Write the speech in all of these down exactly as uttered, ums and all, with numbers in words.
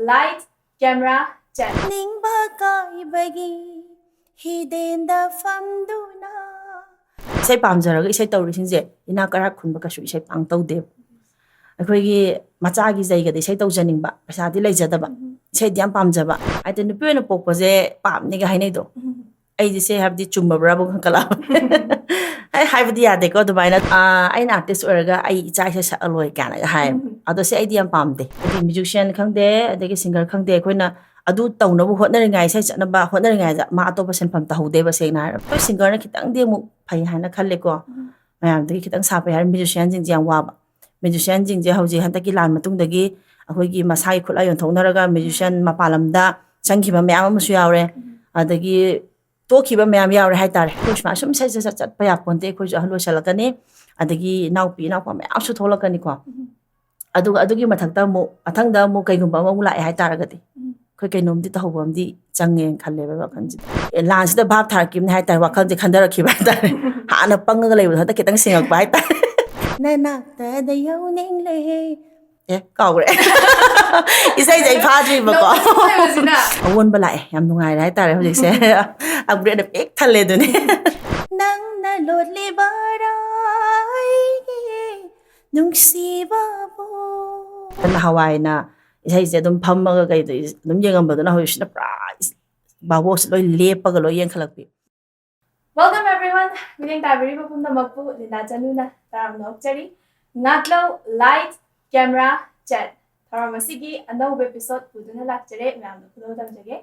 Light, camera, ꯆꯠ꯫ ꯅꯤꯡꯕ ꯀꯥꯏꯕꯒꯤ ꯍꯤꯗꯦꯟꯗ ꯐꯝꯗꯨꯅ꯫ ꯏꯁꯩ ꯄꯥꯝꯖꯔꯒ ꯏꯁꯩ ꯇꯧꯔꯤꯁꯤꯡꯁꯦ ꯏꯅꯥꯛ ꯀꯩꯔꯥꯛ ꯈꯨꯟꯕ ꯀꯩꯁꯨ ꯏꯁꯩ ꯄꯥꯡ ꯇꯧꯗꯦꯕ꯫ ꯑꯩꯈꯣꯏꯒꯤ ꯃꯆꯥꯒꯤ ꯖꯩꯒꯗ ꯏꯁꯩ ꯇꯧꯖꯅꯤꯡꯕ, ꯄꯩꯁꯥꯗꯤ ꯂꯩꯖꯗꯕ, ꯏꯁꯩꯗꯤ ꯌꯥꯝ ꯄꯥꯝꯖꯕ꯫ ꯍꯥꯏꯗꯤ ꯅꯨꯄꯤ ꯑꯣꯏꯅ ꯄꯣꯛꯄꯁꯦ ꯄꯥꯞꯅꯤꯒ ꯍꯥꯏꯅꯩꯗꯣ꯫ ꯑꯩꯗꯤ ꯁꯦ ꯍꯥꯏꯕꯗꯤ ꯆꯨꯝꯃꯕ꯭ꯔꯥꯕꯨ ꯈꯟꯀꯠꯂꯛꯑꯕ꯫ ꯑꯩ ꯍꯥꯏꯕꯗꯤ ꯌꯥꯗꯦꯀꯣ ꯑꯗꯨꯃꯥꯏꯅ꯫ "ꯑꯥ, ꯑꯩꯅ artist ꯑꯣꯏꯔꯒ ꯑꯩ ꯏꯆꯥ ꯏꯁꯩ ꯁꯛꯑꯂꯣꯏ" ꯀꯥꯏꯅꯒ ꯍꯥꯏꯌꯦꯕ꯫ ꯑꯗꯣ ꯁꯤ ꯑꯩꯗꯤ ꯌꯥꯝ ꯄꯥꯝꯗꯦ꯫ ꯍꯥꯏꯗꯤ musician ꯈꯪꯗꯦ, ꯑꯗꯒꯤ singer ꯈꯪꯗꯦ, ꯑꯩꯈꯣꯏꯅ ꯑꯗꯨ ꯇꯧꯅꯕ ꯍꯣꯠꯅꯔꯤꯉꯥꯏ, ꯏꯁꯩ ꯆꯠꯅꯕ ꯍꯣꯠꯅꯔꯤꯉꯥꯏꯗ ꯃꯥ ꯑꯇꯣꯞꯄ ꯁꯤꯟꯐꯝ ꯇꯧꯍꯧꯗꯦꯕ, ꯁꯦꯡꯅ ꯍꯥꯏꯔꯕ꯫ ꯑꯩꯈꯣꯏ singerꯅ ꯈꯤꯇꯪꯗꯤ ꯑꯃꯨꯛ ꯐꯩ ꯍꯥꯏꯅ ꯈꯜꯂꯦꯀꯣ꯫ ꯃꯌꯥꯝꯗꯒꯤ ꯈꯤꯇꯪ ꯁꯥꯐꯩ ꯍꯥꯏꯔ musicianꯁꯤꯡꯁꯦ ꯌꯥꯝ ꯋꯥꯕ꯫ Musicianꯁꯤꯡꯁꯦ ꯍꯧꯖꯤꯛ ꯍꯟꯗꯛꯀꯤ ꯂꯥꯟ ꯃꯇꯨꯡꯗꯒꯤ ꯑꯩꯈꯣꯏꯒꯤ ꯃꯁꯥꯒꯤ ꯈꯨꯠꯂꯥꯏ ꯌꯣꯟꯊꯣꯛꯅꯔꯒ musician ꯃꯄꯥꯟ ꯂꯝꯗ ꯆꯪꯈꯤꯕ ꯃꯌꯥꯝ ꯑꯃꯁꯨ ꯌꯥꯎꯔꯦ꯫ ꯑꯗꯒꯤ ꯇꯣꯛꯈꯤꯕ ꯃꯌꯥꯝ ꯌꯥꯎꯔꯦ ꯍꯥꯏꯇꯥꯔꯦ꯫ ꯑꯩꯈꯣꯏ ꯁꯨꯃꯥꯏꯅ ꯁꯨꯝ ꯁꯠ ꯁꯠ ꯁꯠ ꯆꯠꯄ ꯌꯥꯄꯣꯟꯇꯦ, ꯑꯩꯈꯣꯏꯁꯨ ꯑꯍꯜ ꯑꯣꯏꯁꯜꯂꯛꯀꯅꯤ, ꯑꯗꯒꯤ ꯏꯅꯥꯎꯄꯤ ꯏꯅꯥꯎꯄꯥ ꯃꯌꯥꯝꯁꯨ ꯊꯣꯛꯂꯛꯀꯅꯤꯀꯣ꯫ ꯑꯗꯨꯒ ꯑꯗꯨꯒꯤ ꯃꯊꯛꯇ ꯑꯃꯨꯛ ꯃꯊꯪꯗ ꯑꯃꯨꯛ ꯀꯩꯒꯨꯝꯕ ꯑꯃꯃꯨꯛ ꯂꯥꯛꯑꯦ ꯍꯥꯏꯇꯥꯔꯒꯗꯤ ꯑꯩꯈꯣꯏ ꯀꯩꯅꯣꯝꯗꯤ ꯇꯧꯍꯧꯕ ꯑꯃꯗꯤ ꯆꯪꯉꯦꯅ ꯈꯜꯂꯦꯕ ꯋꯥꯈꯜꯁꯤꯗ꯫ ꯑꯦ, ꯂꯥꯟꯁꯤꯗ ꯚꯥꯞ ꯊꯥꯔꯛꯈꯤꯕꯅꯦ ꯍꯥꯏꯇꯥꯔꯦ, ꯋꯥꯈꯜꯁꯦ ꯈꯟꯊꯔꯛꯈꯤꯕ ꯍꯥꯏꯇꯥꯔꯦ꯫ ꯍꯥꯟꯅ ꯄꯪꯉꯒ ꯂꯩꯕꯗꯣ ꯍꯟꯗꯛ ꯈꯤꯇꯪ ꯁꯤꯡꯉꯛꯄ ꯍꯥꯏꯇꯥꯔꯦ꯫ ꯅꯅꯥꯛꯇꯗ ꯌꯧꯅꯤꯡꯂꯦ꯫ ꯑꯦ, ꯀꯥꯎꯈ꯭ꯔꯦ꯫ ꯏꯁꯩꯁꯦ ꯑꯩ ꯐꯥꯗ꯭ꯔꯤꯕꯀꯣ꯫ ꯅꯣꯛꯄꯁꯤꯅ꯫ ꯑꯑꯣꯟꯕ ꯂꯥꯛꯑꯦ, ꯌꯥꯝ ꯅꯨꯡꯉꯥꯏꯔꯦ ꯍꯥꯏꯇꯥꯔꯦ ꯍꯧꯖꯤꯛꯁꯦ꯫ Upgradeꯅ ꯄꯤꯛ ꯊꯜꯂꯦ ꯑꯗꯨꯅꯦ꯫ ꯅꯪꯅ ꯂꯣꯠꯂꯤꯕꯔꯥ ꯑꯩꯒꯤ ꯅꯨꯡꯁꯤꯕꯕꯨ? ꯅꯍꯥꯟꯋꯥꯏꯅ ꯏꯁꯩꯁꯦ ꯑꯗꯨꯝ ꯐꯝꯃꯒ ꯀꯩꯗ ꯑꯗꯨꯝ ꯌꯦꯡꯉꯝꯕꯗꯨꯅ ꯍꯧꯖꯤꯛꯁꯤꯅ ꯄꯨꯔꯥ ꯚꯥꯕꯣꯛꯁꯦ ꯂꯣꯏ ꯂꯦꯞꯄꯒ ꯂꯣꯏ ꯌꯦꯡꯈꯠꯂꯛꯄꯤ꯫ Welcome everyone. ꯃꯤꯠꯌꯦꯡ ꯇꯥꯕꯤꯔꯤꯕ ꯄꯨꯝꯅꯃꯛꯄꯨ ꯂꯤꯟꯗꯥ ꯆꯅꯨꯅ ꯇꯔꯥꯝꯅ ꯑꯣꯛꯆꯔꯤ꯫ ꯉꯥꯛꯂꯧ, light, camera, ꯆꯠ꯫ ꯊꯧꯔꯝ ꯑꯁꯤꯒꯤ ꯑꯅꯧꯕ episode ꯄꯨꯗꯨꯅ ꯂꯥꯛꯆꯔꯦ꯫ ꯃꯌꯥꯝꯗ ꯈꯨꯗꯣꯜ ꯇꯝꯖꯒꯦ꯫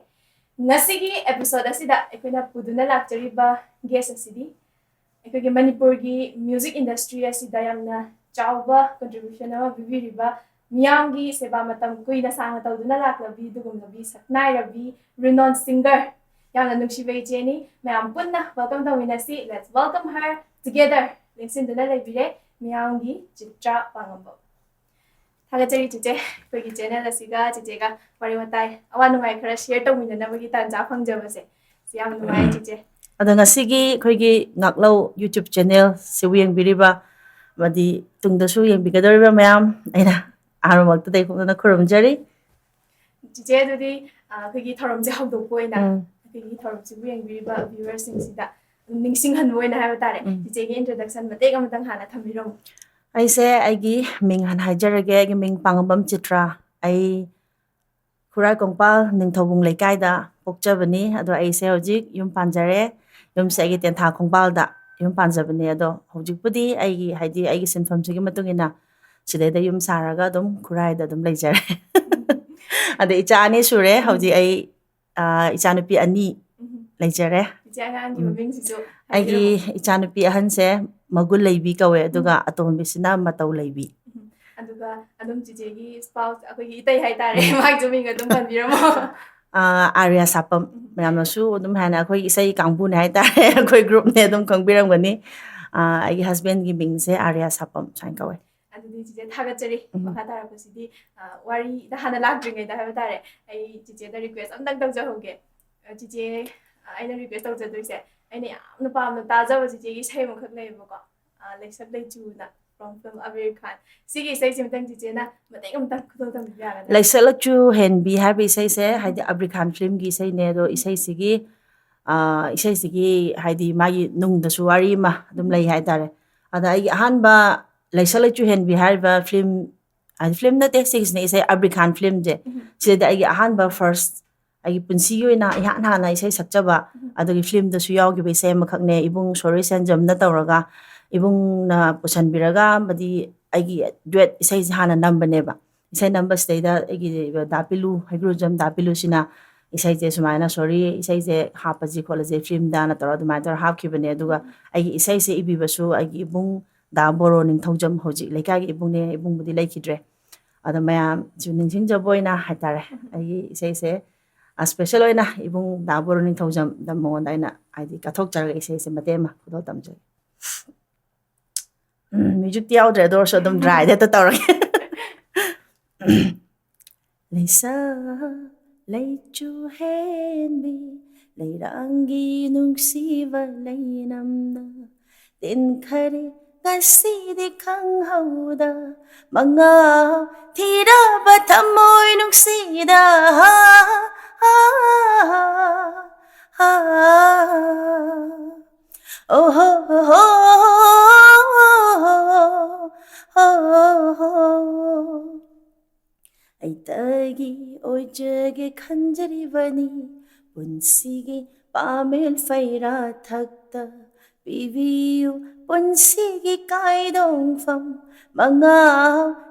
ꯉꯁꯤꯒꯤ episode ꯑꯁꯤꯗ ꯑꯩꯈꯣꯏꯅ ꯄꯨꯗꯨꯅ ꯂꯥꯛꯆꯔꯤꯕ guest ꯑꯁꯤꯗꯤ ꯑꯩꯈꯣꯏꯒꯤ ꯃꯅꯤꯄꯨꯔꯒꯤ music industry ꯑꯁꯤꯗ ꯌꯥꯝꯅ ꯆꯥꯎꯕ contribution ꯑꯃ ꯄꯤꯕꯤꯔꯤꯕ, ꯃꯤꯌꯥꯝꯒꯤ ꯁꯦꯕꯥ ꯃꯇꯝ ꯀꯨꯏꯅ ꯁꯥꯡꯅ ꯇꯧꯗꯨꯅ ꯂꯥꯛꯂꯕꯤ ꯑꯗꯨꯒꯨꯝꯂꯕꯤ ꯁꯛꯅꯥꯏꯔꯕꯤ, renowned singer, ꯌꯥꯝꯅ ꯅꯨꯡꯁꯤꯕ ꯏꯆꯦꯅꯤ꯫ ꯃꯌꯥꯝ ꯄꯨꯟꯅ welcome ꯇꯧꯃꯤꯟꯅꯁꯤ꯫ Let's welcome her together. ꯂꯦꯡꯁꯤꯟꯗꯨꯅ ꯂꯩꯕꯤꯔꯦ ꯃꯤꯌꯥꯝꯒꯤ ꯆꯤꯇ꯭ꯔꯥ ꯄꯥꯉꯝꯕꯝ꯫ ꯊꯥꯒꯠꯆꯔꯤ ꯆꯤꯆꯦ, ꯑꯩꯈꯣꯏꯒꯤ channel ꯑꯁꯤꯒ ꯆꯤꯆꯦꯒ ꯋꯥꯔꯤ ꯋꯥꯇꯥꯏ, ꯑꯋꯥ ꯅꯨꯡꯉꯥꯏ ꯈꯔ share ꯇꯧꯃꯤꯟꯅꯅꯕꯒꯤ ꯇꯥꯟꯖꯥ ꯐꯪꯖꯕꯁꯦ꯫ ꯁꯤ ꯌꯥꯝ ꯅꯨꯡꯉꯥꯏ ꯆꯤꯆꯦ꯫ ꯑꯗꯣ ꯉꯁꯤꯒꯤ ꯑꯩꯈꯣꯏꯒꯤ ꯉꯥꯛꯂꯧ YouTube channel ꯁꯤꯕꯨ ꯌꯦꯡꯕꯤꯔꯤꯕ ꯑꯃꯗꯤ ꯇꯨꯡꯗꯁꯨ ꯌꯦꯡꯕꯤꯒꯗꯧꯔꯤꯕ ꯃꯌꯥꯝ, ꯑꯩꯅ ꯑꯍꯥꯟꯕꯃꯛꯇꯗ ꯑꯩ ꯄꯨꯛꯅꯤꯡ ꯈꯨꯔꯨꯝꯖꯔꯤ꯫ ꯆꯤꯆꯦ, ꯑꯗꯨꯗꯤ ꯑ, ꯑꯩꯈꯣꯏꯒꯤ ꯊꯧꯔꯝꯁꯦ ꯍꯧꯗꯣꯛꯄ ꯑꯣꯏꯅ, ꯎꯝ꯫ ꯑꯩꯈꯣꯏꯒꯤ ꯊꯧꯔꯝꯁꯤꯕꯨ ꯌꯦꯡꯕꯤꯔꯤꯕ viewersꯁꯤꯡꯁꯤꯗ ꯅꯤꯡꯁꯤꯡꯍꯟꯕ ꯑꯣꯏꯅ ꯍꯥꯏꯕ ꯇꯥꯔꯦ, ꯎꯝ꯫ ꯆꯤꯆꯦꯒꯤ introduction ꯃꯇꯦꯛ ꯑꯃꯇꯪ ꯍꯥꯟꯅ ꯊꯝꯕꯤꯔꯝꯃꯨ꯫ ꯑꯩꯁꯦ ꯑꯩꯒꯤ ꯃꯤꯡ ꯍꯥꯟꯅ ꯍꯥꯏꯖꯔꯒꯦ꯫ ꯑꯩꯒꯤ ꯃꯤꯡ ꯄꯥꯉꯝꯕꯝ ꯆꯤꯇ꯭ꯔꯥ꯫ ꯑꯩ ꯈꯨꯔꯥꯏ ꯀꯣꯡꯄꯥꯜ ꯅꯤꯡꯊꯧꯕꯨꯡ ꯂꯩꯀꯥꯏꯗ ꯄꯣꯛꯆꯕꯅꯤ꯫ ꯑꯗꯣ ꯑꯩꯁꯦ ꯍꯧꯖꯤꯛ ꯌꯨꯝ ꯄꯥꯟꯖꯔꯦ꯫ ꯌꯨꯝꯁꯦ ꯑꯩꯒꯤ ꯇꯦꯟꯊꯥ ꯈꯣꯡꯕꯥꯜꯗ ꯌꯨꯝ ꯄꯥꯟꯖꯕꯅꯦ꯫ ꯑꯗꯣ ꯍꯧꯖꯤꯛꯄꯨꯗꯤ ꯑꯩꯒꯤ, ꯍꯥꯏꯗꯤ, ꯑꯩꯒꯤ ꯁꯤꯟꯐꯝꯁꯤꯒꯤ ꯃꯇꯨꯡ ꯏꯟꯅ ꯁꯤꯗꯩꯗ ꯌꯨꯝ ꯁꯥꯔꯒ ꯑꯗꯨꯝ ꯈꯨꯔꯥꯏꯗ ꯑꯗꯨꯝ ꯂꯩꯖꯔꯦ꯫ ꯑꯗꯩ ꯏꯆꯥ ꯑꯅꯤ ꯁꯨꯔꯦ꯫ ꯍꯧꯖꯤꯛ ꯑꯩ, ꯑ, ꯏꯆꯥꯅꯨꯄꯤ ꯑꯅꯤ ꯎꯝ꯫ ꯂꯩꯖꯔꯦ꯫ ꯆꯤꯆꯦ, ꯑꯉꯥꯡꯒꯤ ꯎꯝ꯫ ꯃꯃꯤꯡꯁꯤꯁꯨ ꯑꯩꯒꯤ ꯍꯥꯏꯕꯤꯔꯝꯃꯨ꯫ ꯏꯆꯥꯅꯨꯄꯤ ꯑꯍꯟꯁꯦ ꯃꯒꯨꯟ ꯂꯩꯕꯤ ꯀꯧꯋꯦ, ꯑꯗꯨꯒ ꯑꯇꯣꯝꯕꯤꯁꯤꯅ ꯃꯇꯧ ꯂꯩꯕꯤ꯫ ꯎꯝ꯫ ꯑꯗꯨꯒ ꯑꯗꯨꯝ ꯆꯤꯆꯦꯒꯤ spouse, ꯑꯩꯈꯣꯏꯒꯤ ꯏꯇꯩ ꯍꯥꯏꯇꯥꯔꯦ, ꯃꯥꯒꯤꯁꯨ ꯃꯤꯡ ꯑꯗꯨꯝ ꯄꯟꯕꯤꯔꯝꯃꯣ꯫ ꯑ, ꯑꯥꯔꯌꯥ ꯁꯥꯄꯝ꯫ ꯎꯝ꯫ ꯃꯌꯥꯝꯅꯁꯨ ꯑꯗꯨꯝ ꯍꯥꯏꯅ ꯑꯩꯈꯣꯏ ꯏꯁꯩ ꯀꯥꯡꯕꯨꯅꯦ ꯍꯥꯏꯇꯥꯔꯦ, ꯑꯩꯈꯣꯏ groupꯅꯦ ꯑꯗꯨꯝ ꯈꯪꯕꯤꯔꯝꯒꯅꯤ꯫ ꯑ, ꯑꯩꯒꯤ husbandꯀꯤ ꯃꯤꯡꯁꯦ ꯑꯥꯔꯌꯥ ꯁꯥꯄꯝ ꯁꯨꯃꯥꯏꯅ ꯀꯧꯋꯦ꯫ ꯑꯗꯨꯗꯤ ꯆꯤꯆꯦ ꯊꯥꯒꯠꯆꯔꯤ꯫ ꯎꯝ꯫ ꯃꯈꯥ ꯇꯥꯔꯛꯄꯁꯤꯗꯤ, ꯑ, ꯋꯥꯔꯤꯗ ꯍꯥꯟꯅ ꯂꯥꯛꯇ꯭ꯔꯤꯉꯩꯗ ꯍꯥꯏꯕ ꯇꯥꯔꯦ, ꯑꯩ ꯆꯤꯆꯦꯗ request ꯑꯝꯇꯪ ꯇꯧꯖꯍꯧꯒꯦ꯫ ꯑ, ꯆꯤꯆꯦ, ꯑ, ꯑꯩꯅ request ꯇꯧꯖꯗꯣꯏꯁꯦ, ꯑꯩꯅ ꯌꯥꯝꯅ ꯄꯥꯝꯅ ꯇꯥꯖꯕ ꯆꯤꯆꯦꯒꯤ ꯏꯁꯩ ꯑꯃꯈꯛ ꯂꯩꯌꯦꯕꯀꯣ, ꯑ, ꯂꯩꯁꯛ ꯂꯩꯆꯨꯅ, from film ꯑꯕꯤꯔ ꯈꯥꯟ꯫ ꯁꯤꯒꯤ ꯏꯁꯩꯁꯤꯃꯇꯪ ꯆꯤꯆꯦꯅ ꯃꯇꯦꯛ ꯑꯃꯇꯪ ꯈꯨꯗꯣꯜ ꯇꯝꯕꯤꯕ ꯌꯥꯒꯗ꯭ꯔꯥ? ꯂꯩꯁꯛ ꯂꯩꯆꯨ ꯍꯦꯟꯕꯤ ꯍꯥꯏꯕ ꯏꯁꯩꯁꯦ, ꯍꯥꯏꯗꯤ ꯑꯕꯤꯔ ꯈꯥꯟ filmꯒꯤ ꯏꯁꯩꯅꯦ꯫ ꯑꯗꯣ ꯏꯁꯩꯁꯤꯒꯤ, ꯑ, ꯏꯁꯩꯁꯤꯒꯤ ꯍꯥꯏꯗꯤ ꯃꯥꯒꯤ ꯅꯨꯡꯗꯁꯨ ꯋꯥꯔꯤ ꯑꯃ ꯑꯗꯨꯝ ꯂꯩ ꯍꯥꯏꯇꯥꯔꯦ꯫ ꯑꯗ ꯑꯩꯒꯤ ꯑꯍꯥꯟꯕ ꯂꯩꯁꯛ ꯂꯩꯆꯨ ꯍꯦꯟꯕꯤ ꯍꯥꯏꯔꯤꯕ film, ꯍꯥꯏꯗꯤ film ꯅꯠꯇꯦ, ꯁꯤꯒꯤꯁꯤꯅ ꯏꯁꯩ ꯑꯕꯤꯔ ꯈꯥꯟ filmꯁꯦ꯫ ꯎꯝ꯫ ꯁꯤꯗꯗꯤ ꯑꯩꯒꯤ ꯑꯍꯥꯟꯕ first, ꯑꯩꯒꯤ ꯄꯨꯟꯁꯤꯒꯤ ꯑꯣꯏꯅ ꯏꯍꯥꯟ ꯍꯥꯟꯅ ꯏꯁꯩ ꯁꯛꯆꯕ, ꯎꯝ꯫ ꯑꯗꯨꯒꯤ filmꯗꯁꯨ ꯌꯥꯎꯈꯤꯕ ꯏꯁꯩ ꯑꯃꯈꯛꯅꯦ, ꯏꯕꯨꯡ ꯁꯣꯔꯤ ꯁꯦꯟꯖꯝꯅ ꯇꯧꯔꯒ, ꯏꯕꯨꯡꯅ ꯄꯨꯁꯟꯕꯤꯔꯒ, ꯑꯃꯗꯤ ꯑꯩꯒꯤ duet ꯏꯁꯩꯁꯦ ꯍꯥꯟꯅ ꯅꯝꯕꯅꯦꯕ꯫ ꯏꯁꯩ ꯅꯝꯕꯁꯤꯗꯩꯗ ꯑꯩꯒꯤ ꯗꯥ ꯄꯤꯂꯨ, ꯍꯩꯒ꯭ꯔꯨꯖꯝ ꯗꯥ ꯄꯤꯂꯨꯁꯤꯅ ꯏꯁꯩꯁꯦ ꯁꯨꯃꯥꯏꯅ, "ꯁꯣꯔꯤ, ꯏꯁꯩꯁꯦ ꯍꯥꯞꯄꯁꯤ ꯈꯣꯠꯂꯁꯤ filmꯗꯅ" ꯇꯧꯔ ꯑꯗꯨꯃꯥꯏꯅ ꯇꯧꯔ ꯍꯥꯞꯈꯤꯕꯅꯦ꯫ ꯑꯗꯨꯒ ꯑꯩꯒꯤ ꯏꯁꯩꯁꯦ ꯏꯕꯤꯕꯁꯨ ꯑꯩꯒꯤ ꯏꯕꯨꯡ ꯗꯥ ꯕꯣꯔꯣ ꯅꯤꯡꯊꯧꯖꯝ, ꯍꯧꯖꯤꯛ ꯂꯩꯀꯥꯏꯒꯤ ꯏꯕꯨꯡꯅꯦ, ꯏꯕꯨꯡꯕꯨꯗꯤ ꯂꯩꯈꯤꯗ꯭ꯔꯦ꯫ ꯑꯗꯣ ꯃꯌꯥꯝꯁꯨ ꯅꯤꯡꯁꯤꯡꯖꯕ ꯑꯣꯏꯅ ꯍꯥꯏꯇꯥꯔꯦ, ꯑꯩꯒꯤ ꯏꯁꯩꯁꯦ, ꯑ, special ꯑꯣꯏꯅ ꯏꯕꯨꯡ ꯗꯥ ꯕꯣꯔꯣ ꯅꯤꯡꯊꯧꯖꯝꯗ ꯃꯉꯣꯟꯗ ꯑꯩꯅ ꯍꯥꯏꯗꯤ ꯀꯠꯊꯣꯛꯆꯔꯒ ꯏꯁꯩꯁꯦ ꯃꯇꯦꯛ ꯑꯃ ꯈꯨꯗꯣꯜ ꯇꯝꯖꯒꯦ꯫ ꯎꯝ, musicꯇꯤ ꯌꯥꯎꯗ꯭ꯔꯦ, ꯑꯗꯨ ꯑꯣꯏꯔꯁꯨ ꯑꯗꯨꯝ dryꯗ ꯍꯦꯛꯇ ꯇꯧꯔꯒꯦ꯫ ꯂꯩꯁꯛ ꯂꯩꯆꯨ ꯍꯦꯟꯕꯤ, ꯂꯩꯔꯥꯡꯒꯤ ꯅꯨꯡꯁꯤꯕ ꯂꯩꯅꯝꯅ, ꯇꯤꯟꯈꯔꯦ ꯉꯁꯤꯗꯤ ꯈꯪꯍꯧꯗ ꯃꯉꯥ ꯊꯤꯔꯕ ꯊꯃꯣꯏ ꯅꯨꯡꯁꯤꯗ꯫ ꯑꯣꯍꯣ꯫ ꯑꯩꯇꯒꯤ ꯑꯣꯏꯖꯒꯦ ꯈꯟꯖꯔꯤꯕꯅꯤ ꯄꯨꯟꯁꯤꯒꯤ ꯄꯥꯃꯦꯜ ꯐꯩꯔꯥ ꯊꯛꯇ ꯄꯤꯕꯤꯌꯨ ꯄꯨꯟꯁꯤꯒꯤ ꯀꯥꯏꯗꯣꯡꯐꯝ ꯃꯉꯥ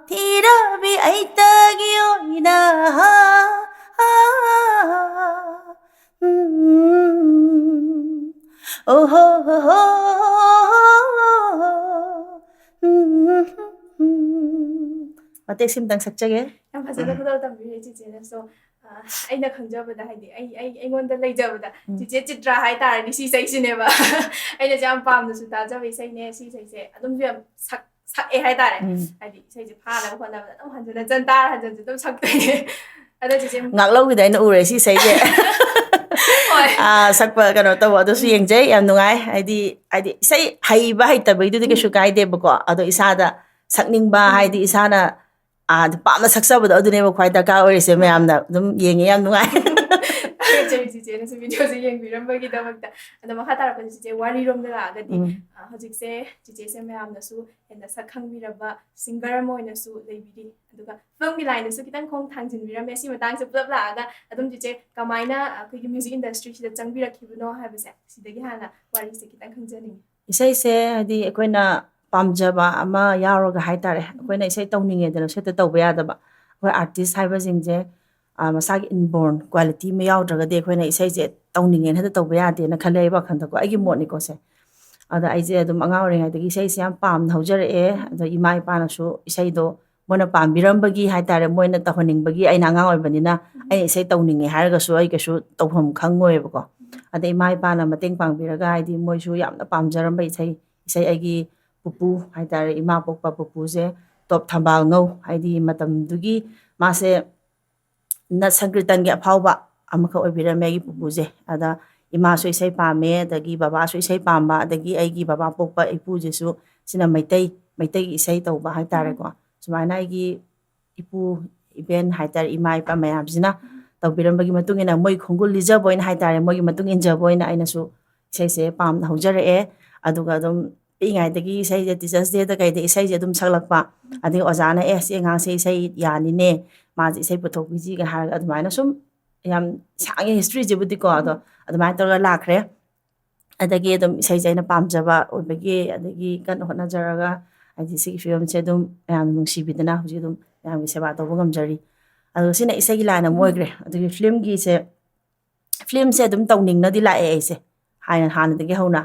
ꯊꯤꯔꯕꯤ ꯑꯩꯇꯒꯤ ꯑꯣꯏꯅ꯫ ꯎꯝ꯫ ꯑꯣꯍꯣ ꯍꯣ ꯍꯣ꯫ ꯎꯝ꯫ ꯃꯇꯦꯛ ꯁꯤꯝꯇꯪ ꯁꯛꯆꯒꯦ꯫ ꯌꯥꯝ ꯐꯖꯅ ꯈꯨꯗꯣꯜ ꯇꯝꯕꯤꯔꯦ ꯆꯤꯆꯦꯅꯁꯨ꯫ ꯑ, ꯑꯩꯅ ꯈꯪꯖꯕꯗ, ꯍꯥꯏꯗꯤ, ꯑꯩ, ꯑꯩ, ꯑꯩꯉꯣꯟꯗ ꯂꯩꯖꯕꯗ, ꯎꯝ꯫ ꯆꯤꯆꯦ ꯆꯤꯇ꯭ꯔꯥ ꯍꯥꯏꯇꯥꯔꯗꯤ ꯁꯤ ꯏꯁꯩꯁꯤꯅꯦꯕ꯫ ꯑꯩꯅꯁꯨ ꯌꯥꯝ ꯄꯥꯝꯅꯁꯨ ꯇꯥꯖꯕ ꯏꯁꯩꯅꯦ꯫ ꯁꯤ ꯏꯁꯩꯁꯦ ꯑꯗꯨꯝꯁꯨ ꯌꯥꯝ ꯁꯛ-, ꯁꯛꯑꯦ ꯍꯥꯏꯇꯥꯔꯦ꯫ ꯎꯝ꯫ ꯍꯥꯏꯗꯤ, ꯏꯁꯩꯁꯦ ꯐꯥꯅꯕ ꯍꯣꯠꯅꯕꯗ ꯑꯗꯨꯝ ꯍꯟꯖꯤꯟ ꯍꯟꯖꯤꯟ ꯇꯥꯔ ꯍꯟꯖꯤꯟ ꯍꯟꯖꯤꯟ ꯑꯗꯨꯝ ꯁꯛꯇꯣꯏꯅꯦ꯫ ꯑꯗꯣ ꯆꯤꯆꯦ, ꯉꯥꯛꯂꯧꯈꯤꯗ ꯑꯩꯅ ꯎꯔꯦ ꯁꯤ ꯏꯁꯩꯁꯦ꯫ ꯍꯣꯏ꯫ ꯑꯥ, ꯁꯛꯄ ꯀꯩꯅꯣ ꯇꯧꯕ ꯑꯗꯨꯁꯨ ꯎꯝ꯫ ꯌꯦꯡꯖꯩ꯫ ꯌꯥꯝ ꯅꯨꯡꯉꯥꯏ꯫ ꯍꯥꯏꯗꯤ, ꯍꯥꯏꯗꯤ ꯏꯁꯩ ꯍꯩꯕ ꯍꯩꯇꯕꯒꯤꯗꯨꯗꯤ ꯎꯝ꯫ ꯀꯩꯁꯨ ꯀꯥꯏꯗꯦꯕꯀꯣ꯫ ꯑꯗꯣ ꯏꯁꯥꯗ ꯁꯛꯅꯤꯡꯕ, ꯎꯝ꯫ ꯍꯥꯏꯗꯤ ꯏꯁꯥꯅ, ꯑꯥ, ꯄꯥꯝꯅ ꯁꯛꯆꯕꯗꯣ ꯑꯗꯨꯅꯦꯕ ꯈ꯭ꯋꯥꯏ ꯗꯔꯀꯥꯔ ꯑꯣꯏꯔꯤꯁꯦ꯫ ꯃꯌꯥꯝꯅ ꯑꯗꯨꯝ ꯌꯦꯡꯉꯦ, ꯌꯥꯝ ꯅꯨꯡꯉꯥꯏ꯫ ꯊꯥꯒꯠꯆꯔꯤ ꯆꯤꯆꯦꯅꯁꯨ ꯚꯤꯗꯤꯑꯣꯁꯦ ꯌꯦꯡꯕꯤꯔꯝꯕꯒꯤꯗꯃꯛꯇ꯫ ꯑꯗꯣ ꯃꯈꯥ ꯇꯥꯔꯛꯄꯁꯦ ꯆꯤꯆꯦ, ꯋꯥꯔꯤꯔꯣꯝꯗ ꯂꯥꯛꯑꯒꯗꯤ, ꯎꯝ꯫ ꯑ, ꯍꯧꯖꯤꯛꯁꯦ ꯆꯤꯆꯦꯁꯦ ꯃꯌꯥꯝꯅꯁꯨ ꯍꯦꯟꯅ ꯁꯛ ꯈꯪꯕꯤꯔꯕ ꯁꯤꯡꯒꯔ ꯑꯃ ꯑꯣꯏꯅꯁꯨ ꯂꯩꯕꯤꯔꯤ꯫ ꯑꯗꯨꯒ ꯐꯤꯂꯝꯒꯤ ꯂꯥꯏꯟꯗꯁꯨ ꯈꯤꯇꯪ ꯈꯣꯡ ꯊꯥꯡꯖꯤꯟꯕꯤꯔꯝꯃꯦ꯫ ꯁꯤ ꯃꯇꯥꯡꯁꯦ ꯄꯨꯂꯞ ꯂꯥꯛꯑꯒ ꯑꯗꯨꯝ ꯆꯤꯆꯦ ꯀꯃꯥꯏꯅ ꯑꯩꯈꯣꯏꯒꯤ ꯃ꯭ꯌꯨꯖꯤꯛ ꯏꯟꯗꯁꯇ꯭ꯔꯤꯁꯤꯗ ꯆꯪꯕꯤꯔꯛꯈꯤꯕꯅꯣ ꯍꯥꯏꯕꯁꯦ, ꯁꯤꯗꯒꯤ ꯍꯥꯟꯅ ꯋꯥꯔꯤꯁꯦ ꯈꯤꯇꯪ ꯈꯪꯖꯅꯤꯡꯉꯤ꯫ ꯏꯁꯩꯁꯦ ꯍꯥꯏꯗꯤ ꯑꯩꯈꯣꯏꯅ ꯄꯥꯝꯖꯕ ꯑꯃ ꯌꯥꯎꯔꯒ ꯍꯥꯏꯇꯥꯔꯦ, ꯑꯩꯈꯣꯏꯅ ꯏꯁꯩ ꯇꯧꯅꯤꯡꯉꯦꯗꯅꯁꯨ ꯍꯦꯛꯇ ꯇꯧꯕ ꯌꯥꯗꯕ꯫ ꯑꯩꯈꯣꯏ ꯑꯥꯔꯇꯤꯁ ꯍꯥꯏꯕꯁꯤꯡꯁꯦ, ꯑ, ꯃꯁꯥꯒꯤ inborn quality ꯑꯃ ꯌꯥꯎꯗ꯭ꯔꯒꯗꯤ ꯑꯩꯈꯣꯏꯅ ꯏꯁꯩꯁꯦ ꯇꯧꯅꯤꯡꯉꯦꯅ ꯍꯦꯛꯇ ꯇꯧꯕ ꯌꯥꯗꯦꯅ ꯈꯜꯂꯦ ꯑꯩ ꯋꯥꯈꯜꯗꯀꯣ, ꯑꯩꯒꯤ ꯃꯣꯠꯅꯤꯀꯣ ꯁꯦ꯫ ꯑꯗ ꯑꯩꯁꯦ ꯑꯗꯨꯝ ꯑꯉꯥꯡ ꯑꯣꯏꯔꯤꯉꯩꯗꯒꯤ ꯏꯁꯩꯁꯦ ꯌꯥꯝ ꯄꯥꯝꯅ ꯍꯧꯖꯔꯛꯑꯦ꯫ ꯑꯗꯣ ꯏꯃꯥ ꯏꯄꯥꯅꯁꯨ ꯏꯁꯩꯗꯣ ꯃꯣꯏꯅ ꯄꯥꯝꯕꯤꯔꯝꯕꯒꯤ ꯍꯥꯏꯇꯥꯔꯦ, ꯃꯣꯏꯅ ꯇꯧꯍꯟꯅꯤꯡꯕꯒꯤ, ꯑꯩꯅ ꯑꯉꯥꯡ ꯑꯣꯏꯕꯅꯤꯅ ꯑꯩꯅ ꯏꯁꯩ ꯇꯧꯅꯤꯡꯉꯦ ꯍꯥꯏꯔꯒꯁꯨ ꯑꯩ ꯀꯩꯁꯨ ꯇꯧꯐꯝ ꯈꯪꯉꯣꯏꯕꯀꯣ꯫ ꯑꯗ ꯏꯃꯥ ꯏꯄꯥꯅ ꯃꯇꯦꯡ ꯄꯥꯡꯕꯤꯔꯒ, ꯍꯥꯏꯗꯤ ꯃꯣꯏꯁꯨ ꯌꯥꯝꯅ ꯄꯥꯝꯖꯔꯝꯕ ꯏꯁꯩ, ꯏꯁꯩ ꯑꯩꯒꯤ ꯄꯨꯄꯨ ꯍꯥꯏꯇꯥꯔꯦ, ꯏꯃꯥ ꯄꯣꯛꯄ ꯄꯨꯄꯨꯁꯦ ꯇꯣꯞ ꯊꯝꯕꯥꯜ ꯉꯧ, ꯍꯥꯏꯗꯤ ꯃꯇꯝꯗꯨꯒꯤ ꯃꯥꯁꯦ ꯅꯠ ꯁꯪꯀ꯭ꯔꯤꯇꯟꯒꯤ ꯑꯐꯥꯎꯕ ꯑꯃꯈꯛ ꯑꯣꯏꯕꯤꯔꯝꯃꯦ ꯑꯩꯒꯤ ꯄꯨꯄꯨꯁꯦ꯫ ꯑꯗ ꯏꯃꯥꯁꯨ ꯏꯁꯩ ꯄꯥꯝꯃꯦ, ꯑꯗꯒꯤ ꯕꯕꯥꯁꯨ ꯏꯁꯩ ꯄꯥꯝꯕ, ꯑꯗꯒꯤ ꯑꯩꯒꯤ ꯕꯕꯥ ꯄꯣꯛꯄ ꯏꯄꯨꯁꯤꯁꯨ ꯁꯤꯅ ꯃꯩꯇꯩ, ꯃꯩꯇꯩꯒꯤ ꯏꯁꯩ ꯇꯧꯕ ꯍꯥꯏꯇꯥꯔꯦꯀꯣ꯫ ꯁꯨꯃꯥꯏꯅ ꯑꯩꯒꯤ ꯏꯄꯨ ꯏꯕꯦꯟ ꯍꯥꯏꯇꯥꯔꯦ, ꯏꯃꯥ ꯏꯄꯥ ꯃꯌꯥꯝꯁꯤꯅ ꯇꯧꯕꯤꯔꯝꯕꯒꯤ ꯃꯇꯨꯡ ꯏꯟꯅ, ꯃꯣꯏ ꯈꯣꯡꯒꯨꯜ ꯂꯤꯖꯕ ꯑꯣꯏꯅ ꯍꯥꯏꯇꯥꯔꯦ, ꯃꯣꯏꯒꯤ ꯃꯇꯨꯡ ꯏꯟꯖꯕ ꯑꯣꯏꯅ ꯑꯩꯅꯁꯨ ꯏꯁꯩꯁꯦ ꯄꯥꯝꯅ ꯍꯧꯖꯔꯛꯑꯦ꯫ ꯑꯗꯨꯒ ꯑꯗꯨꯝ ꯄꯤꯛꯏꯉꯩꯗꯒꯤ ꯏꯁꯩꯁꯦ, Teachers' Day ꯗ ꯀꯩꯗ ꯏꯁꯩꯁꯦ ꯑꯗꯨꯝ ꯁꯛꯂꯛꯄ, ꯑꯗꯒꯤ ꯑꯣꯖꯥꯅ "ꯑꯦ, ꯁꯤ ꯑꯉꯥꯡꯁꯦ ꯏꯁꯩ ꯌꯥꯅꯤꯅꯦ, ꯃꯥꯁꯦ ꯏꯁꯩ ꯄꯨꯊꯣꯛꯄꯤꯁꯤꯒ" ꯍꯥꯏꯔꯒ ꯑꯗꯨꯃꯥꯏꯅ ꯁꯨꯝ, ꯌꯥꯝ ꯁꯥꯡꯉꯦ history ꯁꯤꯕꯨꯗꯤꯀꯣ, ꯑꯗꯣ ꯑꯗꯨꯃꯥꯏꯅ ꯇꯧꯔꯒ ꯂꯥꯛꯈ꯭ꯔꯦ꯫ ꯑꯗꯒꯤ ꯑꯗꯨꯝ ꯏꯁꯩꯁꯦ ꯑꯩꯅ ꯄꯥꯝꯖꯕ ꯑꯣꯏꯕꯒꯤ, ꯑꯗꯒꯤ ꯀꯟꯅ ꯍꯣꯠꯅꯖꯔꯒ, ꯍꯥꯏꯗꯤ ꯁꯤꯒꯤ ꯐꯤꯕꯝꯁꯦ ꯑꯗꯨꯝ ꯃꯌꯥꯝꯅ ꯅꯨꯡꯁꯤꯕꯤꯗꯅ ꯍꯧꯖꯤꯛ ꯑꯗꯨꯝ ꯃꯌꯥꯝꯒꯤ ꯁꯦꯕꯥ ꯇꯧꯕ ꯉꯝꯖꯔꯤ꯫ ꯑꯗꯣ ꯁꯤꯅ ꯏꯁꯩꯒꯤ line ꯑꯃ ꯑꯣꯏꯈ꯭ꯔꯦ꯫ ꯑꯗꯒꯤ film ꯒꯤꯁꯦ, film ꯁꯦ ꯑꯗꯨꯝ ꯇꯧꯅꯤꯡꯅꯗꯤ ꯂꯥꯛꯑꯦ ꯑꯩꯁꯦ, ꯍꯥꯟꯅ, ꯍꯥꯟꯅꯗꯒꯤ ꯍꯧꯅ꯫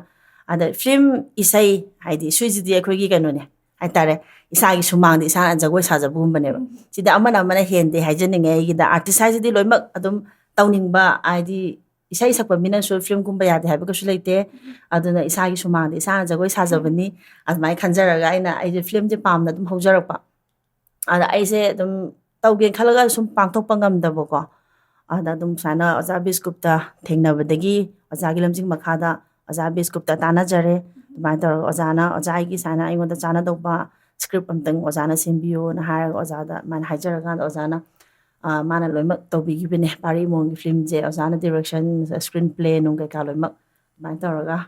ꯑꯗ film, ꯏꯁꯩ ꯍꯥꯏꯗꯤ ꯁꯤꯁꯤꯗꯤ ꯑꯩꯈꯣꯏꯒꯤ ꯀꯩꯅꯣꯅꯦ ꯍꯥꯏꯇꯥꯔꯦ, ꯏꯁꯥꯒꯤ ꯁꯨꯃꯥꯡꯗ ꯏꯁꯥꯅ ꯖꯒꯣꯏ ꯁꯥꯖꯕꯒꯨꯝꯕꯅꯦꯕ꯫ ꯁꯤꯗ ꯑꯃꯅ ꯑꯃꯅ ꯍꯦꯟꯗꯦ ꯍꯥꯏꯖꯅꯤꯡꯉꯦ꯫ ꯑꯩꯒꯤꯗ artist ꯍꯥꯏꯁꯤꯗꯤ ꯂꯣꯏꯅꯃꯛ ꯑꯗꯨꯝ ꯇꯧꯅꯤꯡꯕ, ꯍꯥꯏꯗꯤ ꯏꯁꯩ ꯁꯛꯄ ꯃꯤꯅꯁꯨ film ꯀꯨꯝꯕ ꯌꯥꯗꯦ ꯍꯥꯏꯕ ꯀꯩꯁꯨ ꯂꯩꯇꯦ꯫ ꯑꯗꯨꯅ ꯏꯁꯥꯒꯤ ꯁꯨꯃꯥꯡꯗ ꯏꯁꯥꯅ ꯖꯒꯣꯏ ꯁꯥꯖꯕꯅꯤ, ꯑꯗꯨꯃꯥꯏꯅ ꯈꯟꯖꯔꯒ ꯑꯩꯅ, ꯑꯩꯁꯦ film ꯁꯦ ꯄꯥꯝꯅ ꯑꯗꯨꯝ ꯍꯧꯖꯔꯛꯄ꯫ ꯑꯗ ꯑꯩꯁꯦ ꯑꯗꯨꯝ ꯇꯧꯒꯦꯅ ꯈꯜꯂꯒ ꯁꯨꯝ ꯄꯥꯡꯊꯣꯛꯄ ꯉꯝꯗꯕꯀꯣ꯫ ꯑꯗ ꯑꯗꯨꯝ ꯁꯨꯃꯥꯏꯅ ꯑꯣꯖꯥ ꯕꯤꯁꯀꯨꯞꯇ ꯊꯦꯡꯅꯕꯗꯒꯤ, ꯑꯣꯖꯥꯒꯤ ꯂꯝꯖꯤꯡ ꯃꯈꯥꯗ ꯑꯣꯖꯥ ꯕꯤꯁꯀꯨꯞꯇ ꯇꯥꯟꯅꯖꯔꯦ꯫ ꯑꯗꯨꯃꯥꯏꯅ ꯇꯧꯔꯒ ꯑꯣꯖꯥꯅ, "ꯑꯣꯖꯥ, ꯑꯩꯒꯤ ꯁꯨꯃꯥꯏꯅ ꯑꯩꯉꯣꯟꯗ ꯆꯥꯟꯅꯗꯧꯕ script ꯑꯝꯇꯪ ꯑꯣꯖꯥꯅ ꯁꯦꯝꯕꯤꯌꯣꯅ" ꯍꯥꯏꯔꯒ, ꯑꯣꯖꯥꯗ ꯑꯗꯨꯃꯥꯏꯅ ꯍꯥꯏꯖꯔꯀꯥꯟꯗ ꯑꯣꯖꯥꯅ, ꯑ, ꯃꯥꯅ ꯂꯣꯏꯅꯃꯛ ꯇꯧꯕꯤꯈꯤꯕꯅꯦ꯫ ꯄꯥꯔꯤ ꯏꯃꯣꯝꯒꯤ film ꯁꯦ ꯑꯣꯖꯥꯅ direction, screenplay ꯅꯨꯡ ꯀꯩꯀꯥ ꯂꯣꯏꯅꯃꯛ ꯑꯗꯨꯃꯥꯏꯅ ꯇꯧꯔꯒ,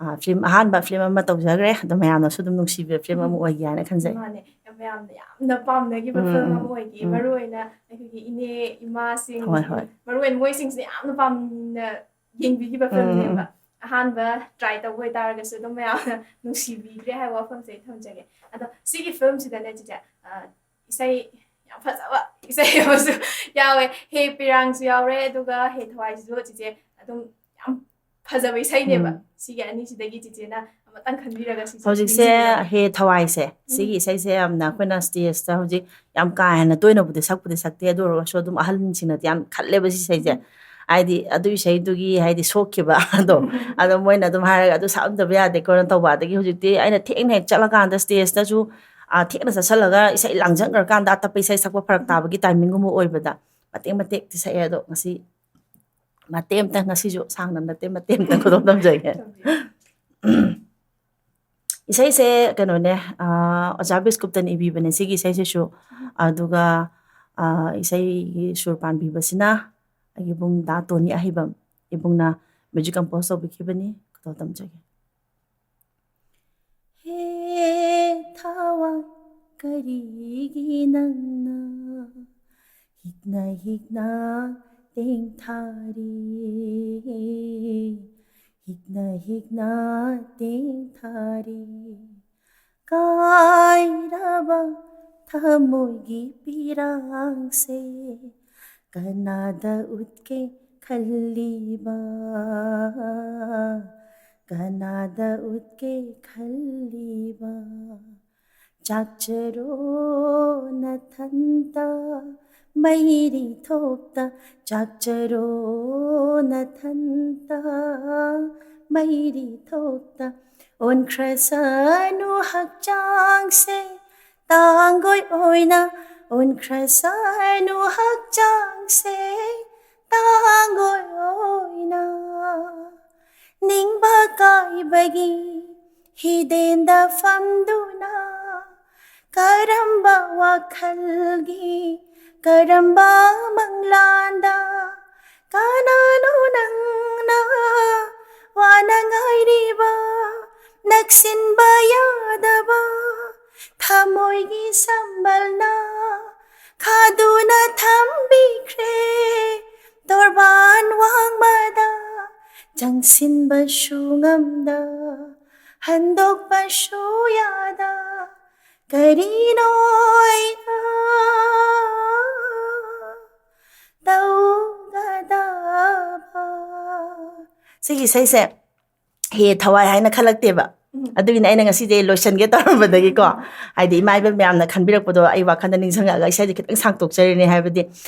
ꯑ, film, ꯑꯍꯥꯟꯕ film ꯑꯃ ꯇꯧꯖꯈ꯭ꯔꯦ꯫ ꯑꯗꯣ ꯃꯌꯥꯝꯅꯁꯨ ꯑꯗꯨꯝ ꯅꯨꯡꯁꯤꯕ film ꯑꯃ ꯑꯣꯏꯒꯦ ꯍꯥꯏꯅ ꯈꯟꯖꯩ꯫ ꯃꯥꯅꯦ, ꯌꯥꯝ, ꯃꯌꯥꯝꯅ ꯌꯥꯝꯅ ꯄꯥꯝꯅꯈꯤꯕ ꯎꯝ, film ꯎꯝ, ꯑꯃ ꯑꯣꯏꯈꯤ꯫ ꯎꯝ꯫ ꯃꯔꯨꯑꯣꯏꯅ ꯑꯩꯈꯣꯏꯒꯤ ꯏꯅꯦ ꯏꯃꯥꯁꯤꯡ, ꯍꯣꯏ, ꯍꯣꯏ꯫ ꯃꯔꯨꯑꯣꯏꯅ ꯃꯣꯏꯁꯤꯡꯁꯤꯅ ꯌꯥꯝꯅ ꯄꯥꯝꯅ ꯌꯦꯡꯕꯤꯈꯤꯕ ꯎꯝ, ꯎꯝ, film ꯅꯦꯕ꯫ ꯎꯝ꯫ ꯑꯍꯥꯟꯕ try ꯇꯧꯕ ꯑꯣꯏꯇꯥꯔꯒꯁꯨ ꯑꯗꯨꯝ ꯃꯌꯥꯝꯅ ꯅꯨꯡꯁꯤꯕꯤꯈ꯭ꯔꯦ ꯍꯥꯏꯕ ꯋꯥꯐꯝꯁꯦ ꯑꯩ ꯊꯝꯖꯒꯦ꯫ ꯑꯗꯣ ꯁꯤꯒꯤ film ꯁꯤꯗꯅꯦ ꯆꯤꯆꯦ, ꯑ, ꯏꯁꯩ ꯌꯥꯝ ꯐꯖꯕ ꯏꯁꯩ ꯑꯃꯁꯨ ꯌꯥꯎꯋꯦ꯫ "ꯍꯦ ꯄꯤꯔꯥꯡꯁꯨ" ꯌꯥꯎꯔꯦ, ꯑꯗꯨꯒ "ꯍꯦ ꯊꯋꯥꯏꯁꯤꯁꯨ" ꯆꯤꯆꯦ ꯑꯗꯨꯝ ꯌꯥꯝ ꯐꯖꯕ ꯏꯁꯩꯅꯦꯕ꯫ ꯎꯝ꯫ ꯁꯤꯒꯤ ꯑꯅꯤꯁꯤꯗꯒꯤ ꯆꯤꯆꯦꯅ ꯑꯃꯇꯪ ꯈꯟꯕꯤꯔꯒ ꯁꯤꯁꯦ ꯍꯧꯖꯤꯛꯁꯦ ꯅꯤꯡꯁꯤꯡꯕꯤꯔꯒ꯫ "ꯍꯦ ꯊꯋꯥꯏꯁꯦ", ꯎꯝ꯫ ꯁꯤꯒꯤ ꯏꯁꯩꯁꯦ ꯌꯥꯝꯅ ꯑꯩꯈꯣꯏꯅ stage ꯇ ꯍꯧꯖꯤꯛ ꯌꯥꯝ ꯀꯥ ꯍꯦꯟꯅ ꯇꯣꯏꯅꯕꯨꯗꯤ ꯁꯛꯄꯨꯗꯤ ꯁꯛꯇꯦ, ꯑꯗꯨ ꯑꯣꯏꯔꯒꯁꯨ ꯑꯗꯨꯝ ꯑꯍꯜꯁꯤꯡꯅꯗꯤ ꯌꯥꯝ ꯈꯜꯂꯦꯕ ꯁꯤ ꯏꯁꯩꯁꯦ꯫ ꯎꯝ꯫ ꯍꯥꯏꯗꯤ ꯑꯗꯨ ꯏꯁꯩꯗꯨꯒꯤ ꯍꯥꯏꯗꯤ ꯁꯣꯛꯈꯤꯕ ꯑꯗꯣ, ꯎꯝ꯫ ꯑꯗꯣ ꯃꯣꯏꯅ ꯑꯗꯨꯝ ꯍꯥꯏꯔꯒ "ꯑꯗꯨ ꯁꯛꯑꯝꯗꯕ ꯌꯥꯗꯦꯀꯣꯅ" ꯇꯧꯕ꯫ ꯑꯗꯒꯤ ꯍꯧꯖꯤꯛꯇꯤ ꯑꯩꯅ ꯊꯦꯡꯅ ꯍꯦꯛ ꯆꯠꯂꯀꯥꯟꯗ stage ꯇꯁꯨ, ꯑ, ꯊꯦꯡꯅ ꯆꯠꯁꯜꯂꯒ ꯏꯁꯩ ꯂꯥꯡꯖꯟꯈ꯭ꯔꯀꯥꯟꯗ ꯑꯇꯞꯄ ꯏꯁꯩ ꯁꯛꯄ ꯐꯔꯛ ꯇꯥꯕꯒꯤ timing ꯒꯨꯝꯕ ꯑꯣꯏꯕꯗ ꯃꯇꯦꯛ ꯃꯇꯦꯛꯇꯤ ꯁꯛꯑꯦ꯫ ꯑꯗꯣ ꯉꯁꯤ ꯃꯇꯦꯛ ꯑꯃꯇꯪ, ꯉꯁꯤꯁꯨ ꯁꯥꯡꯅ ꯅꯠꯇꯦ, ꯃꯇꯦꯛ ꯑꯃꯇꯪ ꯈꯨꯗꯣꯜ ꯇꯝꯖꯒꯦ꯫ ꯇꯝꯕꯤꯌꯨ꯫ ꯏꯁꯩꯁꯦ ꯀꯩꯅꯣꯅꯦ, ꯑꯥ, ꯑꯣꯖꯥ ꯕꯤꯁꯀꯨꯞꯇꯅ ꯏꯕꯤꯕꯅꯦ ꯁꯤꯒꯤ ꯏꯁꯩꯁꯤꯁꯨ꯫ ꯑꯗꯨꯒ, ꯑꯥ, ꯏꯁꯩꯒꯤ ꯁꯨꯔ ꯄꯥꯟꯕꯤꯕꯁꯤꯅ ꯑꯩꯒꯤ ꯏꯕꯨꯡ ꯗꯥ ꯇꯣꯅꯤ ꯑꯍꯩꯕꯝ ꯏꯕꯨꯡꯅ ꯃ꯭ꯌꯨꯖꯤꯛ ꯀꯝꯄꯣꯁ ꯇꯧꯕꯤꯈꯤꯕꯅꯤ꯫ ꯈꯨꯇꯣꯟ ꯇꯝꯖꯒꯦ꯫ ꯍꯦ ꯊꯋꯥꯏ, ꯀꯔꯤꯒꯤ ꯅꯪꯅ ꯍꯤꯛꯅ ꯍꯤꯛꯅ ꯇꯦꯡꯊꯥꯔꯤ? ꯍꯤꯛꯅ ꯍꯤꯛꯅ ꯇꯦꯡꯊꯥꯔꯤ꯫ ꯀꯥꯏꯔꯕ ꯊꯃꯣꯏꯒꯤ ꯄꯤꯔꯥꯡꯁꯦ ꯀꯅꯥꯗ ꯎꯠꯀꯦ ꯈꯜꯂꯤꯕ? ꯀꯅꯥꯗ ꯎꯠꯀꯦ ꯈꯜꯂꯤꯕ? ꯆꯥꯛꯆꯔꯣ ꯅꯊꯟꯇ ꯃꯩꯔꯤ ꯊꯣꯛꯇ, ꯆꯥꯛꯆꯔꯣ ꯅꯊꯟꯇ ꯃꯩꯔꯤ ꯊꯣꯛꯇ꯫ ꯑꯣꯟꯈ꯭ꯔꯁꯅꯨ ꯍꯛꯆꯥꯡꯁꯦ ꯇꯥꯡꯒꯣꯏ ꯑꯣꯏꯅ, ꯑꯣꯟꯈ꯭ꯔꯁꯅꯨ ꯍꯛꯆꯥꯡꯁꯦ ꯇꯥꯡꯒꯣꯏ ꯑꯣꯏꯅ꯫ ꯅꯤꯡꯕ ꯀꯥꯏꯕꯒꯤ ꯍꯤꯗꯦꯟꯗ ꯐꯝꯗꯨꯅ, ꯀꯔꯝꯕ ꯋꯥꯈꯜꯒꯤ, ꯀꯔꯝꯕ ꯃꯪꯂꯥꯟꯗ, ꯀꯅꯥꯅꯣ ꯅꯪꯅ ꯋꯥꯅ ꯉꯥꯏꯔꯤꯕ? ꯅꯛꯁꯤꯟꯕ ꯌꯥꯗꯕ ꯊꯃꯣꯏꯒꯤ ꯁꯝꯕꯜꯅ ꯈꯥꯗꯨꯅ ꯊꯝꯕꯤꯈ꯭ꯔꯦ ꯇꯣꯔꯕꯥꯟ ꯋꯥꯡꯃꯗ꯫ ꯆꯪꯁꯤꯟꯕꯁꯨ ꯉꯝꯗ, ꯍꯟꯗꯣꯛꯄꯁꯨ ꯌꯥꯗ, ꯀꯔꯤꯅꯣ ꯑꯩꯅ ꯇꯧꯒꯗꯕ? ꯁꯤꯒꯤ ꯏꯁꯩꯁꯦ ꯍꯦ ꯊꯋꯥꯏ ꯍꯥꯏꯅ ꯈꯜꯂꯛꯇꯦꯕ꯫ ꯑꯗꯨꯒꯤꯅꯦ ꯑꯩꯅ ꯉꯁꯤꯗꯤ ꯂꯣꯏꯁꯟꯒꯦ ꯇꯧꯔꯝꯕꯗꯒꯤꯀꯣ, ꯍꯥꯏꯗꯤ ꯏꯃꯥ ꯏꯕꯦꯟ ꯃꯌꯥꯝꯅ ꯈꯟꯕꯤꯔꯛꯄꯗꯣ ꯑꯩ ꯋꯥꯈꯜꯗ ꯅꯤꯡꯁꯤꯡꯉꯛꯑꯒ ꯏꯁꯩꯁꯦ ꯈꯤꯇꯪ ꯁꯥꯡꯇꯣꯛꯆꯔꯤꯅꯦ꯫ ꯍꯥꯏꯕꯗꯤ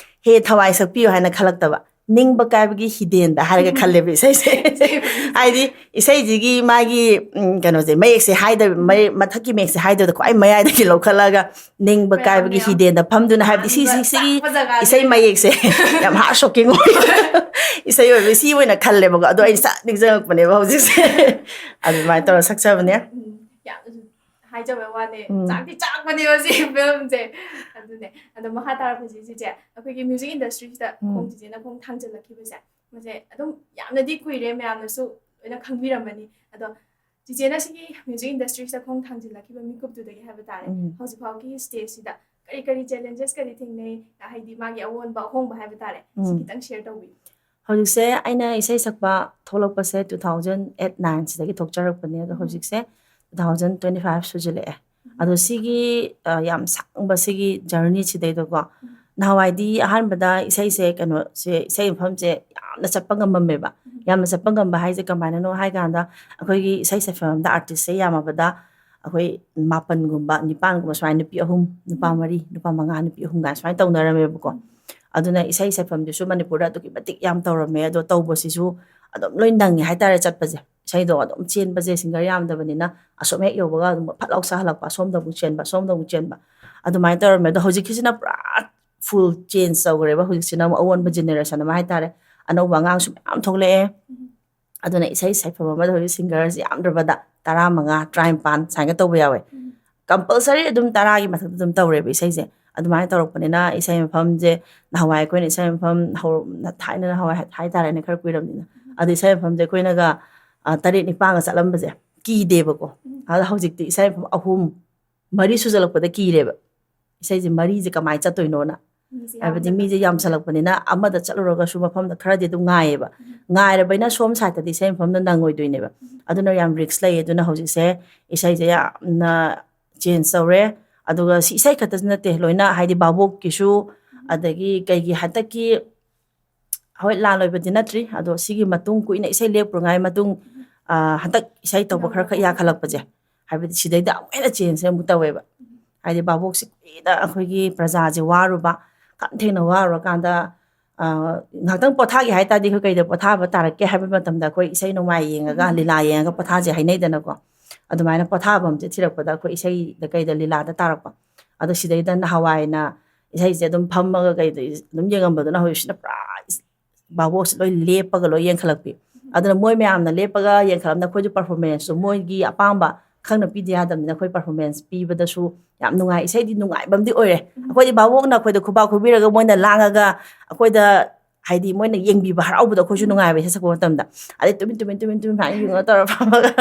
ꯍꯦ ꯊꯋꯥꯏ ꯁꯛꯄꯤꯌꯨ ꯍꯥꯏꯅ ꯈꯜꯂꯛꯇꯕ, ꯅꯤꯡꯕ ꯀꯥꯏꯕꯒꯤ ꯍꯤꯗꯦꯟꯗ ꯍꯥꯏꯔꯒ ꯈꯜꯂꯦꯕ ꯏꯁꯩꯁꯦ꯫ ꯍꯥꯏꯗꯤ ꯏꯁꯩꯁꯤꯒꯤ ꯃꯥꯒꯤ, ꯎꯝ, ꯀꯩꯅꯣꯁꯦ, ꯃꯌꯦꯛꯁꯦ ꯍꯥꯏꯗꯕ, ꯃꯌꯦꯛ, ꯃꯊꯛꯀꯤ ꯃꯌꯦꯛꯁꯦ ꯍꯥꯏꯗꯕꯗ ꯈ꯭ꯋꯥꯏ ꯃꯌꯥꯏꯗꯒꯤ ꯂꯧꯈꯠꯂꯒ ꯅꯤꯡꯕ ꯀꯥꯏꯕꯒꯤ ꯍꯤꯗꯦꯟꯗ ꯐꯝꯗꯨꯅ, ꯍꯥꯏꯕꯗꯤ ꯁꯤ, ꯁꯤ, ꯁꯤꯒꯤ ꯏꯁꯩ ꯃꯌꯦꯛꯁꯦ ꯌꯥꯝ ꯍꯥꯔꯠ ꯁꯣꯛꯀꯤꯡ ꯑꯣꯏ꯫ ꯏꯁꯩ ꯑꯣꯏꯕ ꯁꯤ ꯑꯣꯏꯅ ꯈꯜꯂꯦꯕꯀꯣ꯫ ꯑꯗꯣ ꯑꯩ ꯆꯥꯛ ꯅꯤꯡꯁꯤꯡꯉꯛꯄꯅꯦꯕ ꯍꯧꯖꯤꯛꯁꯦ꯫ ꯑꯗꯨꯃꯥꯏꯅ ꯇꯧꯔ ꯁꯛꯆꯕꯅꯦ꯫ ꯍꯥꯏꯖꯕ ꯋꯥꯅꯦ, ꯎꯝ. ꯆꯥꯛꯇꯤ ꯆꯥꯛꯄꯅꯦꯕ ꯁꯤ ꯐꯤꯂꯝꯁꯦ꯫ ꯑꯗꯨꯅꯦ, ꯑꯗꯣ ꯃꯈꯥ ꯇꯥꯔꯛꯄꯁꯤ ꯆꯤꯆꯦ, ꯑꯩꯈꯣꯏꯒꯤ ꯃ꯭ꯌꯨꯖꯤꯛ ꯏꯟꯗꯁꯇ꯭ꯔꯤꯁꯤꯗ ꯎꯝ. ꯈꯣꯡ ꯆꯤꯆꯦꯅ ꯈꯣꯡ ꯊꯥꯡꯖꯤꯜꯂꯛꯈꯤꯕꯁꯦ, ꯃꯁꯦ ꯑꯗꯨꯝ ꯌꯥꯝꯅꯗꯤ ꯀꯨꯏꯔꯦ, ꯃꯌꯥꯝꯅꯁꯨ ꯂꯣꯏꯅ ꯈꯪꯕꯤꯔꯝꯃꯅꯤ꯫ ꯑꯗꯣ ꯆꯤꯆꯦꯅ ꯁꯤꯒꯤ ꯃ꯭ꯌꯨꯖꯤꯛ ꯏꯟꯗꯁꯇ꯭ꯔꯤꯁꯤꯗ ꯈꯣꯡ ꯊꯥꯡꯖꯤꯜꯂꯛꯈꯤꯕ ꯃꯤꯀꯨꯞꯇꯨꯗꯒꯤ ꯍꯥꯏꯕ ꯇꯥꯔꯦ, ꯎꯝ. ꯍꯧꯖꯤꯛ ꯐꯥꯎꯒꯤ ꯁ꯭ꯇꯦꯖꯁꯤꯗ ꯀꯔꯤ ꯀꯔꯤ ꯆꯦꯂꯦꯟꯖꯦꯁ ꯀꯗꯤ ꯊꯦꯡꯅꯩ, ꯍꯥꯏꯗꯤ ꯃꯥꯒꯤ ꯑꯑꯣꯟꯕ ꯑꯍꯣꯡꯕ ꯍꯥꯏꯕ ꯇꯥꯔꯦ, ꯁꯤ ꯎꯝ. ꯈꯤꯇꯪ ꯁꯤꯌꯔ ꯇꯧꯕꯤꯌꯨ꯫ ꯍꯧꯖꯤꯛꯁꯦ ꯑꯩꯅ ꯏꯁꯩ ꯁꯛꯄ ꯊꯣꯛꯂꯛꯄꯁꯦ two thousand eight nine ꯁꯤꯗꯒꯤ ꯊꯣꯛꯆꯔꯛꯄꯅꯦ꯫ ꯑꯗꯣ ꯎꯝ. ꯍꯧꯖꯤꯛꯁꯦ two thousand twenty five ꯁꯨꯖꯤꯜꯂꯛꯑꯦ꯫ ꯑꯗꯣ ꯁꯤꯒꯤ, ꯑ, ꯌꯥꯝ ꯁꯥꯡꯕ ꯁꯤꯒꯤ ꯖꯔꯅꯤꯁꯤꯗꯩꯗꯀꯣ, ꯅꯍꯥꯟꯋꯥꯏꯗꯤ ꯑꯍꯥꯟꯕꯗ ꯏꯁꯩꯁꯦ, ꯀꯩꯅꯣꯁꯦ, ꯏꯁꯩ ꯃꯐꯝꯁꯦ ꯌꯥꯝꯅ ꯆꯠꯄ ꯉꯝꯃꯝꯃꯦꯕ꯫ ꯌꯥꯝꯅ ꯆꯠꯄ ꯉꯝꯕ ꯍꯥꯏꯁꯦ ꯀꯃꯥꯏꯅꯅꯣ ꯍꯥꯏ ꯀꯥꯟꯗ, ꯑꯩꯈꯣꯏꯒꯤ ꯏꯁꯩ ꯁꯛꯐꯝ ꯑꯃꯗ ꯑꯥꯔꯇꯤꯁꯁꯦ ꯌꯥꯝꯃꯕꯗ ꯑꯩꯈꯣꯏ ꯃꯥꯄꯟꯒꯨꯝꯕ, ꯅꯤꯄꯥꯟꯒꯨꯝꯕ ꯁꯨꯃꯥꯏꯅ, ꯅꯨꯄꯤ ꯑꯍꯨꯝ, ꯅꯨꯄꯥ ꯎꯝ. ꯃꯔꯤ, ꯅꯨꯄꯥ ꯃꯉꯥ, ꯅꯨꯄꯤ ꯑꯍꯨꯝ ꯀꯥꯏꯅ ꯁꯨꯃꯥꯏꯅ ꯇꯧꯅꯔꯝꯃꯦꯕꯀꯣ꯫ ꯑꯗꯨꯅ ꯏꯁꯩ ꯁꯛꯐꯝꯗꯨꯁꯨ ꯃꯅꯤꯄꯨꯔꯗ ꯑꯗꯨꯛꯀꯤ ꯃꯇꯤꯛ ꯌꯥꯝ ꯇꯧꯔꯝꯃꯦ꯫ ꯑꯗꯣ ꯇꯧꯕꯁꯤꯁꯨ ꯑꯗꯨꯝ ꯂꯣꯏ ꯅꯪꯉꯦ ꯍꯥꯏꯇꯥꯔꯦ ꯆꯠꯄꯁꯦ꯫ ꯏꯁꯩꯗꯣ ꯑꯗꯨꯝ ꯆꯦꯟꯕꯁꯦ, ꯁꯤꯡꯒꯔ ꯌꯥꯝꯗꯕꯅꯤꯅ, ꯑꯁꯨꯝ ꯍꯦꯛ ꯌꯧꯕꯒ ꯑꯗꯨꯝ ꯐꯠ ꯂꯥꯎ ꯁꯥꯍꯜꯂꯛꯄ, ꯑꯁꯣꯝꯗ ꯑꯃꯨꯛ ꯆꯦꯟꯕ, ꯑꯁꯣꯝꯗ ꯑꯃꯨꯛ ꯆꯦꯟꯕ, ꯑꯗꯨꯃꯥꯏꯅ ꯇꯧꯔꯝꯃꯦ꯫ ꯑꯗꯣ ꯍꯧꯖꯤꯛꯀꯤꯁꯤꯅ ꯄꯨꯔꯥ ꯐꯨꯜ ꯆꯦꯟꯖ ꯇꯧꯈ꯭ꯔꯦꯕ꯫ ꯍꯧꯖꯤꯛꯁꯤꯅ ꯑꯃꯨꯛ ꯑꯑꯣꯟꯕ ꯖꯦꯅꯦꯔꯦꯁꯟ ꯑꯃ ꯍꯥꯏꯇꯥꯔꯦ, ꯑꯅꯧꯕ ꯑꯉꯥꯡꯁꯨ ꯃꯌꯥꯝ ꯊꯣꯛꯂꯛꯑꯦ꯫ ꯑꯗꯨꯅ ꯏꯁꯩ ꯁꯛꯐꯝ ꯑꯃꯗ ꯍꯧꯖꯤꯛ ꯁꯤꯡꯒꯔꯁꯤ ꯌꯥꯝꯗ꯭ꯔꯕꯗ ꯇꯔꯥꯃꯉꯥ, ꯇꯔꯥꯅꯤꯄꯥꯟ ꯁꯨꯃꯥꯏꯅ ꯇꯧꯕ ꯌꯥꯎꯋꯦ꯫ ꯀꯝꯄꯜꯁꯔꯤ ꯑꯗꯨꯝ ꯇꯔꯥꯒꯤ ꯃꯊꯛꯇ ꯑꯗꯨꯝ ꯇꯧꯔꯦꯕ ꯏꯁꯩꯁꯦ꯫ ꯑꯗꯨꯃꯥꯏꯅ ꯇꯧꯔꯛꯄꯅꯤꯅ ꯏꯁꯩ ꯃꯐꯝꯁꯦ, ꯅꯍꯥꯟꯋꯥꯏ ꯑꯩꯈꯣꯏꯅ ꯏꯁꯩ ꯃꯐꯝ ꯍꯧꯔ-, ꯊꯥꯏꯅ ꯅꯍꯥꯟꯋꯥꯏ ꯍꯥꯏ-, ꯍꯥꯏꯇꯥꯔꯦꯅꯦ, ꯈꯔ ꯀꯨꯏꯔꯕꯅꯤꯅ, ꯑꯗꯨ ꯏꯁꯩ ꯃꯐꯝꯁꯦ ꯑꯩꯈꯣꯏꯅꯒ, ꯑ, ꯇꯔꯦꯠ ꯅꯤꯄꯥꯟꯒ ꯆꯠꯂꯝꯕꯁꯦ ꯀꯤꯗꯦꯕꯀꯣ꯫ ꯑꯗ ꯍꯧꯖꯤꯛꯇꯤ ꯏꯁꯩ ꯃꯐꯝ ꯑꯍꯨꯝ, ꯃꯔꯤ ꯁꯨꯖꯜꯂꯛꯄꯗ ꯀꯤꯔꯦꯕ, ꯏꯁꯩꯁꯦ ꯃꯔꯤꯁꯦ ꯀꯃꯥꯏꯅ ꯆꯠꯇꯣꯏꯅꯣꯅ꯫ ꯃꯤꯁꯦ ꯍꯥꯏꯕꯗꯤ ꯌꯥꯝꯅ ꯃꯤꯁꯦ ꯌꯥꯝꯁꯜꯂꯛꯄꯅꯤꯅ ꯑꯃꯗ ꯆꯠꯂꯨꯔꯒꯁꯨ ꯃꯐꯝꯗ ꯈꯔꯗꯤ ꯑꯗꯨꯝ ꯉꯥꯏꯌꯦꯕ꯫ ꯉꯥꯏꯔꯕꯅꯤꯅ ꯁꯣꯝ ꯁꯥꯏꯗꯇꯗꯤ ꯏꯁꯩ ꯃꯐꯝꯗ ꯅꯪꯉꯣꯏꯗꯣꯏꯅꯦꯕ꯫ ꯑꯗꯨꯅ ꯌꯥꯝ ꯔꯤꯛꯁ ꯂꯩꯌꯦ꯫ ꯑꯗꯨꯅ ꯍꯧꯖꯤꯛꯁꯦ ꯏꯁꯩꯁꯦ ꯌꯥꯝꯅ ꯆꯦꯟꯖ ꯇꯧꯔꯦ꯫ ꯑꯗꯨꯒ ꯁꯤ ꯏꯁꯩ ꯈꯛꯇꯁꯨ ꯅꯠꯇꯦ, ꯂꯣꯏꯅ ꯍꯥꯏꯗꯤ ꯚꯥꯕꯣꯛꯀꯤꯁꯨ, ꯑꯗꯒꯤ ꯀꯩꯒꯤ ꯍꯟꯗꯛꯀꯤ, ꯍꯣꯏ, ꯂꯥꯟ ꯂꯣꯏꯕꯗꯤ ꯅꯠꯇ꯭ꯔꯤ, ꯑꯗꯣ ꯁꯤꯒꯤ ꯃꯇꯨꯡ ꯀꯨꯏꯅ ꯏꯁꯩ ꯂꯦꯞꯄꯨꯉꯥꯏ ꯃꯇꯨꯡ, ꯑ, ꯍꯟꯗꯛ ꯏꯁꯩ ꯇꯧꯕ ꯈꯔ ꯈꯔ ꯌꯥꯈꯠꯂꯛꯄꯁꯦ, ꯍꯥꯏꯕꯗꯤ ꯁꯤꯗꯩꯗ ꯑꯃꯨꯛ ꯍꯦꯟꯅ ꯆꯦꯟꯖꯁꯦ ꯑꯃꯨꯛ ꯇꯧꯋꯦꯕ꯫ ꯍꯥꯏꯗꯤ ꯚꯥꯕꯣꯛꯁꯤ ꯀꯨꯏꯅ ꯑꯩꯈꯣꯏꯒꯤ ꯄ꯭ꯔꯖꯥꯁꯦ ꯋꯥꯔꯨꯕ, ꯈꯝ ꯊꯦꯡꯅ ꯋꯥꯔꯨꯔꯀꯥꯟꯗ, ꯑ, ꯉꯥꯏꯍꯥꯛꯇꯪ ꯄꯣꯊꯥꯒꯦ ꯍꯥꯏ ꯇꯥꯔꯗꯤ ꯑꯩꯈꯣꯏ ꯀꯩꯗ ꯄꯣꯊꯥꯕ ꯇꯥꯔꯛꯀꯦ ꯍꯥꯏꯕ ꯃꯇꯝꯗ ꯑꯩꯈꯣꯏ ꯏꯁꯩ ꯅꯣꯡꯃꯥꯏ ꯌꯦꯡꯉꯒ, ꯂꯤꯂꯥ ꯌꯦꯡꯉꯒ ꯄꯣꯊꯥꯁꯦ ꯍꯥꯏꯅꯩꯗꯅꯀꯣ꯫ ꯑꯗꯨꯃꯥꯏꯅ ꯄꯣꯊꯥꯐꯝꯁꯦ ꯊꯤꯔꯛꯄꯗ ꯑꯩꯈꯣꯏ ꯏꯁꯩꯗ ꯀꯩꯗ ꯂꯤꯂꯥꯗ ꯇꯥꯔꯛꯄ꯫ ꯑꯗꯣ ꯁꯤꯗꯩꯗ ꯅꯍꯥꯟꯋꯥꯏꯅ ꯏꯁꯩꯁꯦ ꯑꯗꯨꯝ ꯐꯝꯃꯒ ꯀꯩꯗ ꯑꯗꯨꯝ ꯌꯦꯡꯉꯝꯕꯗꯨꯅ ꯍꯧꯖꯤꯛꯁꯤꯅ ꯄꯨꯔꯥ ꯏꯁ-, ꯚꯥꯕꯣꯛꯁꯦ ꯂꯣꯏ ꯂꯦꯞꯄꯒ ꯂꯣꯏ ꯌꯦꯡꯈꯠꯂꯛꯄꯤ꯫ ꯑꯗꯨꯅ ꯃꯣꯏ ꯃꯌꯥꯝꯅ ꯂꯦꯞꯄꯒ ꯌꯦꯡꯈꯠꯂꯝꯅ ꯑꯩꯈꯣꯏꯁꯨ ꯄꯔꯐꯣꯔꯃꯦꯟꯁꯇꯣ ꯃꯣꯏꯒꯤ ꯑꯄꯥꯝꯕ ꯑꯈꯪꯅ ꯄꯤꯗ ꯌꯥꯗꯕꯅꯤꯅ ꯑꯩꯈꯣꯏ performance ꯄꯤꯕꯗꯁꯨ ꯌꯥꯝ ꯅꯨꯡꯉꯥꯏ꯫ ꯏꯁꯩꯗꯤ ꯅꯨꯡꯉꯥꯏꯕ ꯑꯃꯗꯤ ꯑꯣꯏꯔꯦ꯫ ꯑꯩꯈꯣꯏꯗꯤ ꯚꯥꯕꯣꯛꯅ ꯑꯩꯈꯣꯏꯗ ꯈꯨꯕꯥꯛ ꯈꯨꯕꯤꯔꯒ ꯃꯣꯏꯅ ꯂꯥꯡꯉꯒ ꯑꯩꯈꯣꯏꯗ ꯍꯥꯏꯗꯤ ꯃꯣꯏꯅ ꯌꯦꯡꯕꯤꯕ ꯍꯔꯥꯎꯕꯗꯣ ꯑꯩꯈꯣꯏꯁꯨ ꯅꯨꯡꯉꯥꯏꯕ ꯏꯁꯩ ꯁꯛꯄ ꯃꯇꯝꯗ꯫ ꯑꯗꯩ ꯇꯨꯃꯤꯟ ꯇꯨꯃꯤꯟ ꯇꯨꯃꯤꯟ ꯇꯨꯃꯤꯟ ꯁꯨꯃꯥꯏꯅ ꯌꯦꯡꯉ ꯇꯧꯔ ꯐꯝꯃꯒ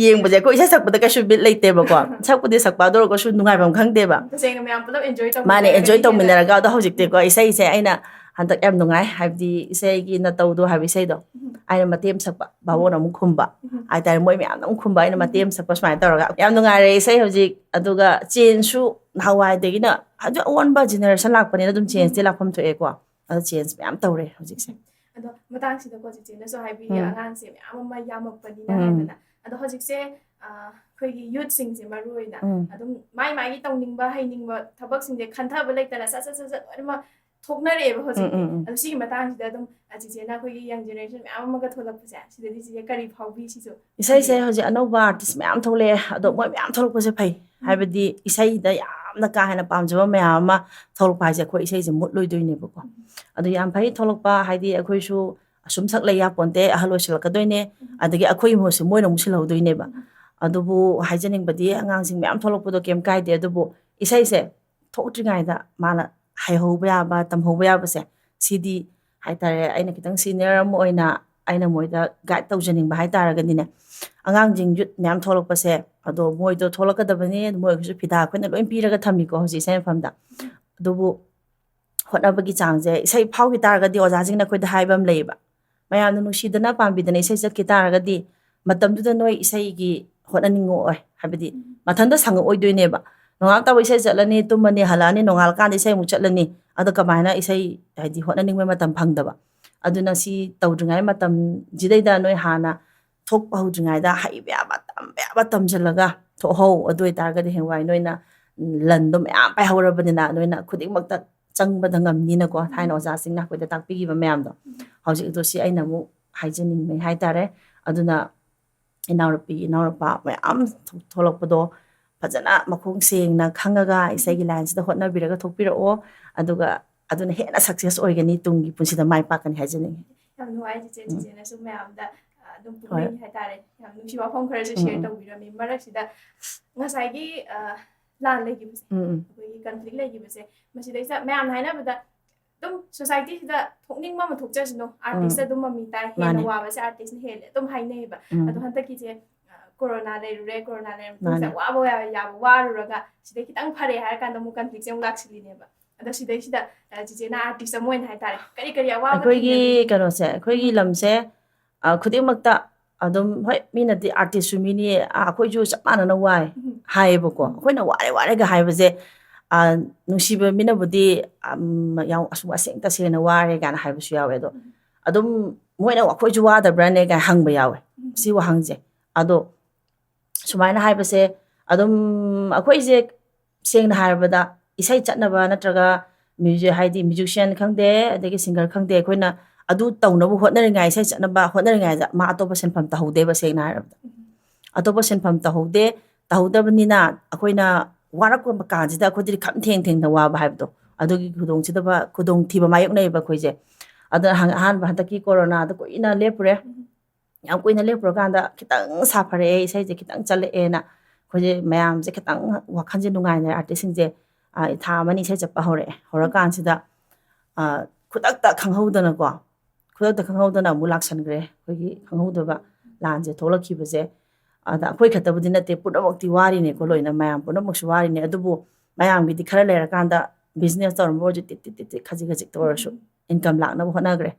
ꯌꯦꯡꯕꯁꯦ ꯑꯩꯈꯣꯏ ꯏꯁꯩ ꯁꯛꯄꯗ ꯀꯩꯁꯨ ꯕꯤꯠ ꯂꯩꯇꯦꯕꯀꯣ꯫ ꯁꯛꯄꯨꯗꯤ ꯁꯛꯄ ꯑꯗꯨ ꯑꯣꯏꯔꯒꯁꯨ ꯅꯨꯡꯉꯥꯏꯐꯝ ꯈꯪꯗꯦꯕ꯫ ꯇꯁꯦꯡꯅ ꯃꯌꯥꯝ ꯄꯨꯂꯞ ꯑꯦꯟꯖꯣꯏ ꯇꯧ ꯃꯥꯅꯦ, ꯑꯦꯟꯖꯣꯏ ꯇꯧꯃꯤꯟꯅꯔꯒ꯫ ꯑꯗꯣ ꯍꯧꯖꯤꯛꯇꯤꯀꯣ ꯏꯁꯩꯁꯦ ꯑꯩꯅ ꯍꯟꯗꯛ ꯌꯥꯝ ꯅꯨꯡꯉꯥꯏ꯫ ꯍꯥꯏꯕꯗꯤ ꯏꯁꯩꯒꯤ ꯅꯇꯧꯗꯣ ꯍꯥꯏꯕ ꯏꯁꯩꯗꯣ ꯑꯩꯅ ꯃꯇꯦꯛ ꯑꯃ ꯁꯛꯄ, ꯚꯥꯕꯣꯛꯅ ꯑꯃꯨꯛ ꯈꯨꯝꯕ ꯍꯥꯏꯇꯥꯔꯦ꯫ ꯃꯣꯏ ꯃꯌꯥꯝꯅ ꯑꯃꯨꯛ ꯈꯨꯝꯕ, ꯑꯩꯅ ꯃꯇꯦꯛ ꯑꯃ ꯁꯛꯄ ꯁꯨꯃꯥꯏꯅ ꯇꯧꯔꯒ ꯌꯥꯝ ꯅꯨꯡꯉꯥꯏꯔꯦ ꯏꯁꯩ ꯍꯧꯖꯤꯛ꯫ ꯑꯗꯨꯒ ꯆꯦꯟꯖꯁꯨ ꯅꯍꯥꯟꯋꯥꯏꯗꯒꯤꯅ ꯍꯧꯖꯤꯛ ꯑꯑꯣꯟꯕ ꯖꯦꯅꯦꯔꯦꯁꯟ ꯂꯥꯛꯄꯅꯤꯅ ꯑꯗꯨꯝ ꯆꯦꯟꯖꯇꯤ ꯂꯥꯛꯐꯝ ꯊꯣꯛꯑꯦꯀꯣ꯫ ꯑꯗꯣ ꯆꯦꯟꯖ ꯃꯌꯥꯝ ꯇꯧꯔꯦ ꯍꯧꯖꯤꯛꯁꯦ꯫ ꯑꯗꯣ ꯃꯇꯥꯡꯁꯤꯗꯀꯣ ꯆꯤꯆꯦꯅꯁꯨ ꯍꯥꯏꯕꯤꯔꯤ, ꯎꯝ꯫ ꯑꯉꯥꯡꯁꯦ ꯃꯌꯥꯝ ꯑꯃ ꯌꯥꯝꯃꯛꯄꯅꯤꯅ ꯎꯝ꯫ ꯍꯥꯏꯗꯅ꯫ ꯑꯗꯣ ꯍꯧꯖꯤꯛꯁꯦ ꯑ, ꯑꯩꯈꯣꯏꯒꯤ ꯌꯨꯠꯁꯤꯡꯁꯦ ꯃꯔꯨ ꯑꯣꯏꯅ ꯎꯝ꯫ ꯑꯗꯨꯝ ꯃꯥꯏ ꯃꯥꯏꯒꯤ ꯇꯧꯅꯤꯡꯕ ꯍꯩꯅꯤꯡꯕ ꯊꯕꯛꯁꯤꯡꯁꯦ ꯈꯟꯊꯕ ꯂꯩꯇꯅ ꯁꯠ ꯁꯠ ꯁꯠ ꯁꯠ ꯂꯣꯏꯅꯃꯛ ꯊꯣꯛꯅꯔꯛꯑꯦꯕ ꯍꯧꯖꯤꯛꯇꯤ꯫ ꯎꯝ, ꯎꯝ, ꯎꯝ꯫ ꯑꯗꯣ ꯁꯤꯒꯤ ꯃꯇꯥꯡꯁꯤꯗ ꯑꯗꯨꯝ ꯑ, ꯆꯤꯆꯦꯅ ꯑꯩꯈꯣꯏꯒꯤ ꯌꯪ ꯖꯦꯅꯦꯔꯦꯁꯟ ꯃꯌꯥꯝ ꯑꯃꯒ ꯊꯣꯛꯂꯛꯄꯁꯦ ꯁꯤꯗꯗꯤ ꯆꯤꯆꯦ ꯀꯔꯤ ꯐꯥꯎꯕꯤ ꯁꯤꯁꯨ? ꯏꯁꯩꯁꯦ ꯍꯧꯖꯤꯛ ꯑꯅꯧꯕ ꯑꯥꯔꯇꯤꯁ ꯃꯌꯥꯝ ꯊꯣꯛꯂꯛꯑꯦ꯫ ꯑꯗꯣ ꯃꯣꯏ ꯃꯌꯥꯝ ꯊꯣꯛꯂꯛꯄꯁꯦ ꯐꯩ꯫ ꯍꯥꯏꯕꯗꯤ ꯏꯁꯩꯗ ꯌꯥꯝꯅ ꯀꯥ ꯍꯦꯟꯅ ꯄꯥꯝꯖꯕ ꯃꯌꯥꯝ ꯑꯃ ꯊꯣꯛꯂꯛꯄ ꯍꯥꯏꯁꯦ ꯑꯩꯈꯣꯏ ꯏꯁꯩꯁꯦ ꯃꯨꯠꯂꯣꯏꯗꯣꯏꯅꯦꯕꯀꯣ꯫ ꯑꯗꯨ ꯌꯥꯝ ꯐꯩ ꯊꯣꯛꯂꯛꯄ, ꯍꯥꯏꯗꯤ ꯑꯩꯈꯣꯏꯁꯨ ꯑꯁꯨꯝ ꯁꯛ ꯂꯩ ꯌꯥꯄꯣꯟꯇꯦ, ꯑꯍꯜ ꯑꯣꯏꯁꯤꯜꯂꯛꯀꯗꯣꯏꯅꯦ꯫ ꯑꯗꯒꯤ ꯑꯩꯈꯣꯏꯒꯤ ꯃꯍꯨꯠꯁꯦ ꯃꯣꯏꯅ ꯑꯃꯨꯛ ꯁꯤꯜꯍꯧꯗꯣꯏꯅꯦꯕ꯫ ꯑꯗꯨꯕꯨ ꯍꯥꯏꯖꯅꯤꯡꯕꯗꯤ ꯑꯉꯥꯡꯁꯤꯡ ꯃꯌꯥꯝ ꯊꯣꯛꯂꯛꯄꯗꯣ ꯀꯩꯝ ꯀꯥꯏꯗꯦ, ꯑꯗꯨꯕꯨ ꯏꯁꯩꯁꯦ ꯊꯣꯛꯇ꯭ꯔꯤꯉꯩꯗ ꯃꯥꯅ ꯍꯩꯍꯧꯕ ꯌꯥꯕ, ꯇꯝꯍꯧꯕ ꯌꯥꯕꯁꯦ, ꯁꯤꯗꯤ ꯍꯥꯏꯇꯥꯔꯦ, ꯑꯩꯅ ꯈꯤꯇꯪ ꯁꯤꯅꯤꯌꯔ ꯑꯃ ꯑꯣꯏꯅ ꯑꯩꯅ ꯃꯣꯏꯗ ꯒꯥꯏꯗ ꯇꯧꯖꯅꯤꯡꯕ ꯍꯥꯏꯇꯥꯔꯒꯗꯤꯅꯦ, ꯑꯉꯥꯡꯁꯤꯡ ꯌꯨꯠ ꯃꯌꯥꯝ ꯊꯣꯛꯂꯛꯄꯁꯦ, ꯑꯗꯣ ꯃꯣꯏꯗꯣ ꯊꯣꯛꯂꯛꯀꯗꯕꯅꯤ, ꯃꯣꯏꯒꯤꯁꯨ ꯐꯤꯗꯥ ꯑꯩꯈꯣꯏꯅ ꯂꯣꯏ ꯄꯤꯔꯒ ꯊꯝꯃꯤꯀꯣ ꯍꯧꯖꯤꯛ ꯏꯁꯩ ꯃꯐꯝꯗ꯫ ꯑꯗꯨꯕꯨ ꯍꯣꯠꯅꯕꯒꯤ ꯆꯥꯡꯁꯦ, ꯏꯁꯩ ꯐꯥꯎꯈꯤ ꯇꯥꯔꯒꯗꯤ ꯑꯣꯖꯥꯁꯤꯡꯅ ꯑꯩꯈꯣꯏꯗ ꯍꯥꯏꯕ ꯑꯃ ꯂꯩꯌꯦꯕ, ꯃꯌꯥꯝꯅ ꯅꯨꯡꯁꯤꯗꯅ ꯄꯥꯝꯕꯤꯗꯅ ꯏꯁꯩ ꯆꯠꯈꯤ ꯇꯥꯔꯒꯗꯤ ꯃꯇꯝꯗꯨꯗ ꯅꯣꯏ ꯏꯁꯩꯒꯤ ꯍꯣꯠꯅꯅꯤꯡꯉꯛꯑꯣꯏ, ꯍꯥꯏꯕꯗꯤ ꯃꯊꯟꯇ ꯁꯪꯉꯛꯑꯣꯏꯗꯣꯏꯅꯦꯕ꯫ ꯅꯣꯡꯉꯥꯜ ꯇꯥꯕ ꯏꯁꯩ ꯆꯠꯂꯅꯤ, ꯇꯨꯝꯃꯅꯤ, ꯍꯜꯂꯛꯑꯅꯤ, ꯅꯣꯡꯉꯥꯜꯂꯀꯥꯟꯗ ꯏꯁꯩ ꯑꯃꯨꯛ ꯆꯠꯂꯅꯤ꯫ ꯑꯗꯣ ꯀꯃꯥꯏꯅ ꯏꯁꯩ ꯍꯥꯏꯗꯤ ꯍꯣꯠꯅꯅꯤꯡꯕꯩ ꯃꯇꯝ ꯐꯪꯗꯕ? ꯑꯗꯨꯅ ꯁꯤ ꯇꯧꯗ꯭ꯔꯤꯉꯩ ꯃꯇꯝꯁꯤꯗꯩꯗ ꯅꯣꯏ ꯍꯥꯟꯅ ꯊꯣꯛꯄ ꯍꯧꯗ꯭ꯔꯤꯉꯩꯗ ꯍꯩꯕ ꯌꯥꯕ, ꯇꯝꯕ ꯌꯥꯕ ꯇꯝꯁꯤꯜꯂꯒ ꯊꯣꯛꯍꯧ꯫ ꯑꯗꯨ ꯑꯣꯏꯇꯥꯔꯒꯗꯤ ꯍꯌꯦꯡꯋꯥꯏ ꯅꯣꯏꯅ ꯂꯟꯗꯣ ꯃꯌꯥꯝ ꯄꯥꯏꯍꯧꯔꯕꯅꯤꯅ ꯅꯣꯏꯅ ꯈꯨꯗꯤꯡꯃꯛꯇ ꯆꯪꯕꯗ ꯉꯝꯅꯤꯅꯀꯣ꯫ ꯊꯥꯏꯅ ꯑꯣꯖꯥꯁꯤꯡꯅ ꯑꯩꯈꯣꯏꯗ ꯇꯥꯛꯄꯤꯈꯤꯕ ꯃꯌꯥꯝꯗꯣ꯫ ꯍꯧꯖꯤꯛ ꯑꯗꯣ ꯁꯤ ꯑꯩꯅ ꯑꯃꯨꯛ ꯍꯥꯏꯖꯅꯤꯡꯕꯩ ꯍꯥꯏꯇꯥꯔꯦ꯫ ꯑꯗꯨꯅ ꯏꯅꯥꯎꯅꯨꯄꯤ, ꯏꯅꯥꯎꯅꯨꯄꯥ ꯃꯌꯥꯝ ꯊꯣꯛꯂꯛꯄꯗꯣ ꯐꯖꯅ ꯃꯈꯣꯡ ꯁꯦꯡꯅ ꯈꯪꯉꯒ ꯏꯁꯩꯒꯤ ꯂꯥꯏꯟꯁꯤꯗ ꯍꯣꯠꯅꯕꯤꯔꯒ ꯊꯣꯛꯄꯤꯔꯛꯑꯣ꯫ ꯑꯗꯨꯒ ꯑꯗꯨꯅ ꯍꯦꯟꯅ ꯁꯛꯁꯦꯁ ꯑꯣꯏꯒꯅꯤ, ꯇꯨꯡꯒꯤ ꯄꯨꯟꯁꯤꯗ ꯃꯥꯏ ꯄꯥꯛꯀꯅꯤ ꯍꯥꯏꯖꯅꯤꯡꯉꯤ꯫ ꯌꯥꯝ ꯅꯨꯡꯉꯥꯏ ꯆꯤꯆꯦ, ꯎꯝ꯫ ꯆꯤꯆꯦꯅꯁꯨ ꯃꯌꯥꯝꯗ, ꯑ, ꯑꯗꯨꯝ ꯄꯨꯛꯅꯤꯡ ꯍꯥꯏꯇꯥꯔꯦ, ꯌꯥꯝ ꯅꯨꯡꯁꯤꯕ ꯋꯥꯐꯝ ꯈꯔꯁꯨ ꯎꯝ, ꯁꯤꯌꯔ ꯎꯝ꯫ ꯇꯧꯕꯤꯔꯝꯃꯤ꯫ ꯃꯔꯛꯁꯤꯗ ꯉꯁꯥꯏꯒꯤ ꯑ, ꯂꯥꯟ ꯂꯩꯈꯤꯕꯁꯦ, ꯎꯝ, ꯎꯝ꯫ ꯑꯩꯈꯣꯏꯒꯤ ꯀꯟꯐ꯭ꯂꯤꯛ ꯂꯩꯈꯤꯕꯁꯦ, ꯃꯁꯤꯗꯩꯁꯤꯗ ꯃꯌꯥꯝꯅ ꯍꯥꯏꯅꯕꯗ ꯑꯗꯨꯝ ꯁꯣꯁꯥꯏꯇꯤꯁꯤꯗ ꯊꯣꯛꯅꯤꯡꯕ ꯑꯃ ꯊꯣꯛꯆꯁꯅꯨ, ꯑꯥꯔꯇꯤꯁ ꯎꯝ꯫ ꯑꯗꯨꯝ ꯃꯃꯤ ꯇꯥꯏ, ꯍꯦꯟꯅ ꯃꯥꯅꯦ꯫ ꯋꯥꯕꯁꯦ ꯑꯥꯔꯇꯤꯁꯇꯅ ꯍꯦꯜꯂꯦ ꯑꯗꯨꯝ ꯍꯥꯏꯅꯩꯌꯦꯕ꯫ ꯎꯝ꯫ ꯑꯗꯣ ꯍꯟꯗꯛꯀꯤꯁꯦ ꯑ, ꯀꯣꯔꯣꯅꯥ ꯂꯩꯔꯨꯔꯦ, ꯀꯣꯔꯣꯅꯥ ꯂꯩꯔ ꯃꯇꯨꯡꯁꯤꯗ ꯃꯥꯅꯦ꯫ ꯋꯥꯕ ꯌꯥ- ꯌꯥꯕ ꯋꯥꯔꯨꯔꯒ ꯁꯤꯗꯩ ꯈꯤꯇꯪ ꯐꯔꯦ ꯍꯥꯏꯔ ꯀꯥꯟꯗ ꯑꯃꯨꯛ ꯀꯟꯐ꯭ꯂꯤꯛꯁꯦ ꯑꯃꯨꯛ ꯂꯥꯛꯁꯤꯜꯂꯤꯅꯦꯕ꯫ ꯑꯗꯣ ꯁꯤꯗꯩꯁꯤꯗ ꯑ, ꯆꯤꯆꯦꯅ ꯑꯥꯔꯇꯤꯁ ꯑꯃ ꯑꯣꯏꯅ ꯍꯥꯏꯇꯥꯔꯦ, ꯀꯔꯤ ꯀꯔꯤ ꯑꯋꯥꯕ ꯑꯩꯈꯣꯏꯒꯤ ꯊꯦꯡꯅꯕꯤꯒꯦ? ꯀꯩꯅꯣꯁꯦ, ꯑꯩꯈꯣꯏꯒꯤ ꯎꯝ꯫ ꯂꯝꯁꯦ ꯑ, ꯈꯨꯗꯤꯡꯃꯛꯇ ꯑꯗꯨꯝ, ꯍꯣꯏ, ꯃꯤꯅꯗꯤ ꯑꯥꯔꯇꯤꯁꯁꯨ ꯃꯤꯅꯤ, ꯑ, ꯑꯩꯈꯣꯏꯁꯨ ꯆꯞ ꯃꯥꯟꯅꯅ ꯋꯥꯏ ꯎꯝ꯫ ꯍꯥꯏꯌꯦꯕꯀꯣ꯫ ꯎꯝ꯫ ꯑꯩꯈꯣꯏꯅ ꯋꯥꯔꯦ ꯋꯥꯔꯦꯒ ꯍꯥꯏꯕꯁꯦ, ꯑ, ꯅꯨꯡꯁꯤꯕ ꯃꯤꯅꯕꯨꯗꯤ, ꯑꯝ, ꯌꯥꯝ ꯑꯁꯨꯝ ꯑꯁꯦꯡ ꯇꯁꯦꯡꯅ ꯋꯥꯔꯦ ꯀꯥꯏꯅ ꯍꯥꯏꯕꯁꯨ ꯌꯥꯎꯋꯦ꯫ ꯑꯗꯣ ꯎꯝ꯫ ꯑꯗꯨꯝ ꯃꯣꯏꯅ "ꯑꯩꯈꯣꯏꯁꯨ ꯋꯥꯗꯕ꯭ꯔꯥꯅꯦ?" ꯀꯥꯏꯅ ꯍꯪꯕ ꯌꯥꯎꯋꯦ ꯎꯝ꯫ ꯁꯤ ꯋꯥꯍꯪꯁꯦ꯫ ꯑꯗꯣ ꯁꯨꯃꯥꯏꯅ ꯍꯥꯏꯕꯁꯦ ꯑꯗꯨꯝ ꯑꯩꯈꯣꯏꯁꯦ ꯁꯦꯡꯅ ꯍꯥꯏꯔꯕꯗ ꯏꯁꯩ ꯆꯠꯅꯕ ꯅꯠꯇ꯭ꯔꯒ ꯃ꯭ꯌꯨꯖꯤꯛ, ꯍꯥꯏꯗꯤ ꯃ꯭ꯌꯨꯖꯤꯁꯤꯌꯥꯟ ꯈꯪꯗꯦ, ꯑꯗꯒꯤ ꯁꯤꯡꯒꯔ ꯈꯪꯗꯦ, ꯑꯩꯈꯣꯏꯅ ꯑꯗꯨ ꯇꯧꯅꯕ ꯍꯣꯠꯅꯔꯤꯉꯥꯏ, ꯏꯁꯩ ꯆꯠꯅꯕ ꯍꯣꯠꯅꯔꯤꯉꯩꯗ ꯃꯥ ꯑꯇꯣꯞꯄ ꯁꯤꯟꯐꯝ ꯇꯧꯍꯧꯗꯦꯕ, ꯁꯦꯡꯅ ꯍꯥꯏꯔꯕꯗ꯫ ꯎꯝ꯫ ꯑꯇꯣꯞꯄ ꯁꯤꯟꯐꯝ ꯇꯧꯍꯧꯗꯦ, ꯇꯧꯍꯧꯗꯕꯅꯤꯅ ꯑꯩꯈꯣꯏꯅ ꯋꯥꯔꯛꯄ ꯀꯥꯟꯁꯤꯗ ꯑꯩꯈꯣꯏꯗꯗꯤ ꯈꯝ ꯊꯦꯡ ꯊꯦꯡꯅ ꯋꯥꯕ ꯍꯥꯏꯕꯗꯣ, ꯑꯗꯨꯒꯤ ꯈꯨꯗꯣꯡꯊꯤꯗꯕ, ꯈꯨꯗꯣꯡꯊꯤꯕ ꯃꯥꯌꯣꯛꯅꯩꯌꯦꯕ ꯑꯩꯈꯣꯏꯁꯦ꯫ ꯑꯗꯨꯅ ꯍꯪ-, ꯑꯍꯥꯟꯕ ꯍꯟꯗꯛꯀꯤ ꯀꯣꯔꯣꯅꯥꯗ ꯀꯨꯏꯅ ꯂꯦꯞꯄꯨꯔꯦ꯫ ꯎꯝ꯫ ꯌꯥꯝ ꯀꯨꯏꯅ ꯂꯦꯞꯄꯨꯔꯀꯥꯟꯗ ꯈꯤꯇꯪ ꯁꯥꯐꯔꯛꯑꯦ, ꯏꯁꯩꯁꯦ ꯈꯤꯇꯪ ꯆꯠꯂꯛꯑꯦꯅ ꯑꯩꯈꯣꯏꯁꯦ ꯃꯌꯥꯝꯁꯦ ꯈꯤꯇꯪ ꯋꯥꯈꯜꯁꯦ ꯅꯨꯡꯉꯥꯏꯅꯔꯦ, ꯑꯥꯔꯇꯤꯁꯁꯤꯡꯁꯦ, ꯑ, ꯊꯥ ꯑꯃꯅꯤ ꯏꯁꯩ ꯆꯠꯄ ꯍꯧꯔꯛꯑꯦ꯫ ꯍꯧꯔꯀꯥꯟꯁꯤꯗ, ꯑ, ꯈꯨꯗꯛꯇ ꯈꯪꯍꯧꯗꯅꯀꯣ, ꯈꯨꯗꯛꯇ ꯈꯪꯍꯧꯗꯅ ꯑꯃꯨꯛ ꯂꯥꯛꯁꯟꯈ꯭ꯔꯦ ꯑꯩꯈꯣꯏꯒꯤ ꯈꯪꯍꯧꯗꯕ ꯂꯥꯟꯁꯦ ꯊꯣꯛꯂꯛꯈꯤꯕꯁꯦ꯫ ꯑꯗ ꯑꯩꯈꯣꯏ ꯈꯛꯇꯕꯨꯗꯤ ꯅꯠꯇꯦ, ꯄꯨꯝꯅꯃꯛꯇꯤ ꯋꯥꯔꯤꯅꯦꯀꯣ, ꯂꯣꯏꯅ ꯃꯌꯥꯝ ꯄꯨꯝꯅꯃꯛꯁꯨ ꯋꯥꯔꯤꯅꯦ꯫ ꯑꯗꯨꯕꯨ ꯃꯌꯥꯝꯒꯤꯗꯤ ꯈꯔ ꯂꯩꯔꯀꯥꯟꯗ ꯕꯤꯖꯤꯅꯦꯁ ꯇꯧꯔꯝꯕ ꯑꯣꯏꯔꯁꯨ ꯇꯤꯠ ꯇꯤꯠ ꯇꯤꯠ ꯇꯤꯠ ꯈꯖꯤꯛ ꯈꯖꯤꯛꯇ ꯑꯣꯏꯔꯁꯨ ꯏꯟꯀꯝ ꯂꯥꯛꯅꯕ ꯍꯣꯠꯅꯈ꯭ꯔꯦ꯫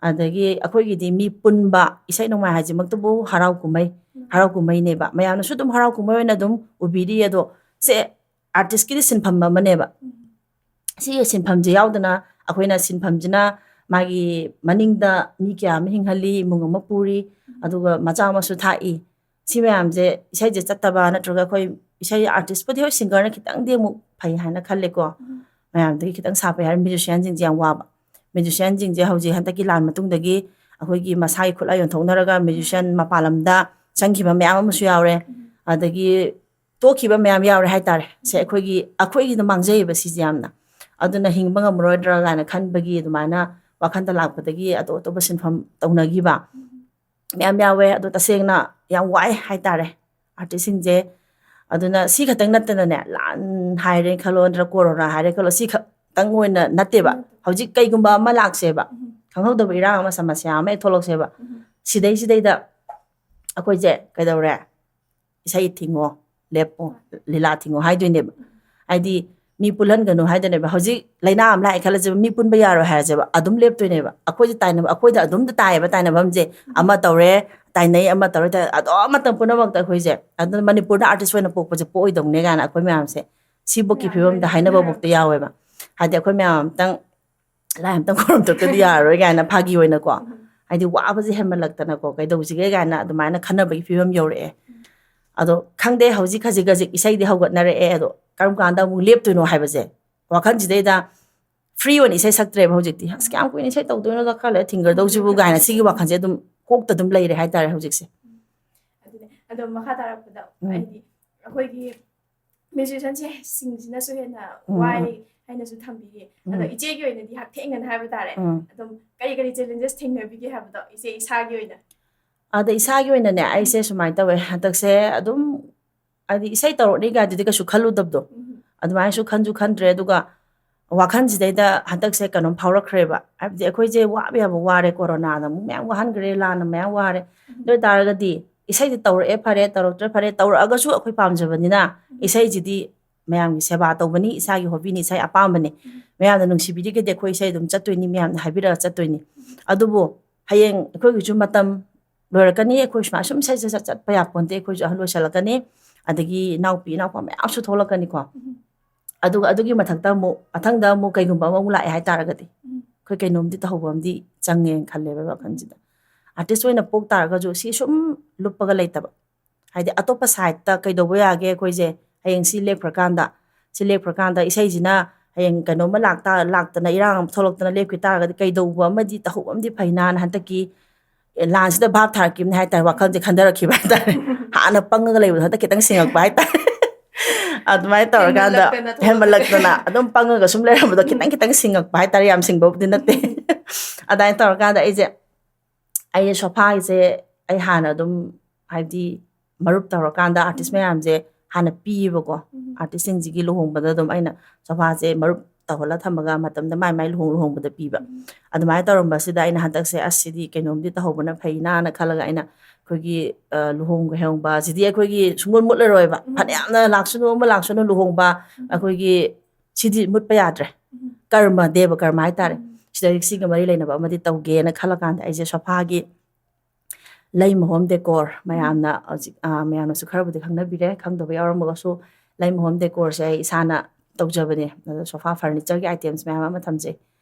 ꯑꯗꯒꯤ ꯑꯩꯈꯣꯏꯒꯤꯗꯤ ꯃꯤ ꯄꯨꯟꯕ, ꯏꯁꯩ ꯅꯣꯡꯃꯥꯏ ꯍꯥꯏꯁꯤꯃꯛꯇꯕꯨ ꯍꯔꯥꯎ ꯀꯨꯝꯍꯩ, ꯍꯔꯥꯎ ꯀꯨꯝꯍꯩꯅꯦꯕ꯫ ꯃꯌꯥꯝꯅꯁꯨ ꯑꯗꯨꯝ ꯍꯔꯥꯎ ꯀꯨꯝꯍꯩ ꯑꯣꯏꯅ ꯑꯗꯨꯝ ꯎꯕꯤꯔꯤ꯫ ꯑꯗꯣ ꯁꯦ ꯑꯥꯔꯇꯤꯁꯀꯤꯗꯤ ꯁꯤꯟꯐꯝ ꯑꯃꯅꯦꯕ꯫ ꯁꯤꯒꯤ ꯁꯤꯟꯐꯝꯁꯦ ꯌꯥꯎꯗꯅ ꯑꯩꯈꯣꯏꯅ ꯁꯤꯟꯐꯝꯁꯤꯅ ꯃꯥꯒꯤ ꯃꯅꯤꯡꯗ ꯃꯤ ꯀꯌꯥ ꯑꯃ ꯍꯤꯡꯍꯜꯂꯤ, ꯏꯃꯨꯡ ꯑꯃ ꯄꯨꯔꯤ, ꯑꯗꯨꯒ ꯃꯆꯥ ꯑꯃꯁꯨ ꯊꯥꯛꯏ꯫ ꯁꯤ ꯃꯌꯥꯝꯁꯦ, ꯏꯁꯩꯁꯦ ꯆꯠꯇꯕ ꯅꯠꯇ꯭ꯔꯒ ꯑꯩꯈꯣꯏ ꯏꯁꯩ ꯑꯥꯔꯇꯤꯁꯄꯨꯗꯤ ꯍꯣꯏ ꯁꯤꯡꯒꯔꯅ ꯈꯤꯇꯪꯗꯤ ꯑꯃꯨꯛ ꯐꯩ ꯍꯥꯏꯅ ꯈꯜꯂꯦꯀꯣ꯫ ꯃꯌꯥꯝꯗꯒꯤ ꯈꯤꯇꯪ ꯁꯥꯐꯩ ꯍꯥꯏꯔ ꯃ꯭ꯌꯨꯖꯤꯁꯤꯌꯥꯟꯁꯤꯡꯁꯦ ꯌꯥꯝ ꯋꯥꯕ꯫ ꯃ꯭ꯌꯨꯖꯤꯁꯤꯌꯥꯟꯁꯤꯡꯁꯦ ꯍꯧꯖꯤꯛ ꯍꯟꯗꯛꯀꯤ ꯂꯥꯟ ꯃꯇꯨꯡꯗꯒꯤ ꯑꯩꯈꯣꯏꯒꯤ ꯃꯁꯥꯒꯤ ꯈꯨꯠꯂꯥꯏ ꯌꯣꯟꯊꯣꯛꯅꯔꯒ ꯃ꯭ꯌꯨꯖꯤꯁꯤꯌꯥꯟ ꯃꯄꯥꯟ ꯂꯝꯗ ꯆꯪꯈꯤꯕ ꯃꯌꯥꯝ ꯑꯃꯁꯨ ꯌꯥꯎꯔꯦ꯫ ꯑꯗꯒꯤ ꯇꯣꯛꯈꯤꯕ ꯃꯌꯥꯝ ꯌꯥꯎꯔꯦ ꯍꯥꯏꯇꯥꯔꯦ꯫ ꯁꯦ ꯑꯩꯈꯣꯏꯒꯤ, ꯑꯩꯈꯣꯏꯒꯤꯗ ꯃꯥꯡꯖꯩꯌꯦꯕ ꯁꯤꯁꯦ ꯌꯥꯝꯅ꯫ ꯑꯗꯨꯅ ꯍꯤꯡꯕ ꯉꯝꯃꯔꯣꯏꯗ꯭ꯔꯥ ꯀꯥꯏꯅ ꯈꯟꯕꯒꯤ ꯑꯗꯨꯃꯥꯏꯅ ꯋꯥꯈꯟꯗ ꯂꯥꯛꯄꯗꯒꯤ ꯑꯇꯣꯞ ꯑꯇꯣꯞꯄ ꯁꯤꯟꯐꯝ ꯇꯧꯅꯈꯤꯕ꯫ ꯃꯌꯥꯝ ꯌꯥꯎꯋꯦ꯫ ꯑꯗꯣ ꯇꯁꯦꯡꯅ ꯌꯥꯝ ꯋꯥꯏ ꯍꯥꯏꯇꯥꯔꯦ ꯑꯥꯔꯇꯤꯁꯁꯤꯡꯁꯦ꯫ ꯑꯗꯨꯅ ꯁꯤ ꯈꯛꯇꯪ ꯅꯠꯇꯅꯅꯦ, ꯂꯥꯟ ꯍꯥꯏꯔꯦ ꯈꯜꯂꯣ, ꯅꯠꯇ꯭ꯔꯒ ꯀꯣꯔꯣꯅꯥ ꯍꯥꯏꯔꯦ ꯈꯜꯂꯣ, ꯁꯤ ꯈꯛꯇꯪ ꯑꯣꯏꯅ ꯅꯠꯇꯦꯕ꯫ ꯍꯧꯖꯤꯛ ꯀꯩꯒꯨꯝꯕ ꯑꯃ ꯂꯥꯛꯁꯦꯕ, ꯈꯪꯍꯧꯗꯕ ꯏꯔꯥꯡ ꯑꯃ, ꯁꯃꯁ꯭ꯌꯥ ꯑꯃ ꯍꯦꯛ ꯊꯣꯛꯂꯛꯁꯦꯕ, ꯁꯤꯗꯩꯁꯤꯗꯩꯗ ꯑꯩꯈꯣꯏꯁꯦ ꯀꯩꯗꯧꯔꯦ? ꯏꯁꯩ ꯊꯤꯡꯉꯣ, ꯂꯦꯞꯄꯣ, ꯂꯤꯂꯥ ꯊꯤꯡꯉꯣ ꯍꯥꯏꯗꯣꯏꯅꯦꯕ꯫ ꯍꯥꯏꯗꯤ ꯃꯤ ꯄꯨꯜꯍꯟꯒꯅꯨ ꯍꯥꯏꯗꯣꯏꯅꯦꯕ꯫ ꯍꯧꯖꯤꯛ ꯂꯥꯏꯅꯥ ꯑꯃ ꯂꯥꯛꯑꯦ ꯈꯜꯂꯁꯦꯕ, ꯃꯤ ꯄꯨꯟꯕ ꯌꯥꯔꯣꯏ ꯍꯥꯏꯔꯁꯦꯕ, ꯑꯗꯨꯝ ꯂꯦꯞꯇꯣꯏꯅꯦꯕ꯫ ꯑꯩꯈꯣꯏꯗ ꯇꯥꯏꯅꯕ, ꯑꯩꯈꯣꯏꯗ ꯑꯗꯨꯝ ꯇꯥꯏꯌꯦꯕ ꯇꯥꯏꯅꯐꯝꯁꯦ꯫ ꯑꯃ ꯇꯧꯔꯦ, ꯇꯥꯏꯅꯩ, ꯑꯃ ꯇꯧꯔꯦ, ꯇꯥꯏ-, ꯑꯗꯨꯝ ꯃꯇꯝ ꯄꯨꯝꯅꯃꯛꯇ ꯑꯩꯈꯣꯏꯁꯦ, ꯑꯗꯨꯅ ꯃꯅꯤꯄꯨꯔꯗ ꯑꯥꯔꯇꯤꯁ ꯑꯣꯏꯅ ꯄꯣꯛꯄꯁꯦ ꯄꯣꯛꯑꯣꯏꯗꯧꯅꯦ ꯀꯥꯏꯅ ꯑꯩꯈꯣꯏ ꯃꯌꯥꯝꯁꯦ ꯁꯤꯕꯨꯛꯀꯤ ꯐꯤꯕꯝꯗ ꯍꯥꯏꯅꯕꯐꯥꯎꯗ ꯌꯥꯎꯋꯦꯕ꯫ ꯍꯥꯏꯗꯤ ꯑꯩꯈꯣꯏ ꯃꯌꯥꯝ ꯑꯝꯇꯪ ꯂꯥꯏ ꯑꯝꯇꯪ ꯈꯣꯏꯔꯝꯊꯣꯛꯇꯗꯤ ꯌꯥꯔꯔꯣꯏ ꯀꯥꯏꯅ ꯐꯥꯒꯤ ꯑꯣꯏꯅꯀꯣ, ꯍꯥꯏꯗꯤ ꯋꯥꯕꯁꯦ ꯍꯦꯟꯃꯜꯂꯛꯇꯅꯀꯣ, ꯀꯩꯗꯧꯁꯤꯒꯦ ꯀꯥꯏꯅ ꯑꯗꯨꯃꯥꯏꯅ ꯈꯟꯅꯕꯒꯤ ꯐꯤꯕꯝ ꯌꯧꯔꯛꯑꯦ꯫ ꯑꯗꯣ ꯈꯪꯗꯦ, ꯍꯧꯖꯤꯛ ꯈꯖꯤꯛ ꯈꯖꯤꯛ ꯏꯁꯩꯗꯤ ꯍꯧꯒꯠꯅꯔꯛꯑꯦ, ꯑꯗꯣ ꯀꯔꯝ ꯀꯥꯟꯗ ꯑꯃꯨꯛ ꯂꯦꯞꯇꯣꯏꯅꯣ ꯍꯥꯏꯕꯁꯦ ꯋꯥꯈꯜꯁꯤꯗꯩꯗ ꯐ꯭ꯔꯤ ꯑꯣꯏꯅ ꯏꯁꯩ ꯁꯛꯇ꯭ꯔꯦꯕ ꯍꯧꯖꯤꯛꯇꯤ꯫ "ꯑꯁ, ꯀꯌꯥꯝ ꯀꯨꯏꯅ ꯏꯁꯩ ꯇꯧꯗꯣꯏꯅꯣꯗ, ꯈꯔ ꯂꯩꯔ ꯊꯤꯡꯒꯗꯧꯁꯤꯕꯨ" ꯀꯥꯏꯅ ꯁꯤꯒꯤ ꯋꯥꯈꯜꯁꯦ ꯑꯗꯨꯝ ꯀꯣꯛꯇ ꯑꯗꯨꯝ ꯂꯩꯔꯦ ꯍꯥꯏꯇꯥꯔꯦ ꯍꯧꯖꯤꯛꯁꯦ꯫ ꯑꯗꯨꯅꯦ꯫ ꯑꯗꯣ ꯃꯈꯥ ꯇꯥꯔꯛꯄꯗ ꯎꯝ꯫ ꯍꯥꯏꯗꯤ ꯑꯩꯈꯣꯏꯒꯤ ꯃ꯭ꯌꯨꯖꯤꯁꯤꯌꯥꯟꯁꯦ ꯁꯤꯡꯁꯤꯅꯁꯨ ꯍꯦꯟꯅ ꯎꯝ, ꯋꯥꯏ ꯎꯝ꯫ ꯍꯥꯏꯅꯁꯨ ꯊꯝꯕꯤꯌꯦ꯫ ꯑꯗꯣ ꯎꯝ꯫ ꯏꯆꯦꯒꯤ ꯑꯣꯏꯅꯗꯤ ꯍꯛꯊꯦꯡꯅꯅ ꯍꯥꯏꯕ ꯇꯥꯔꯦ, ꯎꯝ꯫ ꯑꯗꯨꯝ ꯀꯔꯤ ꯀꯔꯤ ꯆꯦꯂꯦꯟꯖꯦꯁ ꯊꯦꯡꯅꯕꯤꯒꯦ ꯍꯥꯏꯕꯗꯣ ꯏꯆꯦ ꯏꯁꯥꯒꯤ ꯑꯣꯏꯅ? ꯑꯗ ꯏꯁꯥꯒꯤ ꯑꯣꯏꯅꯅꯦ, ꯑꯩꯁꯦ ꯁꯨꯃꯥꯏꯅ ꯇꯧꯋꯦ, ꯍꯟꯗꯛꯁꯦ ꯑꯗꯨꯝ ꯍꯥꯏꯗꯤ ꯏꯁꯩ ꯇꯧꯔꯛꯅꯤ ꯀꯥꯏꯗꯨꯗꯤ ꯀꯩꯁꯨ ꯈꯜꯂꯨꯗꯕꯗꯣ, ꯎꯝ꯫ ꯑꯗꯨꯃꯥꯏꯅꯁꯨ ꯈꯟꯁꯨ ꯈꯟꯗ꯭ꯔꯦ꯫ ꯑꯗꯨꯒ ꯋꯥꯈꯜꯁꯤꯗꯩꯗ ꯍꯟꯗꯛꯁꯦ ꯀꯩꯅꯣꯝ ꯐꯥꯎꯔꯛꯈ꯭ꯔꯦꯕ, ꯍꯥꯏꯕꯗꯤ ꯑꯩꯈꯣꯏꯁꯦ ꯋꯥꯕ ꯌꯥꯕ ꯋꯥꯔꯦ, ꯀꯣꯔꯣꯅꯥꯅ ꯑꯃꯨꯛ ꯃꯌꯥꯝ ꯋꯥꯍꯟꯈ꯭ꯔꯦ, ꯂꯥꯟꯅ ꯃꯌꯥꯝ ꯋꯥꯔꯦ꯫ ꯑꯗꯨ ꯑꯣꯏ ꯇꯥꯔꯒꯗꯤ ꯏꯁꯩꯗꯤ ꯇꯧꯔꯛꯑꯦ ꯐꯔꯦ, ꯇꯧꯔꯛꯇ꯭ꯔꯦ ꯐꯔꯦ, ꯇꯧꯔꯛꯑꯒꯁꯨ ꯑꯩꯈꯣꯏ ꯄꯥꯝꯖꯕꯅꯤꯅ ꯏꯁꯩꯁꯤꯗꯤ ꯃꯌꯥꯝꯒꯤ ꯁꯦꯕꯥ ꯇꯧꯕꯅꯤ, ꯏꯁꯥꯒꯤ ꯍꯣꯕꯤꯅꯤ, ꯏꯁꯥꯒꯤ ꯑꯄꯥꯝꯕꯅꯤ꯫ ꯃꯌꯥꯝꯅ ꯅꯨꯡꯁꯤꯕꯤꯔꯒꯗꯤ ꯑꯩꯈꯣꯏ ꯏꯁꯩ ꯑꯗꯨꯝ ꯆꯠꯇꯣꯏꯅꯤ, ꯃꯌꯥꯝꯅ ꯍꯥꯏꯕꯤꯔꯒ ꯆꯠꯇꯣꯏꯅꯤ꯫ ꯑꯗꯨꯕꯨ ꯍꯌꯦꯡ ꯑꯩꯈꯣꯏꯒꯤꯁꯨ ꯃꯇꯝ ꯂꯣꯏꯔꯛꯀꯅꯤ, ꯑꯩꯈꯣꯏ ꯁꯨꯃꯥꯏꯅ ꯁꯨꯝ ꯏꯁꯩ ꯁꯠ ꯁꯠ ꯆꯠꯄ ꯌꯥꯄꯣꯟꯇꯦ, ꯑꯩꯈꯣꯏꯁꯨ ꯑꯍꯜ ꯑꯣꯏꯁꯜꯂꯛꯀꯅꯤ, ꯑꯗꯒꯤ ꯏꯅꯥꯎꯄꯤ ꯏꯅꯥꯎꯄꯥ ꯃꯌꯥꯝꯁꯨ ꯊꯣꯛꯂꯛꯀꯅꯤꯀꯣ꯫ ꯑꯗꯨꯒ ꯑꯗꯨꯒꯤ ꯃꯊꯛꯇ ꯑꯃꯨꯛ ꯃꯊꯪꯗ ꯑꯃꯨꯛ ꯀꯩꯒꯨꯝꯕ ꯑꯃꯃꯨꯛ ꯂꯥꯛꯑꯦ ꯍꯥꯏꯇꯥꯔꯒꯗꯤ ꯑꯩꯈꯣꯏ ꯀꯩꯅꯣꯝꯗꯤ ꯇꯧꯍꯧꯕ ꯑꯃꯗꯤ ꯆꯪꯉꯦꯅ ꯈꯜꯂꯦꯕ ꯋꯥꯈꯜꯁꯤꯗ꯫ ꯑꯥꯔꯇꯤꯁ ꯑꯣꯏꯅ ꯄꯣꯛ ꯇꯥꯔꯒꯁꯨ ꯁꯤ ꯁꯨꯝ ꯂꯨꯞꯄꯒ ꯂꯩꯇꯕ, ꯍꯥꯏꯗꯤ ꯑꯇꯣꯞꯄ ꯁꯥꯏꯠꯇ ꯀꯩꯗꯧꯕ ꯌꯥꯒꯦ ꯑꯩꯈꯣꯏꯁꯦ, ꯍꯌꯦꯡ ꯁꯤ ꯂꯦꯞꯈ꯭ꯔꯀꯥꯟꯗ, ꯁꯤ ꯂꯦꯞꯈ꯭ꯔꯀꯥꯟꯗ ꯏꯁꯩꯁꯤꯅ ꯍꯌꯦꯡ ꯀꯩꯅꯣꯝꯃ ꯂꯥꯛꯇ ꯂꯥꯛꯇꯅ, ꯏꯔꯥꯡ ꯑꯃ ꯊꯣꯛꯂꯛꯇꯅ ꯂꯦꯞꯈꯤ ꯇꯥꯔꯒꯗꯤ ꯀꯩꯗꯧꯕ ꯑꯃꯗꯤ ꯇꯧꯍꯧꯕ ꯑꯃꯗꯤ ꯐꯩꯅꯥꯅ ꯍꯟꯗꯛꯀꯤ ꯂꯥꯟꯁꯤꯗ ꯚꯥꯞ ꯊꯥꯔꯛꯈꯤꯕꯅꯦ ꯍꯥꯏꯇꯥꯔꯦ, ꯋꯥꯈꯜꯁꯦ ꯈꯟꯊꯔꯛꯈꯤꯕ ꯍꯥꯏꯇꯥꯔꯦ꯫ ꯍꯥꯟꯅ ꯄꯪꯉꯒ ꯂꯩꯕꯗꯣ ꯍꯟꯗꯛ ꯈꯤꯇꯪ ꯁꯤꯡꯉꯛꯄ ꯍꯥꯏꯇꯥꯔꯦ꯫ ꯑꯗꯨꯃꯥꯏꯅ ꯇꯧꯔꯀꯥꯟꯗ ꯍꯦꯟꯃꯜꯂꯛꯇꯅ ꯊꯣꯛꯂꯛꯄ꯫ ꯍꯦꯟꯃꯜꯂꯛꯇꯅ ꯑꯗꯨꯝ ꯄꯪꯉꯒ ꯁꯨꯝ ꯂꯩꯔꯝꯕꯗꯣ ꯈꯤꯇꯪ ꯈꯤꯇꯪ ꯁꯤꯡꯉꯛꯄ ꯍꯥꯏꯇꯥꯔꯦ, ꯌꯥꯝ ꯁꯤꯡꯕꯕꯨꯗꯤ ꯅꯠꯇꯦ꯫ ꯑꯗꯨꯃꯥꯏꯅ ꯇꯧꯔꯀꯥꯟꯗ ꯑꯩꯁꯦ ꯑꯩꯁꯦ ꯁꯣꯐꯥꯁꯦ ꯑꯩ ꯍꯥꯟꯅ ꯑꯗꯨꯝ, ꯍꯥꯏꯕꯗꯤ, ꯃꯔꯨꯞ ꯇꯧꯔꯀꯥꯟꯗ ꯑꯥꯔꯇꯤꯁ ꯃꯌꯥꯝꯁꯦ ꯍꯥꯟꯅ ꯄꯤꯌꯦꯕꯀꯣ꯫ ꯑꯥꯔꯇꯤꯁꯁꯤꯡꯁꯤꯒꯤ ꯂꯨꯍꯣꯡꯕꯗ ꯑꯗꯨꯝ ꯑꯩꯅ ꯁꯣꯐꯥꯁꯦ ꯃꯔꯨꯞ ꯇꯧꯍꯜꯂ ꯊꯝꯃꯒ ꯃꯇꯝꯗ ꯃꯥꯏ ꯃꯥꯏ ꯂꯨꯍꯣꯡ ꯂꯨꯍꯣꯡꯕꯗ ꯄꯤꯕ꯫ ꯑꯗꯨꯃꯥꯏꯅ ꯇꯧꯔꯝꯕꯁꯤꯗ ꯑꯩꯅ ꯍꯟꯗꯛꯁꯦ, "ꯑꯁ, ꯁꯤꯗꯤ ꯀꯩꯅꯣꯝꯗꯤ ꯇꯧꯍꯧꯕꯅ ꯐꯩꯅꯥꯅ" ꯈꯜꯂꯒ ꯑꯩꯅ ꯑꯩꯈꯣꯏꯒꯤ, ꯑ, ꯂꯨꯍꯣꯡ ꯂꯨꯍꯣꯡꯕ ꯁꯤꯗꯤ ꯑꯩꯈꯣꯏꯒꯤ ꯁꯨꯡꯃꯨꯠ ꯃꯨꯠꯂꯔꯣꯏꯕ꯫ ꯐꯅꯌꯥꯝꯅ ꯂꯥꯛꯁꯅꯨ, ꯑꯃ ꯂꯥꯛꯁꯅꯨ, ꯂꯨꯍꯣꯡꯕ ꯑꯩꯈꯣꯏꯒꯤ ꯁꯤꯗꯤ ꯃꯨꯠꯄ ꯌꯥꯗ꯭ꯔꯦ꯫ ꯀꯔꯃ, ꯗꯦꯕ ꯀꯔꯃ ꯍꯥꯏꯇꯥꯔꯦ꯫ ꯁꯤꯗ ꯁꯤꯒ ꯃꯔꯤ ꯂꯩꯅꯕ ꯑꯃꯗꯤ ꯇꯧꯒꯦꯅ ꯈꯜꯂꯀꯥꯟꯗ ꯑꯩꯁꯦ ꯁꯣꯐꯥꯒꯤ ꯂꯩꯃ ꯍꯣꯝ ꯗꯦꯀꯣꯔ, ꯃꯌꯥꯝꯅ ꯍꯧꯖꯤꯛ, ꯑ, ꯃꯌꯥꯝꯅꯁꯨ ꯈꯔꯕꯨꯗꯤ ꯈꯪꯅꯕꯤꯔꯦ, ꯈꯪꯗꯕ ꯌꯥꯎꯔꯝꯃꯒꯁꯨ ꯂꯩꯃ ꯍꯣꯝ ꯗꯦꯀꯣꯔꯁꯦ ꯑꯩ ꯏꯁꯥꯅ ꯇꯧꯖꯕꯅꯦ꯫ ꯑꯗꯣ ꯁꯣꯐꯥ ꯐꯔꯅꯤꯆꯔꯒꯤ ꯑꯥꯏꯇꯦꯝꯁ ꯃꯌꯥꯝ ꯑꯃ ꯊꯝꯖꯩ꯫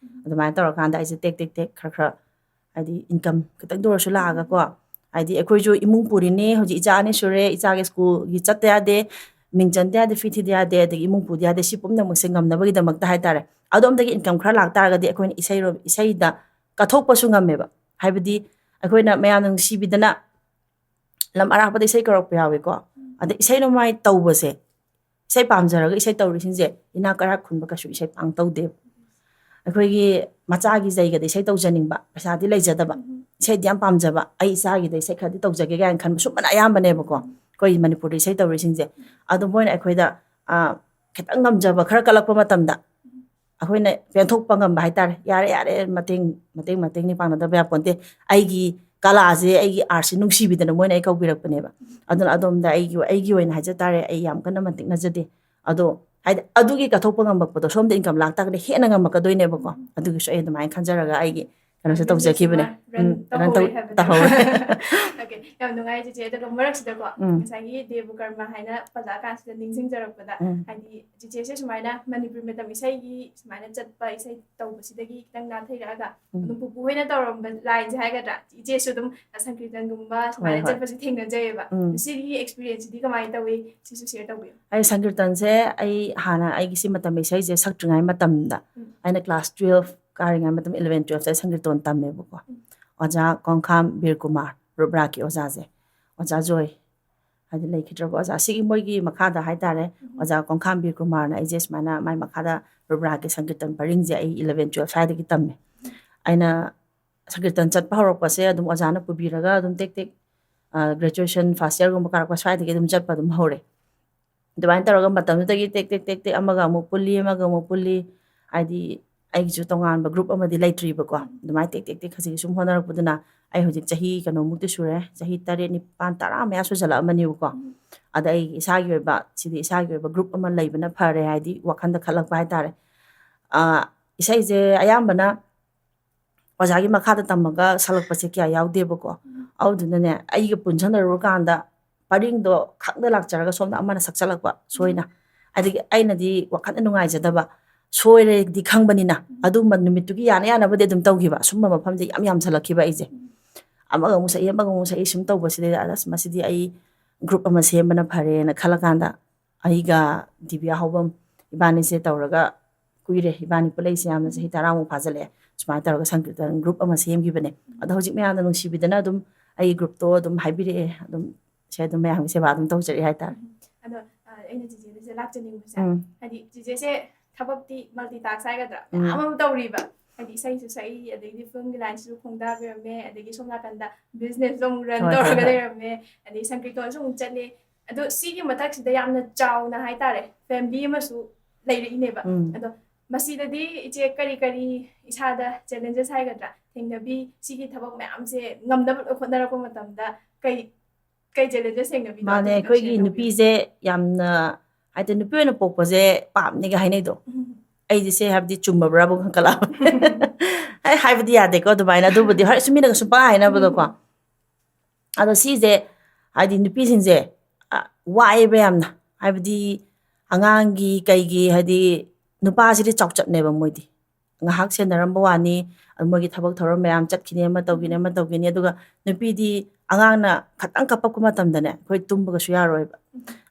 ꯑꯗꯨꯃꯥꯏꯅ ꯇꯧꯔꯀꯥꯟꯗ ꯑꯩꯁꯦ ꯇꯦꯛ ꯇꯦꯛ ꯇꯦꯛ ꯈꯔ ꯈꯔ, ꯍꯥꯏꯗꯤ, ꯏꯟꯀꯝ ꯈꯤꯇꯪꯗ ꯑꯣꯏꯔꯁꯨ ꯂꯥꯛꯑꯒꯀꯣ, ꯍꯥꯏꯗꯤ, ꯑꯩꯈꯣꯏꯁꯨ ꯏꯃꯨꯡ ꯄꯨꯔꯤꯅꯤ, ꯍꯧꯖꯤꯛ ꯏꯆꯥ ꯑꯅꯤ ꯁꯨꯔꯦ, ꯏꯆꯥꯒꯤ ꯁ꯭ꯀꯨꯜꯒꯤ ꯆꯠꯇ ꯌꯥꯗꯦ, ꯃꯤꯡ ꯆꯟꯗ ꯌꯥꯗꯦ, ꯐꯤ ꯊꯤꯗ ꯌꯥꯗꯦ, ꯑꯗꯒꯤ ꯏꯃꯨꯡ ꯄꯨꯗ ꯌꯥꯗꯦ, ꯁꯤ ꯄꯨꯝꯅꯃꯛꯁꯦ ꯉꯝꯅꯕꯒꯤꯗꯃꯛꯇ ꯍꯥꯏꯇꯥꯔꯦ꯫ ꯑꯗꯣꯝꯗꯒꯤ ꯏꯟꯀꯝ ꯈꯔ ꯂꯥꯛꯇꯥꯔꯒꯗꯤ ꯑꯩꯈꯣꯏꯅ ꯏꯁꯩꯔꯣ-, ꯏꯁꯩꯗ ꯀꯠꯊꯣꯛꯄꯁꯨ ꯉꯝꯃꯦꯕ꯫ ꯍꯥꯏꯕꯗꯤ, ꯑꯩꯈꯣꯏꯅ ꯃꯌꯥꯝꯅ ꯅꯨꯡꯁꯤꯕꯤꯗꯅ ꯂꯝ ꯑꯔꯥꯞꯄꯗ ꯏꯁꯩ ꯀꯧꯔꯛꯄ ꯌꯥꯎꯏꯀꯣ꯫ ꯑꯗ ꯏꯁꯩ ꯅꯣꯡꯃꯥꯏ ꯇꯧꯕꯁꯦ, ꯏꯁꯩ ꯄꯥꯝꯖꯔꯒ ꯏꯁꯩ ꯇꯧꯔꯤꯁꯤꯡꯁꯦ ꯏꯅꯥꯛ ꯀꯩꯔꯥꯛ ꯈꯨꯟꯕ ꯀꯩꯁꯨ ꯏꯁꯩ ꯄꯥꯡ ꯇꯧꯗꯦꯕ꯫ ꯑꯩꯈꯣꯏꯒꯤ ꯃꯆꯥꯒꯤ ꯖꯩꯒꯗ ꯏꯁꯩ ꯇꯧꯖꯅꯤꯡꯕ, ꯄꯩꯁꯥꯗꯤ ꯂꯩꯖꯗꯕ, ꯏꯁꯩꯗꯤ ꯌꯥꯝ ꯄꯥꯝꯖꯕ, "ꯑꯩ ꯏꯆꯥꯒꯤꯗ ꯏꯁꯩ ꯈꯔꯗꯤ ꯇꯧꯖꯒꯦ" ꯀꯥꯏꯅ ꯈꯟꯕ ꯁꯨꯝꯕꯅ ꯑꯌꯥꯝꯕꯅꯦꯕꯀꯣ, ꯑꯩꯈꯣꯏ ꯃꯅꯤꯄꯨꯔꯗ ꯏꯁꯩ ꯇꯧꯔꯤꯁꯤꯡꯁꯦ꯫ ꯑꯗꯣ ꯃꯣꯏꯅ ꯑꯩꯈꯣꯏꯗ, ꯑ, ꯈꯤꯇꯪ ꯉꯝꯖꯕ ꯈꯔ ꯀꯠꯂꯛꯄ ꯃꯇꯝꯗ ꯑꯩꯈꯣꯏꯅ ꯄꯦꯟꯊꯣꯛꯄ ꯉꯝꯕ ꯍꯥꯏꯇꯥꯔꯦ꯫ "ꯌꯥꯔꯦ, ꯌꯥꯔꯦ, ꯃꯇꯦꯡ, ꯃꯇꯦꯡ, ꯃꯇꯦꯡꯅꯤ, ꯄꯥꯡꯅꯗꯕ ꯌꯥꯄꯣꯟꯇꯦ꯫ ꯑꯩꯒꯤ ꯀꯂꯥꯁꯦ, ꯑꯩꯒꯤ ꯑꯥꯔꯠꯁꯦ ꯅꯨꯡꯁꯤꯕꯤꯗꯅ ꯃꯣꯏꯅ ꯑꯩ ꯀꯧꯕꯤꯔꯛꯄꯅꯦꯕ"꯫ ꯑꯗꯨꯅ ꯑꯗꯣꯝꯗ ꯑꯩꯒꯤ, ꯑꯩꯒꯤ ꯑꯣꯏꯅ ꯍꯥꯏꯖ ꯇꯥꯔꯦ, ꯑꯩ ꯌꯥꯝ ꯀꯟꯅ ꯃꯟꯇꯤꯛꯅꯖꯗꯦ꯫ ꯑꯗꯣ, ꯍꯥꯏꯗꯤ, ꯑꯗꯨꯒꯤ ꯀꯠꯊꯣꯛꯄ ꯉꯝꯃꯛꯄꯗꯣ ꯁꯣꯝꯗ ꯏꯟꯀꯝ ꯂꯥꯛꯇꯥꯔꯒꯗꯤ ꯍꯦꯟꯅ ꯉꯝꯃꯛꯀꯗꯣꯏꯅꯦꯕꯀꯣ꯫ ꯑꯗꯨꯒꯤꯁꯨ ꯑꯩ ꯑꯗꯨꯃꯥꯏꯅ ꯈꯟꯖꯔꯒ ꯑꯩꯒꯤ ꯀꯩꯅꯣꯁꯦ ꯇꯧꯖꯈꯤꯕꯅꯦ꯫ ꯎꯝ, run ꯇꯧꯍꯧꯔꯦ꯫ Okay, ꯌꯥꯝ ꯅꯨꯡꯉꯥꯏ, ꯆꯤꯆꯦ꯫ ꯑꯗꯨꯒ ꯃꯔꯛꯁꯤꯗꯀꯣ, ꯎꯝ꯫ ꯉꯁꯥꯏꯒꯤ ꯗꯦꯕ ꯀꯔꯃ ꯍꯥꯏꯅ ꯄꯜꯂꯛꯑꯀꯥꯟꯁꯤꯗ ꯅꯤꯡꯁꯤꯡꯖꯔꯛꯄꯗ, ꯎꯝ꯫ ꯍꯥꯏꯗꯤ, ꯆꯤꯆꯦꯁꯦ ꯁꯨꯃꯥꯏꯅ ꯃꯅꯤꯄꯨꯔꯤ ꯃꯇꯝ ꯏꯁꯩꯒꯤ ꯁꯨꯃꯥꯏꯅ ꯆꯠꯄ, ꯏꯁꯩ ꯇꯧꯕꯁꯤꯗꯒꯤ ꯈꯤꯇꯪ ꯅꯥꯊꯩꯔꯛꯑꯒ, ꯎꯝ꯫ ꯑꯗꯨꯝ ꯄꯨꯄꯨ ꯍꯣꯏꯅ ꯇꯧꯔꯝꯕ ꯂꯥꯏꯟꯁꯦ ꯍꯥꯏꯒꯗ꯭ꯔꯥ, ꯏꯆꯦꯁꯨ ꯑꯗꯨꯝ ꯁꯪꯀꯤꯔꯇꯟꯒꯨꯝꯕ ꯁꯨꯃꯥꯏꯅ ꯍꯣꯏ, ꯍꯣꯏ꯫ ꯆꯠꯄꯁꯦ ꯊꯦꯡꯅꯖꯩꯌꯦꯕ꯫ ꯎꯝ꯫ ꯁꯤꯒꯤ experienceꯁꯤꯗꯤ ꯀꯃꯥꯏꯅ ꯇꯧꯏ? ꯁꯤꯁꯨ share ꯇꯧꯕꯤꯌꯨ꯫ ꯑꯩ ꯁꯪꯀꯤꯔꯇꯟꯁꯦ ꯑꯩ ꯍꯥꯟꯅ ꯑꯩꯒꯤ ꯁꯤ ꯃꯇꯝ ꯏꯁꯩꯁꯦ ꯁꯛꯇ꯭ꯔꯤꯉꯩ ꯃꯇꯝꯗ, ꯎꯝ꯫ ꯑꯩꯅ class twelve ꯀꯥꯔꯤꯉꯩ ꯃꯇꯝ, eleven twelveꯇ ꯑꯩ ꯁꯪꯀꯤꯔꯇꯟ ꯇꯝꯃꯦꯕꯀꯣ꯫ ꯎꯝ꯫ ꯑꯣꯖꯥ ꯀꯣꯡꯈꯥꯝ ꯕꯤꯔ ꯀꯨꯃꯥꯔ, ꯔꯨꯞ ꯔꯥꯒꯀꯤ ꯑꯣꯖꯥꯁꯦ, ꯑꯣꯖꯥ ꯖꯣꯏ, ꯍꯥꯏꯗꯤ ꯂꯩꯈꯤꯗ꯭ꯔꯕ ꯑꯣꯖꯥ꯫ ꯁꯤꯒꯤ ꯃꯣꯏꯒꯤ ꯃꯈꯥꯗ ꯍꯥꯏꯇꯥꯔꯦ, ꯎꯝ꯫ ꯑꯣꯖꯥ ꯀꯣꯡꯈꯥꯝ ꯕꯤꯔ ꯀꯨꯃꯥꯔꯅ ꯑꯩꯁꯦ ꯁꯨꯃꯥꯏꯅ ꯃꯥꯏ ꯃꯈꯥꯗ ꯔꯨꯞ ꯔꯥꯒꯀꯤ ꯁꯪꯀꯤꯔꯇꯟ ꯄꯔꯤꯡꯁꯦ ꯑꯩ eleven twelve ꯁ꯭ꯋꯥꯏꯗꯒꯤ ꯇꯝꯃꯦ꯫ ꯑꯩꯅ ꯁꯪꯀꯤꯔꯇꯟ ꯆꯠꯄ ꯍꯧꯔꯛꯄꯁꯦ ꯑꯗꯨꯝ ꯑꯣꯖꯥꯅ ꯄꯨꯕꯤꯔꯒ ꯑꯗꯨꯝ ꯇꯦꯛ ꯇꯦꯛ, ꯒ꯭ꯔꯦꯖꯨꯑꯦꯁꯟ ꯐꯥꯔꯁ ꯌꯔꯒꯨꯝꯕ ꯀꯥꯔꯛꯄ ꯁ꯭ꯋꯥꯏꯗꯒꯤ ꯑꯗꯨꯝ ꯆꯠꯄ ꯑꯗꯨꯝ ꯍꯧꯔꯦ꯫ ꯑꯗꯨꯃꯥꯏꯅ ꯇꯧꯔꯒ ꯃꯇꯝꯗꯨꯗꯒꯤ ꯇꯦꯛ ꯇꯦꯛ ꯇꯦꯛ ꯇꯦꯛ ꯑꯃꯒ ꯑꯃꯨꯛ ꯄꯨꯜꯂꯤ, ꯑꯃꯒ ꯑꯃꯨꯛ ꯄꯨꯜꯂꯤ꯫ ꯍꯥꯏꯗꯤ ꯑꯩꯒꯤꯁꯨ ꯇꯣꯉꯥꯟꯕ ꯒ꯭ꯔꯨꯞ ꯑꯃꯗꯤ ꯂꯩꯇ꯭ꯔꯤꯕꯀꯣ꯫ ꯑꯗꯨꯃꯥꯏꯅ ꯇꯦꯛ ꯇꯦꯛ ꯇꯦꯛ ꯍꯧꯖꯤꯛ ꯁꯨꯝ ꯍꯣꯠꯅꯔꯛꯄꯗꯨꯅ ꯑꯩ ꯍꯧꯖꯤꯛ ꯆꯍꯤ ꯀꯩꯅꯣꯃꯨꯛꯇꯤ ꯁꯨꯔꯦ, ꯆꯍꯤ ꯇꯔꯦꯠ, ꯅꯤꯄꯥꯟ, ꯇꯔꯥ ꯃꯌꯥ ꯁꯨꯖꯜꯂꯛꯑꯃꯅꯦꯕꯀꯣ꯫ ꯑꯗ ꯑꯩ ꯏꯁꯥꯒꯤ ꯑꯣꯏꯕ, ꯁꯤꯗꯤ ꯏꯁꯥꯒꯤ ꯑꯣꯏꯕ ꯒ꯭ꯔꯨꯞ ꯑꯃ ꯂꯩꯕꯅ ꯐꯔꯦ ꯍꯥꯏꯗꯤ ꯋꯥꯈꯟꯗ ꯈꯜꯂꯛꯄ ꯍꯥꯏꯇꯥꯔꯦ꯫ ꯑ, ꯏꯁꯩꯁꯦ ꯑꯌꯥꯝꯕꯅ ꯑꯣꯖꯥꯒꯤ ꯃꯈꯥꯗ ꯇꯝꯃꯒ ꯁꯛꯂꯛꯄꯁꯦ ꯀꯌꯥ ꯌꯥꯎꯗꯦꯕꯀꯣ꯫ ꯑꯗꯨꯗꯨꯅꯅꯦ, ꯑꯩꯒ ꯄꯨꯟꯁꯤꯟꯅꯔꯨꯔꯀꯥꯟꯗ ꯄꯔꯤꯡꯗꯣ ꯈꯪꯗ ꯂꯥꯛꯆꯔꯒ ꯁꯣꯝꯗ ꯑꯃꯅ ꯁꯛꯆꯜꯂꯛꯄ ꯁꯣꯏꯅ꯫ ꯑꯗꯒꯤ ꯑꯩꯅꯗꯤ ꯋꯥꯈꯜꯗ ꯅꯨꯡꯉꯥꯏꯖꯗꯕ, ꯁꯣꯏꯔꯦꯗꯤ ꯈꯪꯕꯅꯤꯅ, ꯑꯗꯨꯝꯕ ꯅꯨꯃꯤꯠꯇꯨꯒꯤ ꯌꯥꯅ ꯌꯥꯅꯕꯗꯤ ꯑꯗꯨꯝ ꯇꯧꯈꯤꯕ꯫ ꯑꯁꯨꯝꯕ ꯃꯐꯝꯁꯦ ꯌꯥꯝ ꯌꯥꯝꯁꯜꯂꯛꯈꯤꯕ ꯑꯩꯁꯦ꯫ ꯑꯃꯒ ꯑꯃꯨꯛ ꯁꯛꯏ, ꯑꯃꯒ ꯑꯃꯨꯛ ꯁꯛꯏ, ꯁꯨꯝ ꯇꯧꯕꯁꯤꯗꯩꯗ, "ꯑꯁ, ꯃꯁꯤꯗꯤ ꯑꯩ ꯒ꯭ꯔꯨꯞ ꯑꯃ ꯁꯦꯝꯕꯅ ꯐꯔꯦꯅ" ꯈꯜꯂꯀꯥꯟꯗ, ꯑꯩꯒ ꯗꯤꯕꯤꯌꯥ ꯍꯧꯕꯝ ꯏꯕꯥꯅꯤꯁꯦ ꯇꯧꯔꯒ, ꯀꯨꯏꯔꯦ ꯏꯕꯥꯅꯤ ꯄꯨꯜꯂꯛꯏꯁꯦ, ꯌꯥꯝꯅ ꯆꯍꯤ ꯇꯔꯥꯃꯨꯛ ꯐꯥꯖꯤꯜꯂꯛꯑꯦ꯫ ꯁꯨꯃꯥꯏꯅ ꯇꯧꯔꯒ ꯁꯪꯀꯤꯔꯇꯟ ꯒ꯭ꯔꯨꯞ ꯑꯃ ꯁꯦꯝꯈꯤꯕꯅꯦ꯫ ꯑꯗꯣ ꯍꯧꯖꯤꯛ ꯃꯌꯥꯝꯅ ꯅꯨꯡꯁꯤꯕꯤꯗꯅ ꯑꯗꯨꯝ ꯑꯩꯒꯤ ꯒ꯭ꯔꯨꯞꯇꯣ ꯑꯗꯨꯝ ꯍꯥꯏꯕꯤꯔꯛꯑꯦ, ꯑꯗꯨꯝ ꯁꯦ ꯑꯗꯨꯝ ꯃꯌꯥꯝꯒꯤ ꯁꯦꯕꯥ ꯑꯗꯨꯝ ꯇꯧꯖꯔꯤ ꯍꯥꯏꯇꯥꯔꯦ꯫ ꯑꯗꯣ, ꯑ, ꯑꯩꯅ ꯆꯤꯆꯦꯗꯁꯨ ꯂꯥꯛꯆꯅꯤꯡꯕꯁꯦ, ꯎꯝ꯫ ꯍꯥꯏꯗꯤ ꯆꯤꯆꯦꯁꯦ ꯊꯕꯛꯇꯤ ꯃꯜꯇꯤ ꯇꯥꯛꯁ ꯍꯥꯏꯒꯗ꯭ꯔꯥ, ꯎꯝ꯫ ꯃꯌꯥꯝ ꯑꯃ ꯇꯧꯔꯤꯕ꯫ ꯍꯥꯏꯗꯤ ꯏꯁꯩꯁꯨ ꯁꯛꯏ, ꯑꯗꯒꯤꯗꯤ ꯐꯤꯂꯝꯒꯤ ꯂꯥꯏꯟꯁꯤꯁꯨ ꯈꯣꯡꯗꯥꯕꯤꯔꯝꯃꯦ, ꯑꯗꯒꯤ ꯁꯣꯝ ꯅꯥꯀꯟꯗ ꯕꯤꯖꯤꯅꯦꯁꯁꯨ ꯑꯃꯨꯛ ꯔꯟ ꯍꯣꯏ, ꯍꯣꯏ, ꯇꯧꯔꯒ ꯍꯣꯏ꯫ ꯂꯩꯔꯝꯃꯦ, ꯑꯗꯩ ꯁꯪꯀꯤꯔꯇꯟꯁꯨ ꯑꯃꯨꯛ ꯆꯠꯂꯦ꯫ ꯑꯗꯣ ꯁꯤꯒꯤ ꯃꯊꯛꯁꯤꯗ ꯌꯥꯝꯅ ꯆꯥꯎꯅ ꯍꯥꯏꯇꯥꯔꯦ, ꯐꯦꯃꯤꯂꯤ ꯑꯃꯁꯨ ꯂꯩꯔꯛꯏꯅꯦꯕ꯫ ꯎꯝ꯫ ꯑꯗꯣ ꯃꯁꯤꯗꯗꯤ ꯏꯆꯦ ꯀꯔꯤ ꯀꯔꯤ ꯏꯁꯥꯗ ꯆꯦꯂꯦꯟꯖꯦꯁ ꯍꯥꯏꯒꯗ꯭ꯔꯥ ꯊꯦꯡꯅꯕꯤ? ꯁꯤꯒꯤ ꯊꯕꯛ ꯃꯌꯥꯝꯁꯦ ꯉꯝꯅꯕ ꯂꯣꯏ ꯍꯣꯠꯅꯔꯛꯄ ꯃꯇꯝꯗ ꯀꯩ, ꯀꯩ ꯆꯦꯂꯦꯟꯖꯦꯁ ꯊꯦꯡꯅꯕꯤꯅꯣ? ꯃꯥꯅꯦ, ꯑꯗꯨꯝ ꯑꯩꯈꯣꯏꯒꯤ share ꯇꯧꯕꯤꯌꯨ꯫ ꯅꯨꯄꯤꯁꯦ ꯌꯥꯝꯅ, ꯍꯥꯏꯗꯤ ꯅꯨꯄꯤ ꯑꯣꯏꯅ ꯄꯣꯛꯄꯁꯦ ꯄꯥꯞꯅꯤꯒ ꯍꯥꯏꯅꯩꯗꯣ꯫ ꯎꯝ꯫ ꯑꯩꯗꯤ ꯁꯦ ꯍꯥꯏꯕꯗꯤ ꯆꯨꯝꯃꯕ꯭ꯔꯥꯕꯨ ꯈꯟꯀꯠꯂꯛꯑꯕ꯫ ꯑꯩ ꯍꯥꯏꯕꯗꯤ ꯌꯥꯗꯦꯀꯣ ꯑꯗꯨꯃꯥꯏꯅ, ꯑꯗꯨꯕꯨꯗꯤ ꯍꯣꯏ ꯁꯨꯝ ꯃꯤꯅꯒ ꯁꯨꯝ ꯄꯪꯍꯥꯏ ꯍꯥꯏꯅꯕꯗꯣꯀꯣ꯫ ꯑꯗꯣ ꯁꯤꯁꯦ ꯍꯥꯏꯗꯤ ꯅꯨꯄꯤꯁꯤꯡꯁꯦ, ꯑ, ꯋꯥꯏꯑꯦꯕ ꯌꯥꯝꯅ꯫ ꯍꯥꯏꯕꯗꯤ ꯑꯉꯥꯡꯒꯤ ꯀꯩꯒꯤ, ꯍꯥꯏꯗꯤ ꯅꯨꯄꯥꯁꯤꯗꯤ ꯆꯥꯎꯆꯠꯅꯦꯕ ꯃꯣꯏꯗꯤ꯫ ꯉꯥꯏꯍꯥꯛ ꯁꯦꯟꯅꯔꯝꯕ ꯋꯥꯅꯤ, ꯑꯗꯨ ꯃꯣꯏꯒꯤ ꯊꯕꯛ ꯊꯧꯔꯝ ꯃꯌꯥꯝ ꯆꯠꯈꯤꯅꯤ, ꯑꯃ ꯇꯧꯈꯤꯅꯤ, ꯑꯃ ꯇꯧꯈꯤꯅꯤ꯫ ꯑꯗꯨꯒ ꯅꯨꯄꯤꯗꯤ ꯑꯉꯥꯡꯅ ꯈꯇꯪ ꯀꯞꯄꯛꯄ ꯃꯇꯝꯗꯅꯦ ꯑꯩꯈꯣꯏ ꯇꯨꯝꯕꯒꯁꯨ ꯌꯥꯔꯣꯏꯕ꯫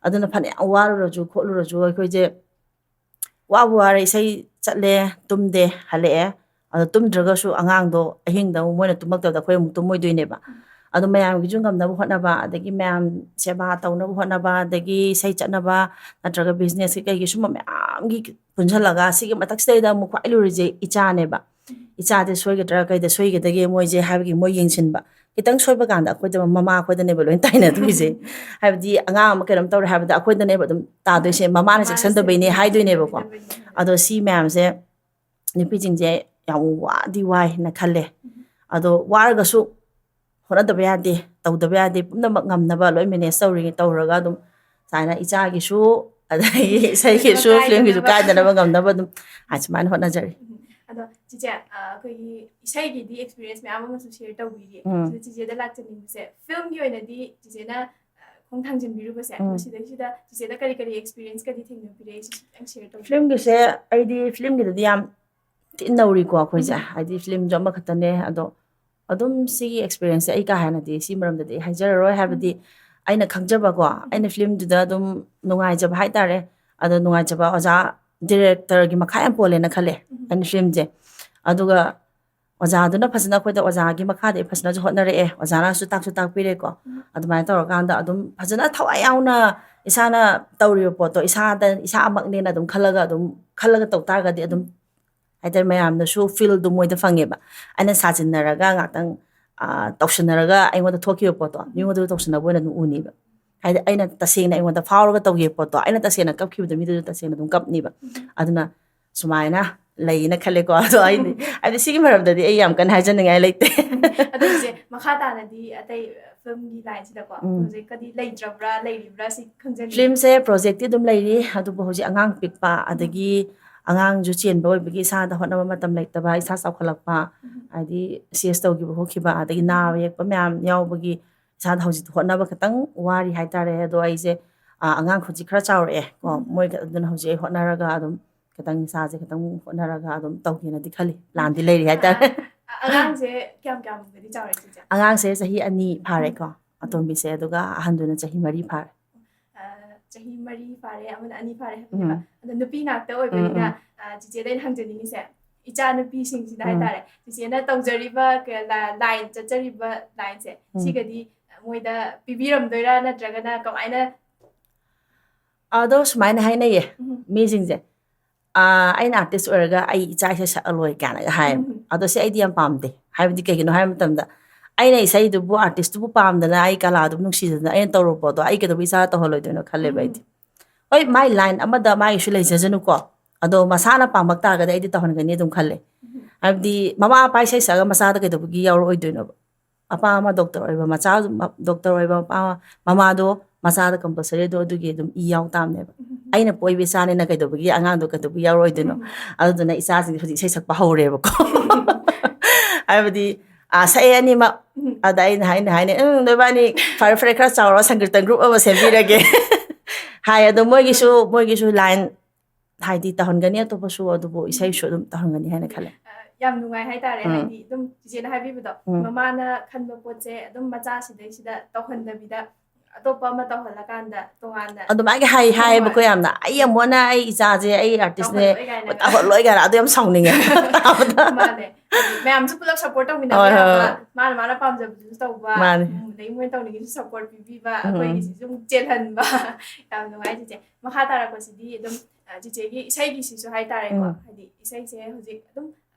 ꯑꯗꯨꯅ ꯐꯅꯌꯥꯝ ꯋꯥꯔꯨꯔꯁꯨ ꯈꯣꯠꯂꯨꯔꯁꯨ ꯑꯩꯈꯣꯏꯁꯦ ꯋꯥꯕꯨ ꯋꯥꯔꯦ, ꯏꯁꯩ ꯆꯠꯂꯦ, ꯇꯨꯝꯗꯦ, ꯍꯜꯂꯛꯑꯦ꯫ ꯑꯗꯣ ꯇꯨꯝꯗ꯭ꯔꯒꯁꯨ ꯑꯉꯥꯡꯗꯣ ꯑꯍꯤꯡꯗ ꯑꯃꯨꯛ ꯃꯣꯏꯅ ꯇꯨꯝꯃꯛꯇꯕꯗ ꯑꯩꯈꯣꯏ ꯑꯃꯨꯛ ꯇꯨꯝꯃꯣꯏꯗꯣꯏꯅꯦꯕ꯫ ꯑꯗꯣ ꯃꯌꯥꯝꯒꯤꯁꯨ ꯉꯝꯅꯕ ꯍꯣꯠꯅꯕ, ꯑꯗꯒꯤ ꯃꯌꯥꯝ ꯁꯦꯕꯥ ꯇꯧꯅꯕ ꯍꯣꯠꯅꯕ, ꯑꯗꯒꯤ ꯏꯁꯩ ꯆꯠꯅꯕ, ꯅꯠꯇ꯭ꯔꯒ ꯕꯤꯖꯤꯅꯦꯁꯀꯤ ꯀꯩꯒꯤ ꯁꯨꯝꯕ ꯃꯌꯥꯝꯒꯤ ꯄꯨꯟꯁꯤꯜꯂꯒ ꯁꯤꯒꯤ ꯃꯊꯛꯁꯤꯗꯩꯗ ꯑꯃꯨꯛ ꯈ꯭ꯋꯥꯏ ꯂꯨꯔꯤꯁꯦ ꯏꯆꯥꯅꯦꯕ꯫ ꯏꯆꯥꯁꯦ ꯁꯣꯏꯒꯗ꯭ꯔꯥ, ꯀꯩꯗ ꯁꯣꯏꯒꯗꯒꯦ ꯃꯣꯏꯁꯦ ꯍꯥꯏꯕꯒꯤ ꯃꯣꯏ ꯌꯦꯡꯁꯤꯟꯕ꯫ ꯈꯤꯇꯪ ꯁꯣꯏꯕ ꯀꯥꯟꯗ ꯑꯩꯈꯣꯏꯗ, ꯃꯃꯥ ꯑꯩꯈꯣꯏꯗꯅꯦꯕ ꯂꯣꯏ ꯇꯥꯏꯅꯗꯣꯏꯁꯦ꯫ ꯍꯥꯏꯕꯗꯤ ꯑꯉꯥꯡ ꯑꯃ ꯀꯩꯅꯣꯝ ꯇꯧꯔꯦ ꯍꯥꯏꯕꯗ ꯑꯩꯈꯣꯏꯗꯅꯦꯕ ꯑꯗꯨꯝ ꯇꯥꯗꯣꯏꯁꯦ, ꯃꯃꯥꯅ ꯆꯦꯛꯁꯤꯟꯗꯕꯩꯅꯦ ꯍꯥꯏꯗꯣꯏꯅꯦꯕꯀꯣ꯫ ꯑꯗꯣ ꯁꯤ ꯃꯌꯥꯝꯁꯦ ꯅꯨꯄꯤꯁꯤꯡꯁꯦ ꯌꯥꯝ ꯋꯥꯗꯤ ꯋꯥꯏꯅ ꯈꯜꯂꯦ꯫ ꯑꯗꯣ ꯋꯥꯔꯒꯁꯨ ꯍꯣꯠꯅꯗꯕ ꯌꯥꯗꯦ, ꯇꯧꯗꯕ ꯌꯥꯗꯦ, ꯄꯨꯝꯅꯃꯛ ꯉꯝꯅꯕ ꯂꯣꯏ ꯃꯦꯅꯦꯖ ꯇꯧꯔꯤ, ꯇꯧꯔꯒ ꯑꯗꯨꯝ ꯁꯨꯃꯥꯏꯅ ꯏꯆꯥꯒꯤꯁꯨ, ꯑꯗꯒꯤ ꯏꯁꯩꯒꯤꯁꯨ, ꯀꯥꯏꯗꯅꯕ꯫ ꯐꯤꯂꯝꯒꯤꯁꯨ ꯀꯥꯏꯗꯅꯕ ꯉꯝꯅꯕ ꯑꯗꯨꯝ ꯁꯨꯃꯥꯏꯅ ꯍꯣꯠꯅꯖꯔꯤ꯫ ꯎꯝ꯫ ꯑꯗꯣ ꯆꯤꯆꯦ, ꯑ, ꯑꯩꯈꯣꯏꯒꯤ ꯏꯁꯩꯒꯤꯗꯤ ꯑꯦꯛꯁꯄꯤꯔꯤꯌꯦꯟꯁ ꯃꯌꯥꯝ ꯑꯃꯁꯨ ꯁꯤꯌꯔ ꯇꯧꯕꯤꯔꯤ꯫ ꯎꯝ꯫ ꯑꯗꯣ ꯆꯤꯆꯦꯗ ꯂꯥꯛꯆꯅꯤꯡꯕꯁꯦ, ꯐꯤꯂꯝꯒꯤ ꯑꯣꯏꯅꯗꯤ ꯆꯤꯆꯦꯅ, ꯑ, ꯈꯣꯡ ꯊꯥꯡꯖꯤꯟꯕꯤꯔꯨꯕꯁꯦ, ꯎꯝ꯫ ꯃꯁꯤꯗꯩꯁꯤꯗ ꯆꯤꯆꯦꯗ ꯀꯔꯤ ꯀꯔꯤ ꯑꯦꯛꯁꯄꯤꯔꯤꯌꯦꯟꯁꯀꯗꯤ ꯊꯦꯡꯅꯕꯤꯔꯦ, ꯁꯤꯁꯨ ꯈꯤꯇꯪ ꯁꯤꯌꯔ ꯇꯧꯕꯤꯌꯨ꯫ ꯐꯤꯂꯝꯒꯤꯁꯦ, ꯑꯩꯗꯤ ꯐꯤꯂꯝꯒꯤꯗꯗꯤ ꯌꯥꯝ ꯊꯤꯅ ꯅꯧꯔꯤꯀꯣ ꯑꯩꯈꯣꯏꯁꯦ꯫ ꯎꯝ꯫ ꯍꯥꯏꯗꯤ ꯐꯤꯂꯝꯁꯨ ꯑꯃꯈꯛꯇꯅꯦ, ꯑꯗꯣ ꯑꯗꯨꯝ ꯁꯤꯒꯤ ꯑꯦꯛꯁꯄꯤꯔꯤꯌꯦꯟꯁꯁꯦ ꯑꯩ ꯀꯥ ꯍꯦꯟꯅꯗꯤ ꯁꯤ ꯃꯔꯝꯗꯗꯤ ꯑꯩ ꯍꯥꯏꯖꯔꯔꯣꯏ, ꯍꯥꯏꯕꯗꯤ ꯑꯩꯅ ꯈꯪꯖꯕꯀꯣ, ꯑꯩꯅ ꯐꯤꯂꯝꯗꯨꯗ ꯑꯗꯨꯝ ꯅꯨꯡꯉꯥꯏꯖꯕ ꯍꯥꯏꯇꯥꯔꯦ꯫ ꯑꯗꯣ ꯅꯨꯡꯉꯥꯏꯖꯕ ꯑꯣꯖꯥ ꯗꯤꯔꯦꯛꯇꯔꯒꯤ ꯃꯈꯥ ꯌꯥꯝ ꯄꯣꯜꯂꯦꯅ ꯈꯜꯂꯦ ꯑꯩꯅ ꯐꯤꯂꯝꯁꯦ꯫ ꯑꯗꯨꯒ ꯑꯣꯖꯥꯗꯨꯅ ꯐꯖꯅ ꯑꯩꯈꯣꯏꯗ, ꯑꯣꯖꯥꯒꯤ ꯃꯈꯥꯗ ꯑꯩ ꯐꯖꯅꯁꯨ ꯍꯣꯠꯅꯔꯛꯑꯦ, ꯑꯣꯖꯥꯅꯁꯨ ꯇꯥꯛꯁꯨ ꯇꯥꯛꯄꯤꯔꯦꯀꯣ꯫ ꯑꯗꯨꯃꯥꯏꯅ ꯇꯧꯔꯀꯥꯟꯗ ꯑꯗꯨꯝ ꯐꯖꯅ ꯊꯋꯥꯏ ꯌꯥꯎꯅ ꯏꯁꯥꯅ ꯇꯧꯔꯤꯕ ꯄꯣꯠꯇꯣ ꯏꯁꯥꯗ, ꯏꯁꯥꯃꯛꯅꯦꯅ ꯑꯗꯨꯝ ꯈꯜꯂꯒ, ꯑꯗꯨꯝ ꯈꯜꯂꯒ ꯇꯧ ꯇꯥꯔꯒꯗꯤ ꯑꯗꯨꯝ ꯍꯥꯏꯇꯥꯔꯦ, ꯃꯌꯥꯝꯅꯁꯨ ꯐꯤꯜꯗꯨ ꯃꯣꯏꯗ ꯐꯪꯉꯦꯕ꯫ ꯑꯩꯅ ꯁꯥꯖꯤꯟꯅꯔꯒ ꯉꯥꯛꯇꯪ, ꯑ, ꯇꯧꯁꯤꯟꯅꯔꯒ ꯑꯩꯉꯣꯟꯗ ꯊꯣꯛꯈꯤꯕ ꯄꯣꯠꯇꯣ ꯃꯤꯉꯣꯟꯗꯁꯨ ꯇꯧꯁꯤꯟꯅꯕ ꯑꯣꯏꯅ ꯑꯗꯨꯝ ꯎꯅꯤꯕ꯫ ꯍꯥꯏꯗꯤ ꯑꯩꯅ ꯇꯁꯦꯡꯅ ꯑꯩꯉꯣꯟꯗ ꯐꯥꯎꯔꯒ ꯇꯧꯈꯤꯕ ꯄꯣꯠꯇꯣ, ꯑꯩꯅ ꯇꯁꯦꯡꯅ ꯀꯞꯈꯤꯕꯗꯣ ꯃꯤꯗꯨꯁꯨ ꯇꯁꯦꯡꯅ ꯑꯗꯨꯝ ꯀꯞꯅꯤꯕ꯫ ꯑꯗꯨꯅ ꯁꯨꯃꯥꯏꯅ ꯂꯩꯌꯦꯅ ꯈꯜꯂꯦꯀꯣ꯫ ꯑꯗꯣ ꯑꯩꯗꯤ, ꯍꯥꯏꯗꯤ ꯁꯤꯒꯤ ꯃꯔꯝꯗꯗꯤ ꯑꯩ ꯌꯥꯝ ꯀꯟꯅ ꯍꯥꯏꯖꯅꯤꯡꯉꯥꯏ ꯂꯩꯇꯦ꯫ ꯑꯗꯣ ꯏꯆꯦ, ꯃꯈꯥ ꯇꯥꯅꯗꯤ ꯑꯇꯩ ꯐꯤꯂꯝꯒꯤ ꯂꯥꯏꯟꯁꯤꯗꯀꯣ ꯎꯝ꯫ ꯍꯧꯖꯤꯛꯀꯗꯤ ꯂꯩꯇ꯭ꯔꯕ꯭ꯔꯥ, ꯂꯩꯔꯤꯕ꯭ꯔꯥ, ꯁꯤ ꯈꯪꯖꯅꯤꯡꯉꯤ꯫ ꯐꯤꯂꯝꯁꯦ ꯄ꯭ꯔꯣꯖꯦꯛꯇꯤ ꯑꯗꯨꯝ ꯂꯩꯔꯤ, ꯑꯗꯨꯕꯨ ꯍꯧꯖꯤꯛ ꯑꯉꯥꯡ ꯄꯤꯛꯄ, ꯑꯗꯒꯤ ꯑꯉꯥꯡꯁꯨ ꯆꯦꯟꯕ ꯑꯣꯏꯕꯒꯤ ꯏꯁꯥꯗ ꯍꯣꯠꯅꯕ ꯃꯇꯝ ꯂꯩꯇꯕ, ꯏꯁꯥ ꯆꯥꯎꯈꯠꯂꯛꯄ, ꯎꯝ꯫ ꯍꯥꯏꯗꯤ ꯁꯤ ꯑꯦꯁ ꯇꯧꯈꯤꯕ ꯈꯣꯠꯈꯤꯕ, ꯑꯗꯒꯤ ꯅꯥꯕ ꯌꯦꯛꯄ ꯃꯌꯥꯝ ꯌꯥꯎꯕꯒꯤ ꯏꯁꯥꯗ ꯍꯧꯖꯤꯛꯇꯤ ꯍꯣꯠꯅꯕ ꯈꯤꯇꯪ ꯋꯥꯔꯤ ꯍꯥꯏꯇꯥꯔꯦ꯫ ꯑꯗꯣ ꯑꯩꯁꯦ, ꯑ, ꯑꯉꯥꯡ ꯍꯧꯖꯤꯛ ꯈꯔ ꯆꯥꯎꯔꯛꯑꯦ ꯀꯣ, ꯎꯝ꯫ ꯃꯣꯏ ꯑꯗꯨꯅ ꯍꯧꯖꯤꯛ ꯑꯩ ꯍꯣꯠꯅꯔꯒ ꯑꯗꯨꯝ ꯈꯤꯇꯪ ꯏꯁꯥꯁꯦ ꯈꯤꯇꯪ ꯍꯣꯠꯅꯔꯒ ꯑꯗꯨꯝ ꯇꯧꯒꯦꯅꯗꯤ ꯈꯜꯂꯤ, ꯄ꯭ꯂꯥꯟꯗꯤ ꯂꯩꯔꯤ ꯍꯥꯏꯇꯥꯔꯦ꯫ ꯑ, ꯑꯉꯥꯡꯁꯦ ꯀꯌꯥꯝ ꯀꯌꯥꯝꯒꯗꯤ ꯆꯥꯎꯔꯦ ꯆꯤꯆꯦ? ꯑꯉꯥꯡꯁꯦ ꯆꯍꯤ ꯑꯅꯤ ꯐꯥꯔꯦꯀꯣ, ꯎꯝ꯫ ꯑꯇꯣꯝꯕꯤꯁꯦ, ꯑꯗꯨꯒ ꯑꯍꯟꯗꯨꯅ ꯆꯍꯤ ꯃꯔꯤ ꯐꯥꯔꯦ꯫ ꯑ, ꯆꯍꯤ ꯃꯔꯤ ꯐꯥꯔꯦ, ꯑꯃꯅ ꯑꯅꯤ ꯐꯥꯔꯦ ꯍꯥꯏꯕꯅꯦꯕ꯫ ꯎꯝ꯫ ꯑꯗꯣ ꯅꯨꯄꯤ ꯉꯥꯛꯇ ꯑꯣꯏꯕꯅꯤꯅ, ꯎꯝ, ꯎꯝ꯫ ꯑ, ꯆꯤꯆꯦꯗ ꯑꯩꯅ ꯍꯪꯖꯅꯤꯡꯉꯤꯁꯦ, ꯏꯆꯥ ꯅꯨꯄꯤꯁꯤꯡꯁꯤꯗ ꯎꯝ꯫ ꯍꯥꯏꯇꯥꯔꯦ, ꯆꯤꯆꯦꯅ ꯇꯧꯖꯔꯤꯕ ꯀ-, ꯂ-, ꯂꯥꯏꯟ ꯆꯠꯆꯔꯤꯕ ꯂꯥꯏꯟꯁꯦ, ꯎꯝ꯫ ꯁꯤꯒꯗꯤ ꯃꯣꯏꯗ ꯄꯤꯕꯤꯔꯝꯗꯣꯏꯔꯥ, ꯅꯠꯇ꯭ꯔꯒꯅ ꯀꯃꯥꯏꯅ? ꯑꯗꯣ ꯁꯨꯃꯥꯏꯅ ꯍꯥꯏꯅꯩꯌꯦ ꯎꯝ꯫ ꯃꯤꯁꯤꯡꯁꯦ, ꯑꯥ, ꯑꯩꯅ ꯑꯥꯔꯇꯤꯁ ꯑꯣꯏꯔꯒ ꯑꯩ ꯏꯆꯥ ꯏꯁꯩ ꯁꯛꯑꯂꯣꯏ ꯀꯥꯏꯅꯒ ꯍꯥꯏꯌꯦꯕ꯫ ꯑꯗꯣ ꯁꯤ ꯑꯩꯗꯤ ꯌꯥꯝ ꯄꯥꯝꯗꯦ꯫ ꯍꯥꯏꯕꯗꯤ ꯀꯩꯒꯤꯅꯣ ꯍꯥꯏꯕ ꯃꯇꯝꯗ, ꯑꯩꯅ ꯏꯁꯩꯗꯨꯕꯨ, ꯑꯥꯔꯇꯤꯁꯇꯨꯕꯨ ꯄꯥꯝꯗꯅ, ꯑꯩ ꯀꯂꯥꯗꯨꯕꯨ ꯅꯨꯡꯁꯤꯗꯅ ꯑꯩꯅ ꯇꯧꯔꯨꯕ ꯄꯣꯠꯇꯣ ꯑꯩ ꯀꯩꯗꯧꯕꯩ ꯏꯆꯥꯗ ꯇꯧꯍꯜꯂꯣꯏꯗꯣꯏꯅꯣ ꯈꯜꯂꯦꯕ ꯑꯩꯗꯤ꯫ ꯍꯣꯏ, ꯃꯥꯏ ꯂꯥꯏꯟ ꯑꯃꯗ ꯃꯥꯒꯤꯁꯨ ꯂꯩꯖꯖꯅꯨꯀꯣ, ꯑꯗꯣ ꯃꯁꯥꯅ ꯄꯥꯝꯃꯛ ꯇꯥꯔꯒꯗꯤ ꯑꯩꯗꯤ ꯇꯧꯍꯟꯒꯅꯤ ꯑꯗꯨꯝ ꯈꯜꯂꯦ꯫ ꯍꯥꯏꯕꯗꯤ ꯃꯃꯥ ꯃꯄꯥ ꯏꯁꯩ ꯁꯛꯑꯒ ꯃꯆꯥꯗ ꯀꯩꯗꯧꯕꯒꯤ ꯌꯥꯎꯔꯛꯑꯣꯏꯗꯣꯏꯅꯣꯕ? ꯑꯄꯥ ꯑꯃ ꯗꯣꯛꯇꯔ ꯑꯣꯏꯕ ꯃꯆꯥ, ꯗꯣꯛꯇꯔ ꯑꯣꯏꯕ ꯃꯄꯥ, ꯃꯃꯥꯗꯣ ꯃꯆꯥꯗ ꯀꯝꯄꯜꯁꯔꯤ ꯑꯗꯣ ꯑꯗꯨꯒꯤ ꯑꯗꯨꯝ ꯏ ꯌꯥꯎ ꯇꯥꯕꯅꯦꯕ꯫ ꯑꯩꯅ ꯄꯣꯛꯏꯕ ꯏꯆꯥꯅꯤꯅ ꯀꯩꯗꯧꯕꯒꯤ ꯑꯉꯥꯡꯗꯣ ꯀꯩꯗꯧꯕꯒꯤ ꯌꯥꯎꯔꯣꯏꯗꯣꯏꯅꯣ? ꯑꯗꯨꯗꯨꯅ ꯏꯆꯥꯁꯤꯡꯁꯦ ꯍꯧꯖꯤꯛ ꯏꯁꯩ ꯁꯛꯄ ꯍꯧꯔꯦꯕꯀꯣ꯫ ꯍꯥꯏꯕꯗꯤ, ꯑꯥ, ꯁꯛꯑꯦ ꯑꯅꯤꯃꯛ꯫ ꯑꯗ ꯑꯩꯅ ꯍꯥꯏꯅ ꯍꯥꯏꯅꯦ, "ꯎꯝ, ꯅꯣꯏꯕꯥꯅꯤ ꯐꯔꯦ ꯐꯔꯦ, ꯈꯔ ꯆꯥꯎꯔꯣ, ꯁꯪꯀꯤꯔꯇꯟ ꯒ꯭ꯔꯨꯞ ꯑꯃ ꯁꯦꯝꯕꯤꯔꯒꯦ" ꯍꯥꯏ꯫ ꯑꯗꯣ ꯃꯣꯏꯒꯤꯁꯨ, ꯃꯣꯏꯒꯤꯁꯨ ꯂꯥꯏꯟ ꯍꯥꯏꯗꯤ ꯇꯧꯍꯟꯒꯅꯤ, ꯑꯇꯣꯞꯄꯁꯨ, ꯑꯗꯨꯕꯨ ꯏꯁꯩꯁꯨ ꯑꯗꯨꯝ ꯇꯧꯍꯟꯒꯅꯤ ꯍꯥꯏꯅ ꯈꯜꯂꯦ꯫ ꯑ, ꯌꯥꯝ ꯅꯨꯡꯉꯥꯏ ꯍꯥꯏꯇꯥꯔꯦ꯫ ꯎꯝ꯫ ꯍꯥꯏꯗꯤ ꯑꯗꯨꯝ ꯆꯤꯆꯦꯅ ꯍꯥꯏꯕꯤꯕꯗꯣ, ꯎꯝ꯫ ꯃꯃꯥꯅ ꯈꯟꯕ ꯄꯣꯠꯁꯦ ꯑꯗꯨꯝ ꯃꯆꯥꯁꯤꯗꯩꯁꯤꯗ ꯇꯧꯍꯟꯗꯕꯤꯗ ꯑꯇꯣꯞꯄ ꯑꯃ ꯇꯧꯍꯜꯂꯀꯥꯟꯗ ꯇꯣꯉꯥꯟꯅ ꯑꯗꯨꯃꯥꯏꯅ ꯍꯥꯏ-, ꯍꯣꯏ, ꯍꯥꯏꯌꯦꯕꯀꯣ ꯍꯣꯏ꯫ ꯌꯥꯝꯅ꯫ "ꯑꯩ ꯑꯃꯨꯛ ꯍꯟꯅ ꯑꯩ ꯏꯆꯥꯁꯦ ꯑꯩ ꯑꯥꯔꯇꯤꯁꯅꯦ ꯇꯧꯍꯜꯂꯣꯏ ꯀꯥꯏꯅ꯫ ꯇꯧꯍꯜꯂꯣꯏ" ꯀꯥꯏꯅ꯫ ꯑꯗꯨ ꯌꯥꯝ ꯁꯥꯎꯅꯤꯡꯉꯦ ꯇꯥꯕꯗ꯫ ꯃꯥꯅꯦ꯫ ꯍꯥꯏꯗꯤ ꯃꯌꯥꯝꯁꯨ ꯄꯨꯂꯞ ꯁꯞꯄꯣꯔꯠ ꯇꯧꯃꯤꯟꯅꯕ ꯍꯣꯏ, ꯍꯣꯏ, ꯌꯥꯕ, ꯍꯣꯏ꯫ ꯃꯥꯅ ꯃꯥꯅ ꯄꯥꯝꯖꯕꯗꯨꯁꯨ ꯇꯧꯕ, ꯃꯥꯅꯦ꯫ ꯎꯝ, ꯑꯗꯩ ꯃꯣꯏꯅ ꯇꯧꯅꯤꯡꯉꯤꯁꯨ ꯁꯞꯄꯣꯔꯠ ꯄꯤꯕꯤꯕ, ꯎꯝ꯫ ꯑꯩꯈꯣꯏꯒꯤꯁꯤꯁꯨ ꯑꯃꯨꯛ ꯆꯦꯜꯍꯟꯕ꯫ ꯌꯥꯝ ꯅꯨꯡꯉꯥꯏ ꯆꯤꯆꯦ꯫ ꯃꯈꯥ ꯇꯥꯔꯛꯄꯁꯤꯗꯤ ꯑꯗꯨꯝ, ꯑ, ꯆꯤꯆꯦꯒꯤ ꯏꯁꯩꯒꯤꯁꯤꯁꯨ ꯍꯥꯏꯇꯥꯔꯦꯀꯣ꯫ ꯎꯝ꯫ ꯍꯥꯏꯗꯤ ꯏꯁꯩꯁꯦ ꯍꯧꯖꯤꯛ ꯑꯗꯨꯝ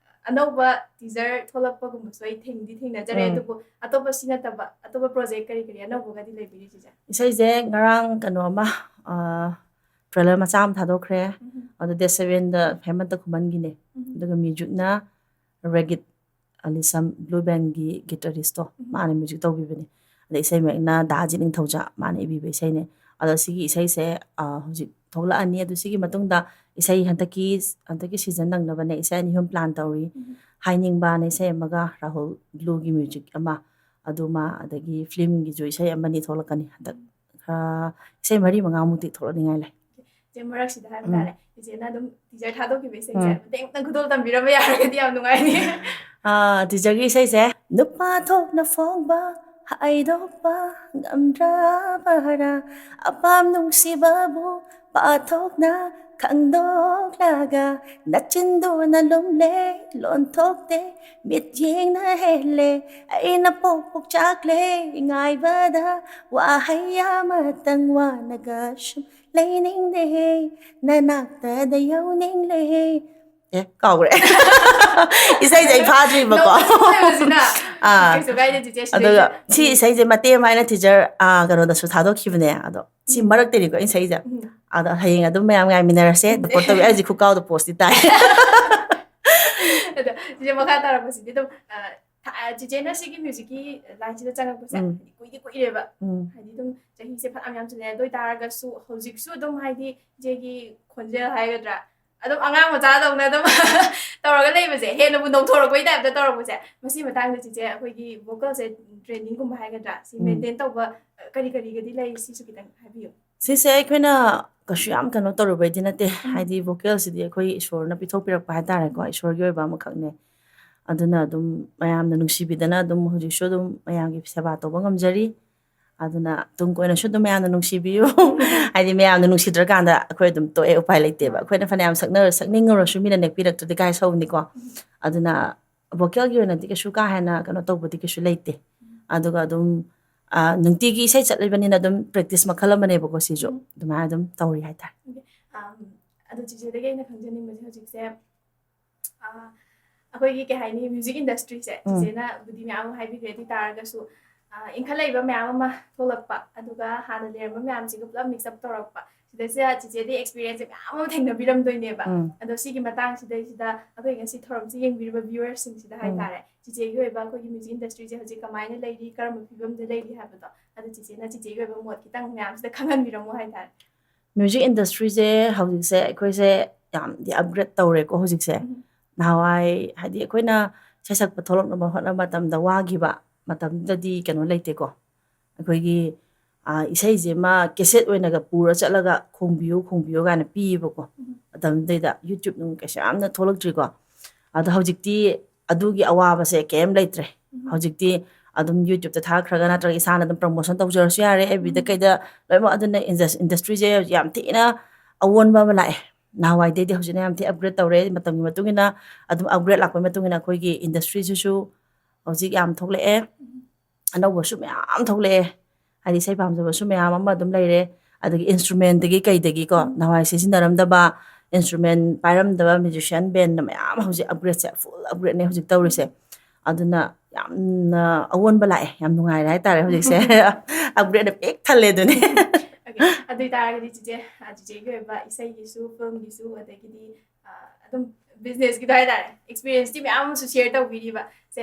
ꯑꯅꯧꯕ ꯇꯤꯖꯔ ꯊꯣꯛꯂꯛꯄꯒꯨꯝꯕꯁꯨ ꯑꯩ ꯊꯦꯡꯗꯤ ꯊꯦꯡꯅꯖꯔꯦ, ꯎꯝ꯫ ꯑꯗꯨꯕꯨ ꯑꯇꯣꯞꯄ ꯁꯤ ꯅꯠꯇꯕ ꯑꯇꯣꯞꯄ ꯄ꯭ꯔꯣꯖꯦꯛ ꯀꯔꯤ ꯀꯔꯤ ꯑꯅꯧꯕꯒꯗꯤ ꯂꯩꯕꯤꯔꯤ ꯆꯤꯆꯦ? ꯏꯁꯩꯁꯦ ꯉꯔꯥꯡ ꯀꯩꯅꯣ ꯑꯃ, ꯑ, ꯇ꯭ꯔꯦꯂꯔ ꯃꯆꯥ ꯑꯃ ꯊꯥꯗꯣꯛꯈ꯭ꯔꯦ꯫ ꯎꯝ꯫ ꯑꯗꯨ ꯗꯦꯠ ꯁꯚꯦꯟꯗ ꯍꯦꯃꯟꯇ ꯈꯨꯃꯟꯒꯤꯅꯦ꯫ ꯎꯝ꯫ ꯑꯗꯨꯒ ꯃ꯭ꯌꯨꯖꯤꯛꯅ ꯔꯦꯒꯤꯠ ꯑꯂꯤꯁꯝ ꯕ꯭ꯂꯨ ꯕꯦꯟꯒꯤ ꯒꯤꯇꯔꯤꯁꯇꯣ, ꯎꯝ꯫ ꯃꯥꯅ ꯃ꯭ꯌꯨꯖꯤꯛ ꯇꯧꯕꯤꯕꯅꯦ꯫ ꯑꯗꯩ ꯏꯁꯩ ꯃꯌꯦꯛꯅ ꯗꯥ ꯖꯤꯠ ꯅꯤꯡꯊꯧꯖꯥ, ꯃꯥꯅ ꯏꯕꯤꯕ ꯏꯁꯩꯅꯦ꯫ ꯑꯗꯣ ꯁꯤꯒꯤ ꯏꯁꯩꯁꯦ, ꯑ, ꯍꯧꯖꯤꯛ ꯊꯣꯛꯂꯛꯑꯅꯤ꯫ ꯑꯗꯨ ꯁꯤꯒꯤ ꯃꯇꯨꯡꯗ ꯏꯁꯩ ꯍꯟꯗꯛꯀꯤ, ꯍꯟꯗꯛꯀꯤ ꯁꯤꯖꯟ ꯅꯪꯅꯕꯅꯦ ꯏꯁꯩ ꯑꯅꯤ ꯑꯍꯨꯝ ꯄ꯭ꯂꯥꯟ ꯇꯧꯔꯤ꯫ ꯎꯝ꯫ ꯍꯥꯏꯅꯤꯡꯕꯅ ꯏꯁꯩ ꯑꯃꯒ ꯔꯥꯍꯨꯜ ꯕ꯭ꯂꯨꯒꯤ ꯃ꯭ꯌꯨꯖꯤꯛ ꯑꯃ, ꯑꯗꯨꯃ, ꯑꯗꯒꯤ ꯐꯤꯂꯝꯒꯤꯁꯨ ꯏꯁꯩ ꯑꯃꯅꯤ ꯊꯣꯛꯂꯛꯀꯅꯤ ꯍꯟꯗꯛ꯫ ꯈꯔ ꯏꯁꯩ ꯃꯔꯤ ꯃꯉꯥꯃꯨꯛꯇꯤ ꯊꯣꯛꯂꯛꯅꯤꯡꯉꯥꯏ ꯂꯩ꯫ ꯏꯆꯦ, ꯃꯔꯛꯁꯤꯗ ꯍꯥꯏꯕ ꯎꯝ꯫ ꯇꯥꯔꯦ, ꯏꯆꯦꯅ ꯑꯗꯨꯝ ꯇꯤꯖꯔ ꯊꯥꯗꯣꯛꯈꯤꯕ ꯏꯁꯩꯁꯦ ꯎꯝ꯫ ꯃꯇꯦꯛ ꯑꯃꯇꯪ ꯈꯨꯗꯣꯜ ꯇꯝꯕꯤꯔꯝꯕ ꯌꯥꯔꯒꯗꯤ ꯌꯥꯝ ꯅꯨꯡꯉꯥꯏꯅꯤ꯫ ꯑꯥ, ꯇꯤꯖꯔꯒꯤ ꯏꯁꯩꯁꯦ, "ꯅꯨꯄꯥ ꯊꯣꯛꯅ ꯐꯣꯡꯕ ꯍꯥꯏꯗꯣꯛꯄ ꯉꯝꯗ꯭ꯔꯕꯔꯥ, ꯑꯄꯥꯝ ꯅꯨꯡꯁꯤꯕꯕꯨ ꯄꯥꯊꯣꯛꯅ ꯈꯪꯗꯣꯛꯂꯒ ꯅꯆꯤꯟꯗꯨꯅ ꯂꯨꯝꯂꯦ, ꯂꯣꯟꯊꯣꯛꯇꯦ, ꯃꯤꯠꯌꯦꯡꯅ ꯍꯦꯜꯂꯦ, ꯑꯩꯅ ꯄꯣꯛ ꯄꯣꯛ ꯆꯥꯛꯂꯦ, ꯉꯥꯏꯕꯗ ꯋꯥꯍꯩ ꯑꯃꯇꯪ ꯋꯥꯅꯒ ꯁꯨꯝ ꯂꯩꯅꯤꯡꯗꯦ, ꯅꯅꯥꯛꯇꯗ ꯌꯧꯅꯤꯡꯂꯦ꯫ ꯑꯦ, ꯀꯥꯎꯈ꯭ꯔꯦ꯫ ꯏꯁꯩꯁꯦ ꯑꯩ ꯐꯥꯗ꯭ꯔꯤꯕꯀꯣ꯫ ꯅꯣꯛꯄꯁꯤꯅ꯫ ꯑꯥ꯫ ꯀꯩꯁꯨ ꯀꯥꯏꯗꯦ, ꯆꯤꯆꯦ, ꯑꯗꯨꯒ ꯁꯤꯗꯩꯁꯤꯗ꯫ ꯁꯤ ꯏꯁꯩꯁꯦ ꯃꯇꯦꯛ ꯑꯃ ꯑꯩꯅ ꯇꯤꯆꯔ, ꯑꯥ, ꯀꯩꯅꯣꯗꯁꯨ ꯊꯥꯗꯣꯛꯈꯤꯕꯅꯦ꯫ ꯑꯗꯣ ꯁꯤ ꯎꯝ꯫ ꯃꯔꯛꯇꯅꯤꯀꯣ ꯑꯩꯅ ꯁꯛꯏꯁꯦ꯫ ꯎꯝ꯫ ꯑꯗꯣ ꯍꯌꯦꯡ ꯑꯗꯨꯝ ꯃꯌꯥꯝ ꯉꯥꯏꯃꯤꯟꯅꯔꯁꯦ꯫ ꯁꯄꯣꯔꯠ ꯇꯧꯕꯤ꯫ ꯑꯩ ꯍꯧꯖꯤꯛ ꯈꯨꯀꯥꯎꯗ ꯄꯣꯁꯇꯤ ꯇꯥꯏ꯫ ꯑꯗꯣ ꯆꯤꯆꯦ, ꯃꯈꯥ ꯇꯥꯔꯛꯄꯁꯤꯗꯤ ꯑꯗꯨꯝ, ꯑ, ꯊ-, ꯆꯤꯆꯦꯅ ꯁꯤꯒꯤ ꯃ꯭ꯌꯨꯖꯤꯛꯀꯤ ꯂꯥꯏꯟꯁꯤꯗ ꯆꯪꯉꯛꯄꯁꯦ ꯎꯝ꯫ ꯀꯨꯏꯗꯤ ꯀꯨꯏꯔꯦꯕ꯫ ꯎꯝ꯫ ꯍꯥꯏꯗꯤ ꯑꯗꯨꯝ ꯆꯍꯤꯁꯦ ꯐꯅꯌꯥꯝ ꯌꯥꯝꯁꯤꯜꯂꯛꯑꯦ꯫ ꯑꯗꯨ ꯑꯣꯏꯇꯥꯔꯒꯁꯨ ꯍꯧꯖꯤꯛꯁꯨ ꯑꯗꯨꯝ ꯍꯥꯏꯗꯤ ꯏꯆꯦꯒꯤ ꯈꯣꯟꯖꯦꯜ ꯍꯥꯏꯒꯗ꯭ꯔꯥ, ꯑꯗꯨꯝ ꯑꯉꯥꯡ ꯃꯆꯥꯗꯧꯅ ꯑꯗꯨꯝ ꯇꯧꯔꯒ ꯂꯩꯕꯁꯦ, ꯍꯦꯟꯅꯕꯨ ꯅꯧꯊꯣꯔꯛꯄꯩ ꯇꯥꯏꯞꯇ ꯇꯧꯔꯛꯄꯁꯦ, ꯃꯁꯤ ꯃꯇꯥꯡꯗ ꯆꯤꯆꯦ ꯑꯩꯈꯣꯏꯒꯤ ꯚꯣꯀꯜꯁꯦ ꯇ꯭ꯔꯦꯅꯤꯡꯒꯨꯝꯕ ꯍꯥꯏꯒꯗ꯭ꯔꯥ, ꯁꯤ ꯎꯝ꯫ ꯃꯦꯟꯇꯦꯟ ꯇꯧꯕ, ꯑ, ꯀꯔꯤ ꯀꯔꯤꯒꯗꯤ ꯂꯩ, ꯁꯤꯁꯨ ꯈꯤꯇꯪ ꯍꯥꯏꯕꯤꯌꯨ꯫ ꯁꯤꯁꯦ ꯑꯩꯈꯣꯏꯅ ꯀꯩꯁꯨ ꯌꯥꯝ ꯀꯩꯅꯣ ꯇꯧꯔꯨꯕꯩꯗꯤ ꯅꯠꯇꯦ꯫ ꯎꯝ꯫ ꯍꯥꯏꯗꯤ ꯚꯣꯀꯦꯜꯁꯤꯗꯤ ꯑꯩꯈꯣꯏ ꯏꯁꯣꯔꯅ ꯄꯤꯊꯣꯛꯄꯤꯔꯛꯄ ꯍꯥꯏꯇꯥꯔꯦꯀꯣ, ꯏꯁꯣꯔꯒꯤ ꯑꯣꯏꯕ ꯑꯃꯈꯛꯅꯦ꯫ ꯑꯗꯨꯅ ꯑꯗꯨꯝ ꯃꯌꯥꯝꯅ ꯅꯨꯡꯁꯤꯕꯤꯗꯅ ꯑꯗꯨꯝ ꯍꯧꯖꯤꯛꯁꯨ ꯑꯗꯨꯝ ꯃꯌꯥꯝꯒꯤ ꯁꯦꯕꯥ ꯇꯧꯕ ꯉꯝꯖꯔꯤ꯫ ꯑꯗꯨꯅ ꯇꯨꯡ ꯀꯣꯏꯅꯁꯨ ꯑꯗꯨꯝ ꯃꯌꯥꯝꯅ ꯅꯨꯡꯁꯤꯕꯤꯌꯨ꯫ ꯍꯥꯏꯗꯤ ꯃꯌꯥꯝꯅ ꯅꯨꯡꯁꯤꯗ꯭ꯔꯀꯥꯟꯗ ꯑꯩꯈꯣꯏ ꯑꯗꯨꯝ ꯇꯣꯛꯑꯦ, ꯎꯄꯥꯏ ꯂꯩꯇꯦꯕ꯫ ꯑꯩꯈꯣꯏꯅ ꯐꯅꯌꯥꯝ ꯁꯛꯅ-, ꯁꯛꯅꯤꯡꯉꯨꯔꯁꯨ ꯃꯤꯅ ꯅꯦꯛꯄꯤꯔꯛꯇ꯭ꯔꯗꯤ ꯀꯥꯏ ꯁꯧꯅꯤꯀꯣ꯫ ꯑꯗꯨꯅ ꯚꯣꯀꯦꯜꯒꯤ ꯑꯣꯏꯅꯗꯤ ꯀꯩꯁꯨ ꯀꯥ ꯍꯦꯟꯅ ꯀꯩꯅꯣ ꯇꯧꯕꯗꯤ ꯀꯩꯁꯨ ꯂꯩꯇꯦ꯫ ꯑꯗꯨꯒ ꯑꯗꯨꯝ, ꯑ, ꯅꯨꯡꯇꯤꯒꯤ ꯏꯁꯩ ꯆꯠꯂꯤꯕꯅꯤꯅ ꯑꯗꯨꯝ ꯄ꯭ꯔꯦꯛꯇꯤꯁ ꯃꯈꯜ ꯑꯃꯅꯦꯕꯀꯣ ꯁꯤꯁꯨ꯫ ꯎꯝ꯫ ꯑꯗꯨꯃꯥꯏꯅ ꯑꯗꯨꯝ ꯇꯧꯔꯤ ꯍꯥꯏꯇꯥꯔꯦ꯫ ꯑꯣꯀꯦ꯫ ꯑꯝ, ꯑꯗꯣ ꯆꯤꯆꯦꯗꯒꯤ ꯑꯩꯅ ꯈꯪꯖꯅꯤꯡꯕꯁꯦ ꯍꯧꯖꯤꯛꯁꯦ, ꯑ, ꯑꯩꯈꯣꯏꯒꯤ ꯀꯩ ꯍꯥꯏꯅꯤ, ꯃ꯭ꯌꯨꯖꯤꯛ ꯏꯟꯗꯁꯇ꯭ꯔꯤꯁꯦ, ꯎꯝ꯫ ꯆꯤꯆꯦꯅꯕꯨꯗꯤ ꯃꯌꯥꯝ ꯑꯃ ꯍꯥꯏꯕꯤꯈ꯭ꯔꯦ, ꯑꯗꯨ ꯑꯣꯏ ꯇꯥꯔꯒꯁꯨ, ꯑ, ꯏꯟꯈꯠꯂꯛꯏꯕ ꯃꯌꯥꯝ ꯑꯃ ꯊꯣꯛꯂꯛꯄ, ꯑꯗꯨꯒ ꯍꯥꯟꯅ ꯂꯩꯔꯝꯕ ꯃꯌꯥꯝꯁꯤꯒ ꯄꯨꯂꯞ ꯃꯤꯛꯁ ꯑꯞ ꯇꯧꯔꯛꯄ, ꯁꯤꯗꯩꯁꯤꯗ ꯆꯤꯆꯦꯗꯤ ꯑꯦꯛꯁꯄꯤꯔꯤꯌꯦꯟꯁ ꯃꯌꯥꯝ ꯑꯃ ꯊꯦꯡꯅꯕꯤꯔꯝꯗꯣꯏꯅꯦꯕ꯫ ꯎꯝ꯫ ꯑꯗꯣ ꯁꯤꯒꯤ ꯃꯇꯥꯡꯁꯤꯗꯩꯁꯤꯗ ꯑꯩꯈꯣꯏ ꯉꯁꯤ ꯊꯧꯔꯝꯁꯤ ꯌꯦꯡꯕꯤꯔꯤꯕ ꯚ꯭ꯌꯨꯋꯔꯁꯤꯡꯁꯤꯗ ꯎꯝ꯫ ꯍꯥꯏꯇꯥꯔꯦ, ꯆꯤꯆꯦꯒꯤ ꯑꯣꯏꯕ ꯑꯩꯈꯣꯏꯒꯤ ꯃ꯭ꯌꯨꯖꯤꯛ ꯏꯟꯗꯁꯇ꯭ꯔꯤꯁꯦ ꯍꯧꯖꯤꯛ ꯀꯃꯥꯏꯅ ꯂꯩꯔꯤ, ꯀꯔꯝꯕ ꯐꯤꯕꯝꯗ ꯂꯩꯔꯤ ꯍꯥꯏꯕꯗꯣ, ꯑꯗꯣ ꯆꯤꯆꯦꯅ ꯆꯤꯆꯦꯒꯤ ꯑꯣꯏꯕ ꯃꯣꯠ ꯈꯤꯇꯪ ꯃꯌꯥꯝꯁꯤꯗ ꯈꯪꯍꯟꯕꯤꯔꯝꯃꯣ ꯍꯥꯏꯇꯥꯔꯦ꯫ ꯃ꯭ꯌꯨꯖꯤꯛ ꯏꯟꯗꯁꯇ꯭ꯔꯤꯁꯦ ꯍꯧꯖꯤꯛꯁꯦ ꯑꯩꯈꯣꯏꯁꯦ ꯌꯥꯝꯗꯤ ꯑꯞꯒ꯭ꯔꯦꯗ ꯇꯧꯔꯦꯀꯣ ꯍꯧꯖꯤꯛꯁꯦ꯫ ꯎꯝ꯫ ꯅꯍꯥꯟꯋꯥꯏ ꯍꯥꯏꯗꯤ ꯑꯩꯈꯣꯏꯅ ꯏꯁꯩ ꯁꯛꯄ ꯊꯣꯛꯂꯛꯅꯕ ꯍꯣꯠꯅꯕ ꯃꯇꯝꯗ ꯋꯥꯈꯤꯕ ꯃꯇꯝꯗꯨꯗꯗꯤ ꯀꯩꯅꯣ ꯂꯩꯇꯦꯀꯣ꯫ ꯑꯩꯈꯣꯏꯒꯤ, ꯑ, ꯏꯁꯩꯁꯤꯃ ꯀꯦꯁꯦꯠ ꯑꯣꯏꯅꯒ ꯄꯨꯔ ꯆꯠꯂꯒ "ꯈꯣꯡꯕꯤꯌꯨ, ꯈꯣꯡꯕꯤꯌꯨ" ꯀꯥꯏꯅ ꯄꯤꯌꯦꯕꯀꯣ꯫ ꯎꯝ꯫ ꯃꯇꯝꯗꯨꯗꯩꯗ YouTube ꯅꯨꯡ ꯀꯩꯁꯨ ꯌꯥꯝꯅ ꯊꯣꯛꯂꯛꯇ꯭ꯔꯤꯀꯣ꯫ ꯑꯗꯣ ꯍꯧꯖꯤꯛꯇꯤ ꯑꯗꯨꯒꯤ ꯑꯋꯥꯕꯁꯦ ꯀꯩꯝ ꯂꯩꯇ꯭ꯔꯦ꯫ ꯎꯝ꯫ ꯍꯧꯖꯤꯛꯇꯤ ꯑꯗꯨꯝ YouTube ꯇ ꯊꯥꯒꯠꯈ꯭ꯔꯒ ꯅꯠꯇ꯭ꯔꯒ ꯏꯁꯥꯅ ꯑꯗꯨꯝ ꯄ꯭ꯔꯃꯣꯁꯟ ꯇꯧꯖꯔꯁꯨ ꯌꯥꯔꯦ, F B ꯗ ꯎꯝ꯫ ꯀꯩꯗ ꯂꯣꯏꯅꯃꯛ꯫ ꯑꯗꯨꯅ ꯏꯟꯗꯁ-, ꯏꯟꯗꯁꯇ꯭ꯔꯤꯁꯦ ꯌꯥꯝ ꯊꯤꯅ ꯑꯑꯣꯟꯕ ꯑꯃ ꯂꯥꯛꯑꯦ꯫ ꯅꯍꯥꯟꯋꯥꯏꯗꯩꯗꯤ ꯍꯧꯖꯤꯛꯅ ꯌꯥꯝ ꯊꯤ ꯑꯞꯒ꯭ꯔꯦꯗ ꯇꯧꯔꯦ꯫ ꯃꯇꯝꯒꯤ ꯃꯇꯨꯡ ꯏꯟꯅ ꯑꯗꯨꯝ ꯑꯞꯒ꯭ꯔꯦꯗ ꯂꯥꯛꯄꯒꯤ ꯃꯇꯨꯡ ꯏꯟꯅ ꯑꯩꯈꯣꯏꯒꯤ ꯏꯟꯗꯁꯇ꯭ꯔꯤꯁꯤꯁꯨ ꯍꯧꯖꯤꯛ ꯌꯥꯝ ꯊꯣꯛꯂꯛꯑꯦ, ꯑꯅꯧꯕꯁꯨ ꯃꯌꯥꯝ ꯊꯣꯛꯂꯛꯑꯦ꯫ ꯍꯥꯏꯗꯤ ꯏꯁꯩ ꯄꯥꯝꯖꯕꯁꯨ ꯃꯌꯥꯝ ꯑꯃ ꯑꯗꯨꯝ ꯂꯩꯔꯦ꯫ ꯑꯗꯒꯤ ꯏꯟꯁꯇ꯭ꯔꯨꯃꯦꯟꯗꯒꯤ ꯀꯩꯗꯒꯤꯀꯣ, ꯅꯍꯥꯟꯋꯥꯏ ꯁꯤꯖꯤꯟꯅꯔꯝꯗꯕ ꯏꯟꯁꯇ꯭ꯔꯨꯃꯦꯟ ꯄꯥꯏꯔꯝꯗꯕ ꯃ꯭ꯌꯨꯖꯤꯁꯤꯌꯥꯟ ꯕꯦꯟꯗ ꯃꯌꯥꯝ ꯍꯧꯖꯤꯛ ꯑꯞꯒ꯭ꯔꯦꯗꯁꯦ, ꯐꯨꯜ ꯑꯞꯒ꯭ꯔꯦꯗꯅꯦ ꯍꯧꯖꯤꯛ ꯇꯧꯔꯤꯁꯦ꯫ ꯑꯗꯨꯅ ꯌꯥꯝꯅ ꯑꯑꯣꯟꯕ ꯂꯥꯛꯑꯦ, ꯌꯥꯝ ꯅꯨꯡꯉꯥꯏꯔꯦ ꯍꯥꯏꯇꯥꯔꯦ ꯍꯧꯖꯤꯛꯁꯦ꯫ ꯑꯞꯒ꯭ꯔꯦꯗꯅ ꯄꯤꯛ ꯊꯜꯂꯦ ꯑꯗꯨꯅꯦ꯫ ꯑꯗꯨ ꯑꯣꯏꯇꯥꯔꯒꯗꯤ ꯆꯤꯆꯦ, ꯆꯤꯆꯦꯒꯤ ꯑꯣꯏꯕ ꯏꯁꯩꯒꯤꯁꯨ, ꯐꯤꯂꯝꯒꯤꯁꯨ, ꯑꯗꯒꯤꯗꯤ ꯑꯗꯨꯝ ꯕꯤꯖꯤꯅꯦꯁꯀꯤꯗꯣ ꯍꯥꯏꯇꯥꯔꯦ, ꯑꯦꯛꯁꯄꯤꯔꯤꯌꯦꯟꯁꯇꯤ ꯃꯌꯥꯝ ꯑꯃꯁꯨ ꯁꯤꯌꯔ ꯇꯧꯕꯤꯔꯤꯕ꯫ ꯁꯦ,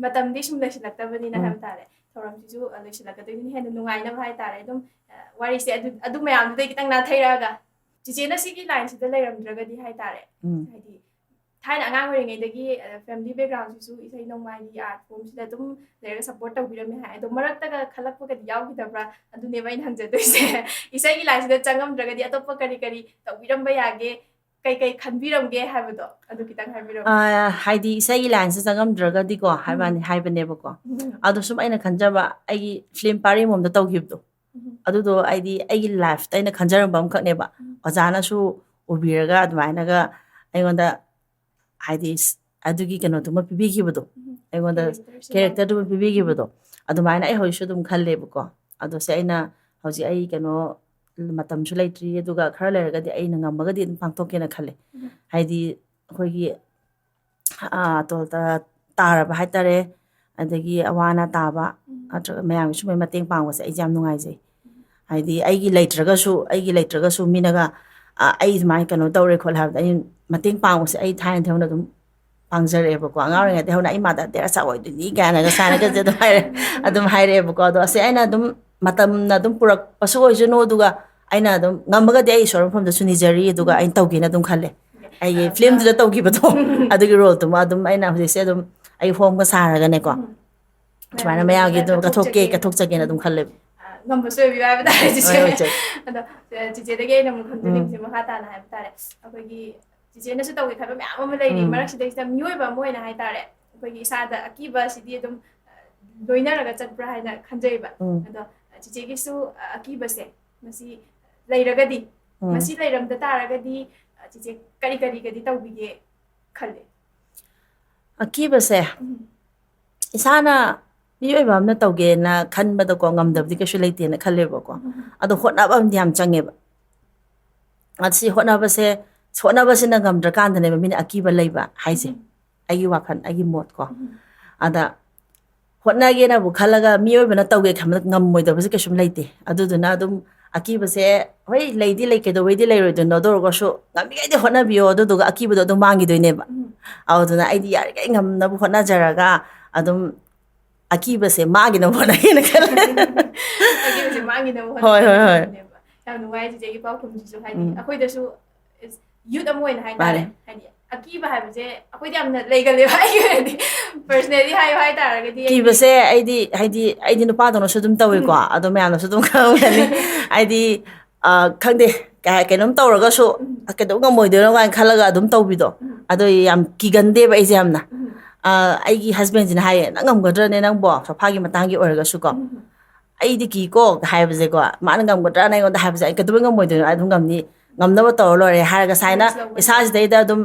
ꯃꯇꯝꯗꯤ ꯁꯨꯝ ꯂꯩꯁꯤꯜꯂꯛꯇꯕꯅꯤꯅ ꯍꯥꯏꯕ ꯇꯥꯔꯦ, ꯊꯧꯔꯝꯁꯤꯁꯨ ꯂꯣꯏꯁꯤꯜꯂꯛꯀꯗꯣꯏꯅꯤꯅ ꯍꯦꯟꯅ ꯅꯨꯡꯉꯥꯏꯅꯕ ꯍꯥꯏꯇꯥꯔꯦ꯫ ꯑꯗꯨꯝ ꯋꯥꯔꯤꯁꯦ ꯑꯗꯨ ꯑꯗꯨ ꯃꯌꯥꯝꯗꯨꯗꯩ ꯈꯤꯇꯪ ꯅꯥꯊꯩꯔꯛꯑꯒ, ꯆꯤꯆꯦꯅ ꯁꯤꯒꯤ ꯂꯥꯏꯟꯁꯤꯗ ꯂꯩꯔꯝꯗ꯭ꯔꯒꯗꯤ ꯍꯥꯏꯇꯥꯔꯦ, ꯍꯥꯏꯗꯤ ꯊꯥꯏꯅ ꯑꯉꯥꯡ ꯑꯣꯏꯔꯤꯉꯩꯗꯒꯤ ꯐꯦꯃꯤꯂꯤ ꯕꯦꯛꯒ꯭ꯔꯥꯎꯟꯁꯤꯁꯨ ꯏꯁꯩ ꯅꯣꯡꯃꯥꯏꯒꯤ ꯑꯥꯔꯠ ꯐꯣꯝꯁꯤꯗ ꯑꯗꯨꯝ ꯂꯩꯔꯒ ꯁꯞꯄꯣꯔꯠ ꯇꯧꯕꯤꯔꯝꯃꯦ ꯍꯥꯏ, ꯑꯗꯣ ꯃꯔꯛꯇꯒ ꯈꯜꯂꯛꯄꯒꯗꯤ ꯌꯥꯎꯈꯤꯗꯕ꯭ꯔꯥ? ꯑꯗꯨꯅꯦꯕ ꯑꯩꯅ ꯍꯪꯖꯗꯣꯏꯁꯦ꯫ ꯏꯁꯩꯒꯤ ꯂꯥꯏꯟꯁꯤꯗ ꯆꯪꯉꯝꯗ꯭ꯔꯒꯗꯤ ꯑꯇꯣꯞꯄ ꯀꯔꯤ ꯀꯔꯤ ꯇꯧꯕꯤꯔꯝꯕ ꯌꯥꯒꯦ, ꯀꯩ ꯀꯩ ꯈꯟꯕꯤꯔꯝꯒꯦ ꯍꯥꯏꯕꯗꯣ ꯑꯗꯨ ꯈꯤꯇꯪ ꯍꯥꯏꯕꯤꯔꯝꯃꯣ꯫ ꯍꯥꯏꯗꯤ ꯏꯁꯩꯒꯤ ꯂꯥꯏꯟꯁꯦ ꯆꯪꯉꯝꯗ꯭ꯔꯒꯗꯤꯀꯣ, ꯍꯥꯏꯕꯅꯤ ꯍꯥꯏꯕꯅꯦꯕꯀꯣ꯫ ꯑꯗꯣ ꯁꯨꯝ ꯑꯩꯅ ꯈꯟꯖꯕ, ꯑꯩꯒꯤ ꯐꯤꯂꯝ ꯄꯥꯔꯤ ꯑꯃꯝꯗ ꯇꯧꯈꯤꯕꯗꯣ, ꯑꯗꯨꯗꯣ ꯑꯩꯗꯤ ꯑꯩꯒꯤ ꯂꯥꯏꯐꯇ ꯑꯩꯅ ꯈꯟꯖꯔꯝꯕ ꯑꯃꯈꯛꯅꯦꯕ꯫ ꯑꯣꯖꯥꯅꯁꯨ ꯎꯕꯤꯔꯒ ꯑꯗꯨꯃꯥꯏꯅꯒ ꯑꯩꯉꯣꯟꯗ ꯍꯥꯏꯗꯤ ꯑꯗꯨꯒꯤ ꯀꯩꯅꯣꯗꯨꯃ ꯄꯤꯕꯤꯈꯤꯕꯗꯣ, ꯑꯩꯉꯣꯟꯗ ꯀꯦꯔꯦꯛꯇꯔꯗꯨꯃ ꯄꯤꯕꯤꯈꯤꯕꯗꯣ, ꯑꯗꯨꯃꯥꯏꯅ ꯑꯩ ꯍꯧꯖꯤꯛꯁꯨ ꯑꯗꯨꯝ ꯈꯜꯂꯦꯕꯀꯣ꯫ ꯑꯗꯣ ꯁꯦ, ꯑꯩꯅ ꯍꯧꯖꯤꯛ ꯑꯩ ꯀꯩꯅꯣ ꯃꯇꯝꯁꯨ ꯂꯩꯇ꯭ꯔꯤ, ꯑꯗꯨꯒ ꯈꯔ ꯂꯩꯔꯒꯗꯤ ꯑꯩꯅ ꯉꯝꯃꯒꯗꯤ ꯑꯗꯨꯝ ꯄꯥꯡꯊꯣꯛꯀꯦꯅ ꯈꯜꯂꯦ꯫ ꯍꯥꯏꯗꯤ ꯑꯩꯈꯣꯏꯒꯤ ꯑꯇꯣꯜ ꯇꯥꯔꯕ ꯍꯥꯏꯇꯥꯔꯦ, ꯑꯗꯒꯤ ꯑꯋꯥ ꯑꯅꯥ ꯇꯥꯕ ꯅꯠꯇ꯭ꯔꯒ ꯃꯌꯥꯝꯒꯤ ꯁꯨꯝꯕꯒꯤ ꯃꯇꯦꯡ ꯄꯥꯡꯕꯁꯦ ꯑꯩꯁꯦ ꯌꯥꯝ ꯅꯨꯡꯉꯥꯏꯖꯩ꯫ ꯍꯥꯏꯗꯤ ꯑꯩꯒꯤ ꯂꯩꯇ꯭ꯔꯒꯁꯨ, ꯑꯩꯒꯤ ꯂꯩꯇ꯭ꯔꯒꯁꯨ ꯃꯤꯅꯒ ꯑꯩ ꯁꯨꯃꯥꯏꯅ ꯀꯩꯅꯣ ꯇꯧꯔꯦ ꯈꯣꯠꯂꯦ ꯍꯥꯏꯕꯗ ꯑꯩ ꯃꯇꯦꯡ ꯄꯥꯡꯕꯁꯦ ꯑꯩ ꯊꯥꯏꯅ ꯊꯧꯅ ꯑꯗꯨꯝ ꯄꯥꯡꯖꯔꯛꯑꯦꯕꯀꯣ꯫ ꯑꯉꯥꯡ ꯑꯣꯏꯔꯤꯉꯩꯗ ꯍꯧꯅ ꯑꯩ ꯃꯥꯗꯔ ꯇꯦꯔꯦꯁꯥ ꯑꯣꯏꯗꯣꯏꯅꯤ ꯀꯥꯏꯅꯒ ꯁꯥꯏꯅꯒꯁꯦ ꯑꯗꯨꯝ ꯍꯥꯏꯔꯦ ꯑꯗꯨꯝ ꯍꯥꯏꯔꯛꯑꯦꯕꯀꯣ꯫ ꯑꯗꯣ ꯑꯁꯤ ꯑꯩꯅ ꯑꯗꯨꯝ ꯃꯇꯝꯅ ꯑꯗꯨꯝ ꯄꯨꯔꯛꯄꯁꯨ ꯑꯣꯏꯁꯅꯨ, ꯑꯗꯨꯒ ꯑꯩꯅ ꯑꯗꯨꯝ ꯉꯝꯃꯒꯗꯤ ꯑꯩ ꯏꯁꯣꯔ ꯃꯐꯝꯗꯁꯨ ꯅꯤꯖꯔꯤ, ꯑꯗꯨꯒ ꯑꯩꯅ ꯇꯧꯒꯦꯅ ꯑꯗꯨꯝ ꯈꯜꯂꯦ꯫ ꯑꯩꯒꯤ ꯐꯤꯂꯝꯗꯨꯗ ꯇꯧꯈꯤꯕꯗꯣ ꯑꯗꯨꯒꯤ ꯔꯣꯜꯗꯨꯃ ꯑꯗꯨꯝ ꯑꯩꯅ ꯍꯧꯖꯤꯛꯁꯦ ꯑꯗꯨꯝ ꯑꯩ ꯍꯣꯝꯒ ꯁꯥꯔꯒꯅꯦꯀꯣ, ꯁꯨꯃꯥꯏꯅ ꯃꯌꯥꯝꯒꯤ ꯑꯗꯨꯝ ꯀꯠꯊꯣꯛꯀꯦ, ꯀꯠꯊꯣꯛꯆꯒꯦꯅ ꯑꯗꯨꯝ ꯈꯜꯂꯦꯕ꯫ ꯉꯝꯕꯁꯨ ꯑꯣꯏꯕꯤꯌꯨ ꯍꯥꯏꯕ ꯇꯥꯔꯦ ꯆꯤꯆꯦ꯫ ꯑꯗꯣ ꯆꯤꯆꯦꯗꯒꯤ ꯑꯩꯅ ꯑꯃꯨꯛ ꯈꯪꯖꯅꯤꯡꯕꯁꯦ ꯃꯈꯥ ꯇꯥꯅ ꯍꯥꯏꯕ ꯇꯥꯔꯦ, ꯑꯩꯈꯣꯏꯒꯤ ꯆꯤꯆꯦꯅꯁꯨ ꯇꯧꯒꯦ ꯈꯟꯕ ꯃꯌꯥꯝ ꯑꯃ ꯂꯩꯔꯤ꯫ ꯃꯔꯛꯁꯤꯗꯩꯁꯤꯗ ꯃꯤꯑꯣꯏꯕ ꯑꯃ ꯑꯣꯏꯅ ꯍꯥꯏꯇꯥꯔꯦ, ꯑꯩꯈꯣꯏꯒꯤ ꯏꯁꯥꯗ ꯑꯀꯤꯕꯁꯤꯗꯤ ꯑꯗꯨꯝ ꯂꯣꯏꯅꯔꯒ ꯆꯠꯄ꯭ꯔꯥ ꯍꯥꯏꯅ ꯈꯟꯖꯩꯕ꯫ ꯑꯗꯣ ꯆꯤꯆꯦꯒꯤꯁꯨ ꯑꯀꯤꯕꯁꯦ ꯃꯁꯤ ꯂꯩꯔꯒꯗꯤ ꯎꯝ꯫ ꯃꯁꯤ ꯂꯩꯔꯝꯗ ꯇꯥꯔꯒꯗꯤ, ꯑ, ꯆꯤꯆꯦ ꯀꯔꯤ ꯀꯔꯤꯒꯗꯤ ꯇꯧꯕꯤꯒꯦ ꯈꯜꯂꯦ? ꯑꯀꯤꯕꯁꯦ ꯏꯁꯥꯅ ꯃꯤꯑꯣꯏꯕ ꯑꯃꯅ ꯇꯧꯒꯦꯅ ꯈꯟꯕꯗꯀꯣ ꯉꯝꯗꯕꯗꯤ ꯀꯩꯁꯨ ꯂꯩꯇꯦꯅ ꯈꯜꯂꯦꯕꯀꯣ꯫ ꯑꯗꯣ ꯍꯣꯠꯅꯕ ꯑꯃꯗꯤ ꯌꯥꯝ ꯆꯪꯉꯦꯕ꯫ ꯑꯁꯤ ꯍꯣꯠꯅꯕꯁꯦ, ꯍꯣꯠꯅꯕꯁꯤꯅ ꯉꯝꯗ꯭ꯔꯀꯥꯟꯗꯅꯦꯕ ꯃꯤꯅ ꯑꯀꯤꯕ ꯂꯩꯕ ꯍꯥꯏꯁꯦ꯫ ꯑꯩꯒꯤ ꯋꯥꯈꯜ, ꯑꯩꯒꯤ ꯃꯣꯠꯀꯣ꯫ ꯑꯗ ꯍꯣꯠꯅꯒꯦꯅꯕꯨ ꯈꯜꯂꯒ ꯃꯤꯑꯣꯏꯕꯅ ꯇꯧꯒꯦ ꯈꯟꯕꯗ ꯉꯝꯃꯣꯏꯗꯕꯁꯦ ꯀꯩꯁꯨꯝ ꯂꯩꯇꯦ꯫ ꯑꯗꯨꯗꯨꯅ ꯑꯗꯨꯝ ꯑꯀꯤꯕꯁꯦ, ꯍꯣꯏ, ꯂꯩꯗꯤ ꯂꯩ, ꯀꯩꯗꯧꯕꯩꯗꯤ ꯂꯩꯔꯣꯏꯗꯣꯏꯅꯣ? ꯑꯗꯨ ꯑꯣꯏꯔꯒꯁꯨ ꯉꯝꯃꯤꯉꯩꯗꯤ ꯍꯣꯠꯅꯕꯤꯌꯣ, ꯑꯗꯨꯗꯨꯒ ꯑꯀꯤꯕꯗꯣ ꯑꯗꯨꯝ ꯃꯥꯡꯈꯤꯗꯣꯏꯅꯦꯕ꯫ ꯑꯗꯨꯗꯨꯅ ꯑꯩꯗꯤ ꯌꯥꯔꯤꯈꯩ ꯉꯝꯅꯕ ꯍꯣꯠꯅꯖꯔꯒ ꯑꯗꯨꯝ ꯑꯀꯤꯕꯁꯦ ꯃꯥꯡꯈꯤꯅꯕ ꯍꯣꯠꯅꯒꯦꯅ ꯈꯜꯂꯦ꯫ ꯑꯀꯤꯕꯁꯦ ꯃꯥꯡꯈꯤꯅꯕ ꯍꯣꯏ, ꯍꯣꯏ, ꯍꯣꯏ꯫ ꯍꯣꯠꯅꯕꯅꯦꯕ꯫ ꯌꯥꯝ ꯅꯨꯡꯉꯥꯏ ꯆꯤꯆꯦꯒꯤ ꯄꯥꯎꯈꯨꯝꯁꯤꯁꯨ, ꯍꯥꯏꯗꯤ ꯎꯝ꯫ ꯑꯩꯈꯣꯏꯗꯁꯨ ꯌꯨꯠ ꯑꯃ ꯑꯣꯏꯅ ꯍꯥꯏꯇꯥꯔꯦ, ꯃꯥꯅꯦ꯫ ꯍꯥꯏꯗꯤ ꯑꯀꯤꯕ ꯍꯥꯏꯕꯁꯦ ꯑꯩꯈꯣꯏꯗꯤ ꯌꯥꯝꯅ ꯂꯩꯒꯜꯂꯦꯕ꯫ ꯑꯩꯒꯤ ꯑꯣꯏꯅꯗꯤ personally ꯍꯥꯏꯌꯣ ꯍꯥꯏꯇꯥꯔꯒꯗꯤ ꯑꯩꯗꯤ ꯀꯤꯕꯁꯦ ꯑꯩꯗꯤ, ꯍꯥꯏꯗꯤ, ꯑꯩꯗꯤ ꯅꯨꯄꯥꯗꯧꯅꯁꯨ ꯑꯗꯨꯝ ꯇꯧꯋꯤꯀꯣ꯫ ꯑꯗꯣ ꯃꯌꯥꯝꯅꯁꯨ ꯑꯗꯨꯝ ꯈꯪꯉꯝꯒꯅꯤ꯫ ꯍꯥꯏꯗꯤ, ꯑ, ꯈꯪꯗꯦ, ꯀꯩ ꯍꯥꯏ-, ꯀꯩꯅꯣꯝ ꯇꯧꯔꯒꯁꯨ, "ꯑ, ꯀꯩꯗꯧ ꯉꯝꯃꯣꯏꯗꯣꯏꯅꯣ?" ꯀꯥꯏꯅ ꯈꯜꯂꯒ ꯑꯗꯨꯝ ꯇꯧꯕꯤꯗꯣ꯫ ꯑꯗꯣ ꯌꯥꯝ ꯀꯤꯒꯟꯗꯦꯕ ꯑꯩꯁꯦ ꯌꯥꯝꯅ꯫ ꯑ, ꯑꯩꯒꯤ husbandꯁꯤꯅ ꯍꯥꯏꯌꯦ, "ꯅꯪ ꯉꯝꯒꯗ꯭ꯔꯅꯦ ꯅꯪꯕꯣ?" ꯁꯣꯐꯥꯒꯤ ꯃꯇꯥꯡꯒꯤ ꯑꯣꯏꯔꯒꯁꯨꯀꯣ꯫ "ꯑꯩꯗꯤ ꯀꯤꯀꯣ" ꯍꯥꯏꯕꯁꯦꯀꯣ, ꯃꯥꯅ ꯉꯝꯒꯗ꯭ꯔꯅ ꯑꯩꯉꯣꯟꯗ ꯍꯥꯏꯕꯁꯦ, "ꯑꯩ ꯀꯩꯗꯧꯕꯩ ꯉꯝꯃꯣꯏꯗꯣꯏꯅꯣ? ꯑꯩ ꯑꯗꯨꯝ ꯉꯝꯅꯤ, ꯉꯝꯅꯕ ꯇꯧꯔ ꯂꯣꯏꯔꯦ" ꯍꯥꯏꯔꯒ ꯁꯨꯃꯥꯏꯅ Risk ꯂꯧꯕꯗꯣ꯫ ꯏꯁꯥꯁꯤꯗꯩꯗ ꯑꯗꯨꯝ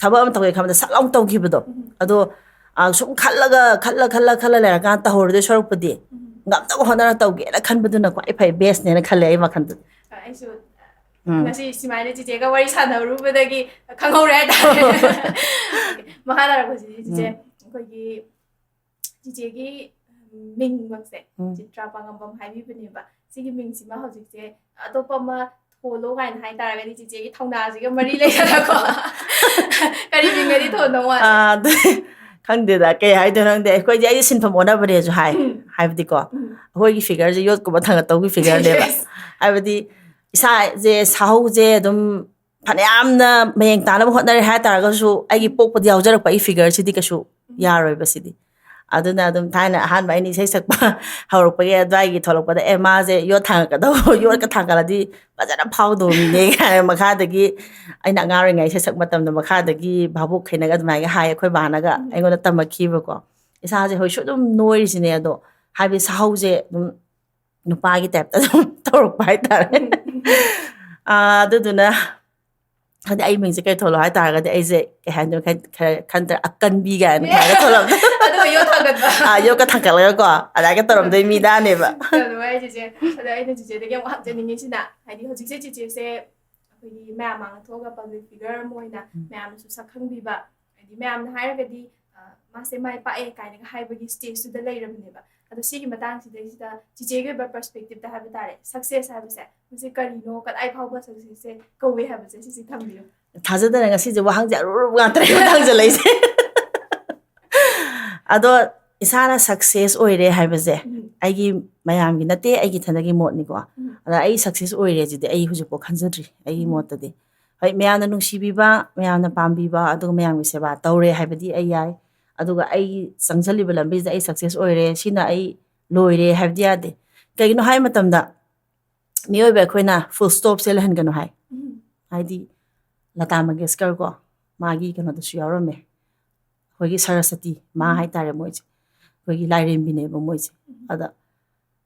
ꯊꯕꯛ ꯑꯃ ꯇꯧꯒꯦ ꯈꯟꯕꯗ ꯁꯠ ꯂꯥꯎꯅ ꯇꯧꯈꯤꯕꯗꯣ꯫ ꯑꯗꯣ, ꯑ, ꯁꯨꯝ ꯈꯜꯂꯒ, ꯈꯜꯂ, ꯈꯜꯂ, ꯈꯜꯂ ꯂꯩꯔꯀꯥꯟꯗ ꯇꯧꯍꯧꯔꯗꯣꯏ ꯁꯔꯨꯛꯄꯨꯗꯤ ꯉꯝꯅꯕ ꯍꯣꯠꯅꯔ ꯇꯧꯒꯦꯅ ꯈꯟꯕꯗꯨꯅ ꯈ꯭ꯋꯥꯏ ꯐꯩ, bestꯅꯦꯅ ꯈꯜꯂꯦ ꯑꯩ ꯋꯥꯈꯜꯗꯗꯤ꯫ ꯑꯩꯁꯨ ꯎꯝ꯫ ꯉꯁꯤ ꯁꯨꯃꯥꯏꯅ ꯆꯤꯆꯦꯒ ꯋꯥꯔꯤ ꯁꯥꯟꯅꯔꯨꯕꯗꯒꯤ ꯈꯪꯍꯧꯔꯦ ꯍꯥꯏꯇꯥꯔꯦ꯫ ꯃꯈꯥ ꯇꯥꯔꯛꯄꯁꯤꯗꯤ ꯆꯤꯆꯦ, ꯎꯝ꯫ ꯑꯩꯈꯣꯏꯒꯤ ꯆꯤꯆꯦꯒꯤ ꯃꯤꯡꯃꯛꯁꯦ ꯎꯝ꯫ ꯆꯤꯇ꯭ꯔꯥ ꯄꯥꯉꯝꯕꯝ ꯍꯥꯏꯕꯤꯕꯅꯦꯕ꯫ ꯁꯤꯒꯤ ꯃꯤꯡꯁꯤꯃ ꯍꯧꯖꯤꯛꯁꯦ ꯑꯇꯣꯞꯄ ꯑꯃ ꯊꯣꯜꯂꯣ ꯀꯥꯏꯅ ꯍꯥꯏꯇꯥꯔꯒꯗꯤ ꯆꯤꯆꯦꯒꯤ ꯊꯧꯅꯥꯁꯤꯒ ꯃꯔꯤ ꯂꯩꯅꯅꯀꯣ ꯀꯔꯤ ꯃꯤꯡꯒꯗꯤ ꯊꯣꯟꯗꯧ ꯃꯥꯜꯂꯦ? ꯑꯥ, ꯑꯗꯨ ꯈꯪꯗꯦꯗ, ꯀꯩ ꯍꯥꯏꯗꯣꯏꯅꯣ ꯈꯪꯗꯦ꯫ ꯑꯩꯈꯣꯏꯗꯤ, ꯑꯩꯗꯤ ꯁꯤꯟꯐꯝ ꯑꯣꯟꯅꯕꯅꯦꯁꯨ ꯍꯥꯏ꯫ ꯎꯝ꯫ ꯍꯥꯏꯕꯗꯤꯀꯣ, ꯎꯝ꯫ ꯑꯩꯈꯣꯏꯒꯤ figureꯁꯦ ꯌꯣꯠꯀꯨꯝꯕ ꯊꯥꯡꯒꯠꯇꯧꯒꯤ figureꯅꯦꯕ꯫ Yes. ꯍꯥꯏꯕꯗꯤ ꯏꯁꯥꯁꯦ, ꯁꯥꯍꯧꯁꯦ ꯑꯗꯨꯝ ꯐꯅꯌꯥꯝꯅ ꯃꯌꯦꯡ ꯇꯥꯅꯕ ꯍꯣꯠꯅꯔꯦ ꯍꯥꯏ ꯇꯥꯔꯒꯁꯨ, ꯑꯩꯒꯤ ꯄꯣꯛꯄꯗ ꯌꯥꯎꯖꯔꯛꯄ ꯑꯩ figureꯁꯤꯗꯤ ꯀꯩꯁꯨ ꯌꯥꯔꯣꯏꯕ ꯁꯤꯗꯤ꯫ ꯑꯗꯨꯅ ꯑꯗꯨꯝ ꯊꯥꯏꯅ ꯑꯍꯥꯟꯕ ꯑꯩꯅ ꯏꯁꯩ ꯁꯛꯄ ꯍꯧꯔꯛꯄꯒꯤ ꯑꯗꯨꯋꯥꯏꯒꯤ ꯊꯣꯛꯂꯛꯄꯗ, "ꯑꯦ, ꯃꯥꯁꯦ ꯌꯣꯠ ꯊꯥꯡꯒꯠꯀꯗꯧꯕ, ꯌꯣꯠꯀ ꯊꯥꯡꯒꯠꯂꯗꯤ ꯐꯖꯅ ꯐꯥꯎꯗꯧꯕ ꯃꯤꯅꯦ" ꯀꯥꯏꯅ ꯃꯈꯥꯗꯒꯤ, ꯑꯩꯅ ꯑꯉꯥꯡ ꯑꯣꯏꯔꯤꯉꯩ ꯏꯁꯩ ꯁꯛꯄ ꯃꯇꯝꯗ ꯃꯈꯥꯗꯒꯤ ꯚꯥꯕꯣꯛꯈꯩꯅꯒ ꯑꯗꯨꯃꯥꯏꯅ ꯍꯥꯏ, ꯑꯩꯈꯣꯏ ꯕꯥꯅꯒ ꯑꯩꯉꯣꯟꯗ ꯇꯝꯃꯛꯈꯤꯕꯀꯣ꯫ ꯏꯁꯥꯁꯦ ꯍꯧꯖꯤꯛꯁꯨ ꯑꯗꯨꯝ ꯅꯣꯏꯔꯤꯁꯤꯅꯦ, ꯑꯗꯣ ꯍꯥꯏꯕꯗꯤ ꯁꯥꯍꯧꯁꯦ ꯑꯗꯨꯝ ꯅꯨꯄꯥꯒꯤ typeꯇ ꯑꯗꯨꯝ ꯇꯧꯔꯛꯄ ꯍꯥꯏꯇꯥꯔꯦ꯫ ꯑꯥ, ꯑꯗꯨꯗꯨꯅ ꯍꯥꯏꯗꯤ ꯑꯩ ꯃꯤꯡꯁꯦ ꯀꯩ ꯊꯣꯜꯂꯣ ꯍꯥꯏꯇꯥꯔꯒꯗꯤ ꯑꯩꯁꯦ ꯀꯩ ꯍꯥꯏꯗꯣꯏꯅꯣ, ꯈꯔ ꯈꯟꯗ ꯑꯀꯟꯕꯤ ꯀꯥꯏꯅ ꯍꯥꯏꯔꯒ ꯊꯣꯜꯂꯝꯕ꯫ ꯑꯗꯨꯒ ꯌꯣꯠ ꯊꯥꯡꯒꯠꯄ꯫ ꯑꯥ, ꯌꯣꯠꯀ ꯊꯥꯡꯒꯠꯂꯒꯀꯣ ꯑꯗꯥꯏꯒ ꯇꯧꯔꯝꯗꯣꯏ ꯃꯤꯗꯥꯅꯦꯕ꯫ ꯌꯥꯝ ꯅꯨꯡꯉꯥꯏ ꯆꯤꯆꯦ꯫ ꯑꯗꯣ ꯑꯩꯅ ꯆꯤꯆꯦꯗꯒꯤ ꯑꯃꯨꯛ ꯍꯪꯖꯅꯤꯡꯉꯤꯁꯤꯅ, ꯍꯥꯏꯗꯤ ꯍꯧꯖꯤꯛꯁꯦ ꯆꯤꯆꯦꯁꯦ ꯑꯩꯈꯣꯏꯒꯤ ꯃꯌꯥꯝ ꯃꯥꯡꯗ ꯊꯣꯛꯑꯒ ꯄꯕ꯭ꯂꯤꯛ ꯐꯤꯒꯔ ꯑꯃ ꯑꯣꯏꯅ ꯃꯌꯥꯝꯅꯁꯨ ꯁꯛ ꯈꯪꯕꯤꯕ, ꯍꯥꯏꯗꯤ ꯃꯌꯥꯝꯅ ꯍꯥꯏꯔꯒꯗꯤ ꯑ, ꯃꯥꯁꯦ ꯃꯥꯏ ꯄꯥꯛꯑꯦ ꯀꯥꯏꯅꯒ ꯍꯥꯏꯕꯒꯤ ꯁ꯭ꯇꯦꯖꯇꯨꯗ ꯂꯩꯔꯕꯅꯦꯕ꯫ ꯑꯗꯣ ꯁꯤꯒꯤ ꯃꯇꯥꯡꯁꯤꯗꯩꯁꯤꯗ ꯆꯤꯆꯦꯒꯤ ꯑꯣꯏꯕ ꯄꯔꯁꯄꯦꯛꯇꯤꯞꯇ ꯍꯥꯏꯕ ꯇꯥꯔꯦ, ꯁꯛꯁꯦꯁ ꯍꯥꯏꯕꯁꯦ ꯃꯁꯤ ꯀꯔꯤꯅꯣ, ꯀꯗꯥꯏ ꯐꯥꯎꯕ ꯁꯛꯁꯦꯁꯁꯦ ꯀꯧꯋꯦ ꯍꯥꯏꯕꯁꯦ ꯁꯤꯁꯤ ꯊꯝꯕꯤꯌꯨ꯫ ꯊꯥꯖꯗꯅ ꯉꯁꯤꯁꯦ ꯋꯥꯍꯪꯁꯦ ꯑꯔꯨꯕ ꯉꯥꯛꯇꯅꯦ ꯍꯪꯖꯜꯂꯛꯏꯁꯦ꯫ ꯑꯗꯣ ꯏꯁꯥꯅ ꯁꯛꯁꯦꯁ ꯑꯣꯏꯔꯦ ꯍꯥꯏꯕꯁꯦ ꯑꯩꯒꯤ, ꯃꯌꯥꯝꯒꯤ ꯅꯠꯇꯦ, ꯑꯩꯒꯤ ꯏꯊꯟꯗꯒꯤ ꯃꯣꯠꯅꯤꯀꯣ꯫ ꯑꯗ ꯑꯩ ꯁꯛꯁꯦꯁ ꯑꯣꯏꯔꯦ ꯁꯤꯗꯤ ꯑꯩ ꯍꯧꯖꯤꯛꯐꯥꯎ ꯈꯟꯖꯗ꯭ꯔꯤ꯫ ꯑꯩꯒꯤ ꯃꯣꯠꯇꯗꯤ ꯍꯣꯏ, ꯃꯌꯥꯝꯅ ꯅꯨꯡꯁꯤꯕꯤꯕ, ꯃꯌꯥꯝꯅ ꯄꯥꯝꯕꯤꯕ, ꯑꯗꯨꯒ ꯃꯌꯥꯝꯒꯤ ꯁꯦꯕꯥ ꯇꯧꯔꯦ ꯍꯥꯏꯕꯗꯤ ꯑꯩ ꯌꯥꯏ꯫ ꯑꯗꯨꯒ ꯑꯩꯒꯤ ꯆꯪꯁꯤꯜꯂꯤꯕ ꯂꯝꯕꯤꯁꯤꯗ ꯑꯩ ꯁꯛꯁꯦꯁ ꯑꯣꯏꯔꯦ, ꯁꯤꯅ ꯑꯩ ꯂꯣꯏꯔꯦ ꯍꯥꯏꯕꯗꯤ ꯌꯥꯗꯦ꯫ ꯀꯩꯒꯤꯅꯣ ꯍꯥꯏꯕ ꯃꯇꯝꯗ ꯃꯤꯑꯣꯏꯕ ꯑꯩꯈꯣꯏꯅ ꯐꯨꯜ ꯁ꯭ꯇꯣꯞꯁꯦ ꯂꯩꯍꯟꯒꯅꯨ ꯍꯥꯏ꯫ ꯍꯥꯏꯗꯤ ꯂꯇꯥ ꯃꯪꯒꯦꯁꯀꯔ ꯀꯣ, ꯃꯥꯒꯤ ꯀꯩꯅꯣꯗꯁꯨ ꯌꯥꯎꯔꯝꯃꯦ, ꯑꯩꯈꯣꯏꯒꯤ ꯁꯔꯁꯇꯤ ꯃꯥ ꯍꯥꯏꯇꯥꯔꯦ, ꯃꯣꯏꯁꯦ ꯑꯩꯈꯣꯏꯒꯤ ꯂꯥꯏꯔꯦꯝꯕꯤꯅꯦꯕ ꯃꯣꯏꯁꯦ꯫ ꯑꯗ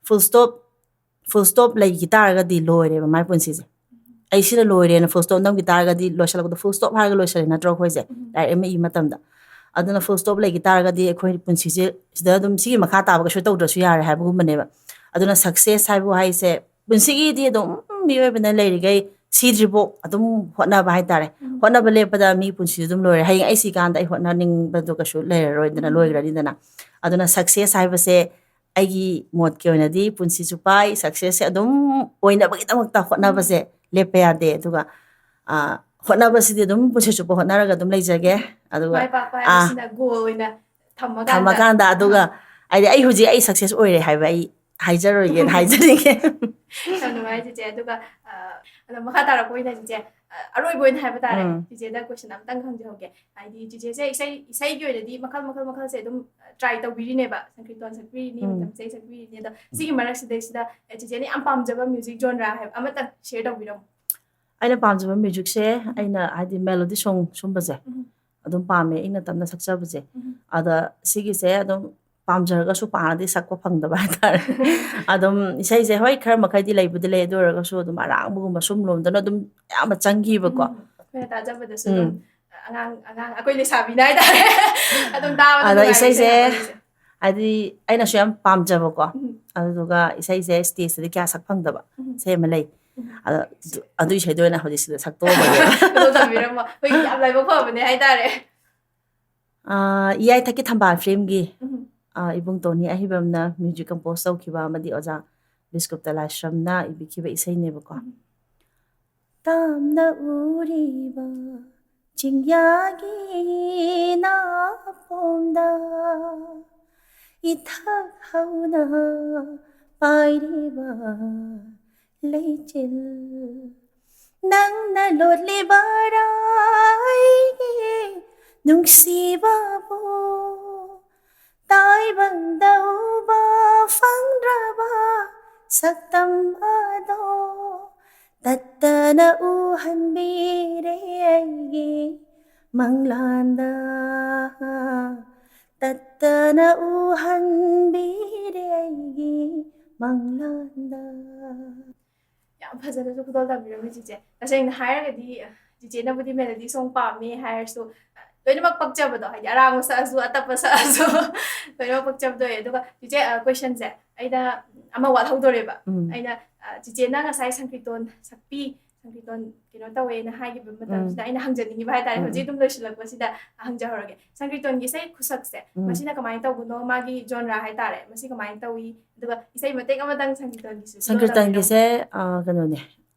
ꯐꯨꯜ ꯁ꯭ꯇꯣꯞ ꯐꯨꯜ ꯁ꯭ꯇꯣꯞ ꯂꯩꯈꯤ ꯇꯥꯔꯒꯗꯤ ꯂꯣꯏꯔꯦꯕ ꯃꯥꯏ ꯄꯨꯟꯁꯤꯁꯦ꯫ ꯑꯩ ꯁꯤꯅ ꯂꯣꯏꯔꯦꯅ ꯐꯨꯜ ꯁ꯭ꯇꯣꯞ ꯅꯝꯈꯤ ꯇꯥꯔꯒꯗꯤ ꯂꯣꯏꯁꯤꯜꯂꯛꯄꯗ ꯐꯨꯜ ꯁ꯭ꯇꯣꯞ ꯍꯥꯏꯔꯒ ꯂꯣꯏꯁꯤꯜꯂꯦ ꯅꯠꯇ꯭ꯔꯣ ꯑꯩꯈꯣꯏꯁꯦ, ꯂꯥꯏꯔꯤꯛ ꯑꯃ ꯏ ꯃꯇꯝꯗ꯫ ꯑꯗꯨꯅ ꯐꯨꯜ ꯁ꯭ꯇꯣꯞ ꯂꯩꯈꯤ ꯇꯥꯔꯒꯗꯤ ꯑꯩꯈꯣꯏ ꯄꯨꯟꯁꯤꯁꯦ ꯁꯤꯗ ꯑꯗꯨꯝ ꯁꯤꯒꯤ ꯃꯈꯥ ꯇꯥꯕ ꯀꯩꯁꯨ ꯇꯧꯗ꯭ꯔꯁꯨ ꯌꯥꯔꯦ ꯍꯥꯏꯕꯒꯨꯝꯕꯅꯦꯕ꯫ ꯑꯗꯨꯅ ꯁꯛꯁꯦꯁ ꯍꯥꯏꯕ ꯋꯥꯍꯩꯁꯦ ꯄꯨꯟꯁꯤꯒꯤꯗꯤ ꯑꯗꯨꯝ ꯃꯤꯑꯣꯏꯕꯅ ꯂꯩꯔꯤꯈꯩ ꯁꯤꯗ꯭ꯔꯤꯐꯥꯎ ꯑꯗꯨꯝ ꯍꯣꯠꯅꯕ ꯍꯥꯏꯇꯥꯔꯦ꯫ ꯍꯣꯠꯅꯕ ꯂꯦꯞꯄꯗ ꯃꯤ ꯄꯨꯟꯁꯤꯁꯨ ꯑꯗꯨꯝ ꯂꯣꯏꯔꯦ꯫ ꯍꯌꯦꯡ ꯑꯩ ꯁꯤꯀꯥꯟꯗ ꯑꯩ ꯍꯣꯠꯅꯅꯤꯡꯕꯗꯣ ꯀꯩꯁꯨ ꯂꯩꯔꯔꯣꯏꯗꯅ, ꯂꯣꯏꯈ꯭ꯔꯅꯤꯗꯅ꯫ ꯑꯗꯨꯅ ꯁꯛꯁꯦꯁ ꯍꯥꯏꯕꯁꯦ ꯑꯩꯒꯤ ꯃꯣꯠꯀꯤ ꯑꯣꯏꯅꯗꯤ ꯄꯨꯟꯁꯤ ꯆꯨꯞꯄ ꯑꯩ ꯁꯛꯁꯦꯁꯁꯦ ꯑꯗꯨꯝ ꯑꯣꯏꯅꯕꯒꯤꯗꯃꯛꯇ ꯍꯣꯠꯅꯕꯁꯦ ꯂꯦꯞꯄ ꯌꯥꯗꯦ꯫ ꯑꯗꯨꯒ, ꯑ, ꯍꯣꯠꯅꯕꯁꯤꯗꯤ ꯑꯗꯨꯝ ꯄꯨꯟꯁꯤ ꯆꯨꯞꯄ ꯍꯣꯠꯅꯔꯒ ꯑꯗꯨꯝ ꯂꯩꯖꯒꯦ꯫ ꯑꯗꯨꯒ, ꯃꯥꯏ ꯄꯥꯛꯄ ꯑꯥ, ꯍꯥꯏꯕꯁꯤꯅ ꯒꯣꯜ ꯑꯣꯏꯅ ꯊꯝꯃꯀꯥꯟꯗ꯫ ꯊꯝꯃꯀꯥꯟꯗ, ꯑꯗꯨꯒ ꯍꯥꯏꯗꯤ ꯑꯩ ꯍꯧꯖꯤꯛ ꯑꯩ ꯁꯛꯁꯦꯁ ꯑꯣꯏꯔꯦ ꯍꯥꯏꯕ ꯑꯩ ꯍꯥꯏꯖꯔꯣꯏꯒꯦꯅ ꯍꯥꯏꯖꯅꯤꯡꯉꯦ꯫ ꯌꯥꯝ ꯅꯨꯡꯉꯥꯏ ꯆꯤꯆꯦ꯫ ꯑꯗꯨꯒ, ꯑ, ꯑꯗꯣ ꯃꯈꯥ ꯇꯥꯔꯛꯄ ꯑꯣꯏꯅ ꯆꯤꯆꯦ, ꯑ, ꯑꯔꯣꯏꯕ ꯑꯣꯏꯅ ꯍꯥꯏꯕ ꯇꯥꯔꯦ, ꯎꯝ꯫ ꯆꯤꯆꯦꯗ ꯀꯣꯏꯁꯟ ꯑꯝꯇꯪ ꯍꯪꯖꯍꯧꯒꯦ꯫ ꯍꯥꯏꯗꯤ ꯆꯤꯆꯦꯁꯦ ꯏꯁꯩ, ꯏꯁꯩꯒꯤ ꯑꯣꯏꯅꯗꯤ ꯃꯈꯜ ꯃꯈꯜ ꯃꯈꯜꯁꯦ ꯑꯗꯨꯝ, ꯑ, ꯇ꯭ꯔꯥꯏ ꯇꯧꯕꯤꯔꯤꯅꯦꯕ, ꯁꯪꯀ꯭ꯔꯤꯇꯣꯟ ꯁꯛꯄꯤꯔꯤꯅꯤ, ꯎꯝ꯫ ꯃꯇꯝ ꯏꯁꯩ ꯁꯛꯄꯤꯔꯤꯅꯤ꯫ ꯑꯗꯣ ꯁꯤꯒꯤ ꯃꯔꯛꯁꯤꯗꯩꯁꯤꯗ, ꯑ, ꯆꯤꯆꯦꯅ ꯌꯥꯝ ꯄꯥꯝꯖꯕ ꯃ꯭ꯌꯨꯖꯤꯛ ꯖꯣꯟꯔꯥ ꯍꯥꯏꯕ ꯑꯃꯇꯪ ꯁꯤꯌꯔ ꯇꯧꯕꯤꯔꯝꯃꯨ꯫ ꯑꯩꯅ ꯄꯥꯝꯖꯕ ꯃ꯭ꯌꯨꯖꯤꯛꯁꯦ ꯑꯩꯅ ꯍꯥꯏꯗꯤ ꯃꯦꯂꯣꯗꯤ ꯁꯣꯡ ꯁꯨꯝꯕꯁꯦ ꯎꯝ꯫ ꯑꯗꯨꯝ ꯄꯥꯝꯃꯦ, ꯏꯪꯅ ꯇꯞꯅ ꯁꯛꯆꯕꯁꯦ꯫ ꯎꯝ꯫ ꯑꯗ ꯁꯤꯒꯤꯁꯦ ꯑꯗꯨꯝ ꯄꯥꯝꯖꯔꯒꯁꯨ ꯄꯥꯝꯅꯗꯤ ꯁꯛꯄ ꯐꯪꯗꯕ ꯍꯥꯏꯇꯥꯔꯦ꯫ ꯑꯗꯨꯝ ꯏꯁꯩꯁꯦ ꯍꯣꯏ ꯈꯔ ꯃꯈꯩꯗꯤ ꯂꯩꯕꯨꯗꯤ ꯂꯩ, ꯑꯗꯨ ꯑꯣꯏꯔꯒꯁꯨ ꯑꯗꯨꯝ ꯑꯔꯥꯡꯕꯒꯨꯝꯕ ꯁꯨꯝ ꯂꯣꯝꯗꯅ ꯑꯗꯨꯝ ꯑꯌꯥꯝꯕ ꯆꯪꯈꯤꯕꯀꯣ꯫ ꯎꯝ, ꯑꯩꯈꯣꯏꯅ ꯇꯥꯖꯕꯗꯁꯨ ꯑꯗꯨꯝ ꯎꯝ꯫ ꯑꯉꯥꯡ ꯑꯉꯥꯡ ꯑꯩꯈꯣꯏ ꯂꯩꯁꯥꯕꯤꯅ ꯍꯥꯏꯇꯥꯔꯦ, ꯑꯗꯨꯝ ꯇꯥꯕꯗ ꯑꯗ ꯅꯨꯡꯉꯥꯏꯕ ꯏꯁꯩꯁꯦ ꯏꯁꯩ ꯍꯥꯏꯕ ꯋꯥꯔꯤꯁꯦ꯫ ꯍꯥꯏꯗꯤ ꯑꯩꯅꯁꯨ ꯌꯥꯝ ꯄꯥꯝꯖꯕꯀꯣ꯫ ꯎꯝ, ꯑꯗꯨꯗꯨꯒ ꯏꯁꯩꯁꯦ ꯁ꯭ꯇꯦꯖꯇꯗꯤ ꯀꯌꯥ ꯁꯛ ꯐꯪꯗꯕ ꯎꯝ, ꯏꯁꯩ ꯑꯃ ꯂꯩ꯫ ꯎꯝ꯫ ꯑꯗꯣ ꯑꯗꯨ- ꯑꯗꯨ ꯏꯁꯩꯗꯣ ꯑꯣꯏꯅ ꯍꯧꯖꯤꯛ ꯁꯤꯗ ꯁꯛꯇꯣꯛꯑꯝꯃꯒꯦ꯫ ꯑꯗꯣ ꯇꯝꯕꯤꯔꯝꯃꯣ, ꯑꯩꯈꯣꯏꯒꯤ ꯌꯥꯝ ꯂꯥꯏꯕꯛ ꯐꯕꯅꯦ ꯍꯥꯏꯇꯥꯔꯦ꯫ ꯑꯥ, ꯏꯌꯥꯏꯊꯛꯀꯤ ꯊꯝꯕꯥꯜ ꯐꯤꯂꯝꯒꯤ, ꯎꯝ, ꯑꯥ, ꯏꯕꯨꯡ ꯇꯣꯅꯤ ꯑꯍꯩꯕꯝꯅ ꯃ꯭ꯌꯨꯖꯤꯛ ꯀꯝꯄꯣꯁ ꯇꯧꯈꯤꯕ ꯑꯃꯗꯤ ꯑꯣꯖꯥ ꯕꯤꯁꯀꯨꯞꯇ ꯂꯥꯏꯁ꯭ꯔꯝꯅ ꯏꯕꯤꯈꯤꯕ ꯏꯁꯩꯅꯦꯕꯀꯣ꯫ ꯎꯝ꯫ ꯇꯥꯝꯅ ꯎꯔꯤꯕ ꯆꯤꯡꯌꯥꯒꯤ ꯅꯥꯄꯣꯝꯗ ꯏꯊꯛ ꯍꯧꯅ ꯄꯥꯏꯔꯤꯕ ꯂꯩꯆꯤꯜ, ꯅꯪꯅ ꯂꯣꯠꯂꯤꯕꯔꯥ ꯑꯩꯒꯤ ꯅꯨꯡꯁꯤꯕꯕꯨ? ꯇꯥꯏꯕꯪꯗ ꯎꯕ ꯐꯪꯗ꯭ꯔꯕ ꯁꯛꯇꯝ ꯑꯗꯣ ꯇꯠꯇꯅ ꯎꯍꯟꯕꯤꯔꯦ ꯑꯩꯒꯤ ꯃꯪꯂꯥꯟꯗ, ꯇꯠꯇꯅ ꯎꯍꯟꯕꯤꯔꯦ ꯑꯩꯒꯤ ꯃꯪꯂꯥꯟꯗ꯫ ꯌꯥꯝ ꯐꯖꯅꯁꯨ ꯈꯨꯗꯣꯜ ꯇꯝꯕꯤꯔꯝꯃꯤ ꯆꯤꯆꯦ꯫ ꯇꯁꯦꯡꯅ ꯍꯥꯏꯔꯒꯗꯤ ꯆꯤꯆꯦꯅꯕꯨꯗꯤ ꯃꯦꯂꯣꯗꯤ ꯁꯣꯡ ꯄꯥꯝꯃꯦ ꯍꯥꯏꯔꯁꯨ, ꯂꯣꯏꯅꯃꯛ ꯄꯛꯆꯕꯗꯣ, ꯍꯥꯏꯗꯤ ꯑꯔꯥꯡꯕ ꯁꯛꯑꯁꯨ, ꯑꯇꯞꯄ ꯁꯛꯑꯁꯨ ꯂꯣꯏꯅꯃꯛ ꯄꯛꯆꯕꯗꯣ ꯑꯣꯏꯌꯦ꯫ ꯑꯗꯨꯒ ꯆꯤꯆꯦ, ꯀꯣꯏꯁꯟꯁꯦ ꯑꯩꯅ ꯑꯃ ꯋꯥꯠꯍꯧꯗꯣꯔꯦꯕ꯫ ꯎꯝ꯫ ꯑꯩꯅ, ꯑ, ꯆꯤꯆꯦꯅ ꯉꯁꯥꯏ ꯁꯪꯀ꯭ꯔꯤꯇꯣꯟ ꯁꯛꯄꯤ, ꯁꯪꯀ꯭ꯔꯤꯇꯣꯟ ꯀꯩꯅꯣ ꯇꯧꯋꯦꯅ ꯍꯥꯏꯈꯤꯕ ꯃꯇꯝꯁꯤꯗ ꯑꯩꯅ ꯍꯪꯖꯅꯤꯡꯉꯤꯕ ꯍꯥꯏꯇꯥꯔꯦ, ꯎꯝ, ꯍꯧꯖꯤꯛ ꯑꯗꯨꯝ ꯂꯣꯏꯁꯤꯜꯂꯛꯄꯁꯤꯗ ꯍꯪꯖꯍꯧꯔꯒꯦ꯫ ꯁꯪꯀ꯭ꯔꯤꯇꯣꯟꯒꯤ ꯏꯁꯩ ꯈꯨꯁꯛꯁꯦ, ꯎꯝ꯫ ꯃꯁꯤꯅ ꯀꯃꯥꯏꯅ ꯇꯧꯕꯅꯣ, ꯃꯥꯒꯤ ꯖꯣꯟꯔꯥ ꯍꯥꯏꯇꯥꯔꯦ, ꯃꯁꯤ ꯀꯃꯥꯏꯅ ꯇꯧꯏ? ꯑꯗꯨꯒ ꯏꯁꯩ ꯃꯇꯦꯛ ꯑꯃꯇꯪ ꯁꯪꯀ꯭ꯔꯤꯇꯣꯟꯒꯤꯁꯨ ꯈꯨꯗꯣꯜ ꯇꯝꯕꯤꯔꯝꯃꯨ꯫ ꯁꯪꯀ꯭ꯔꯤꯇꯟꯒꯤꯁꯦ, ꯑ, ꯀꯩꯅꯣꯅꯦ,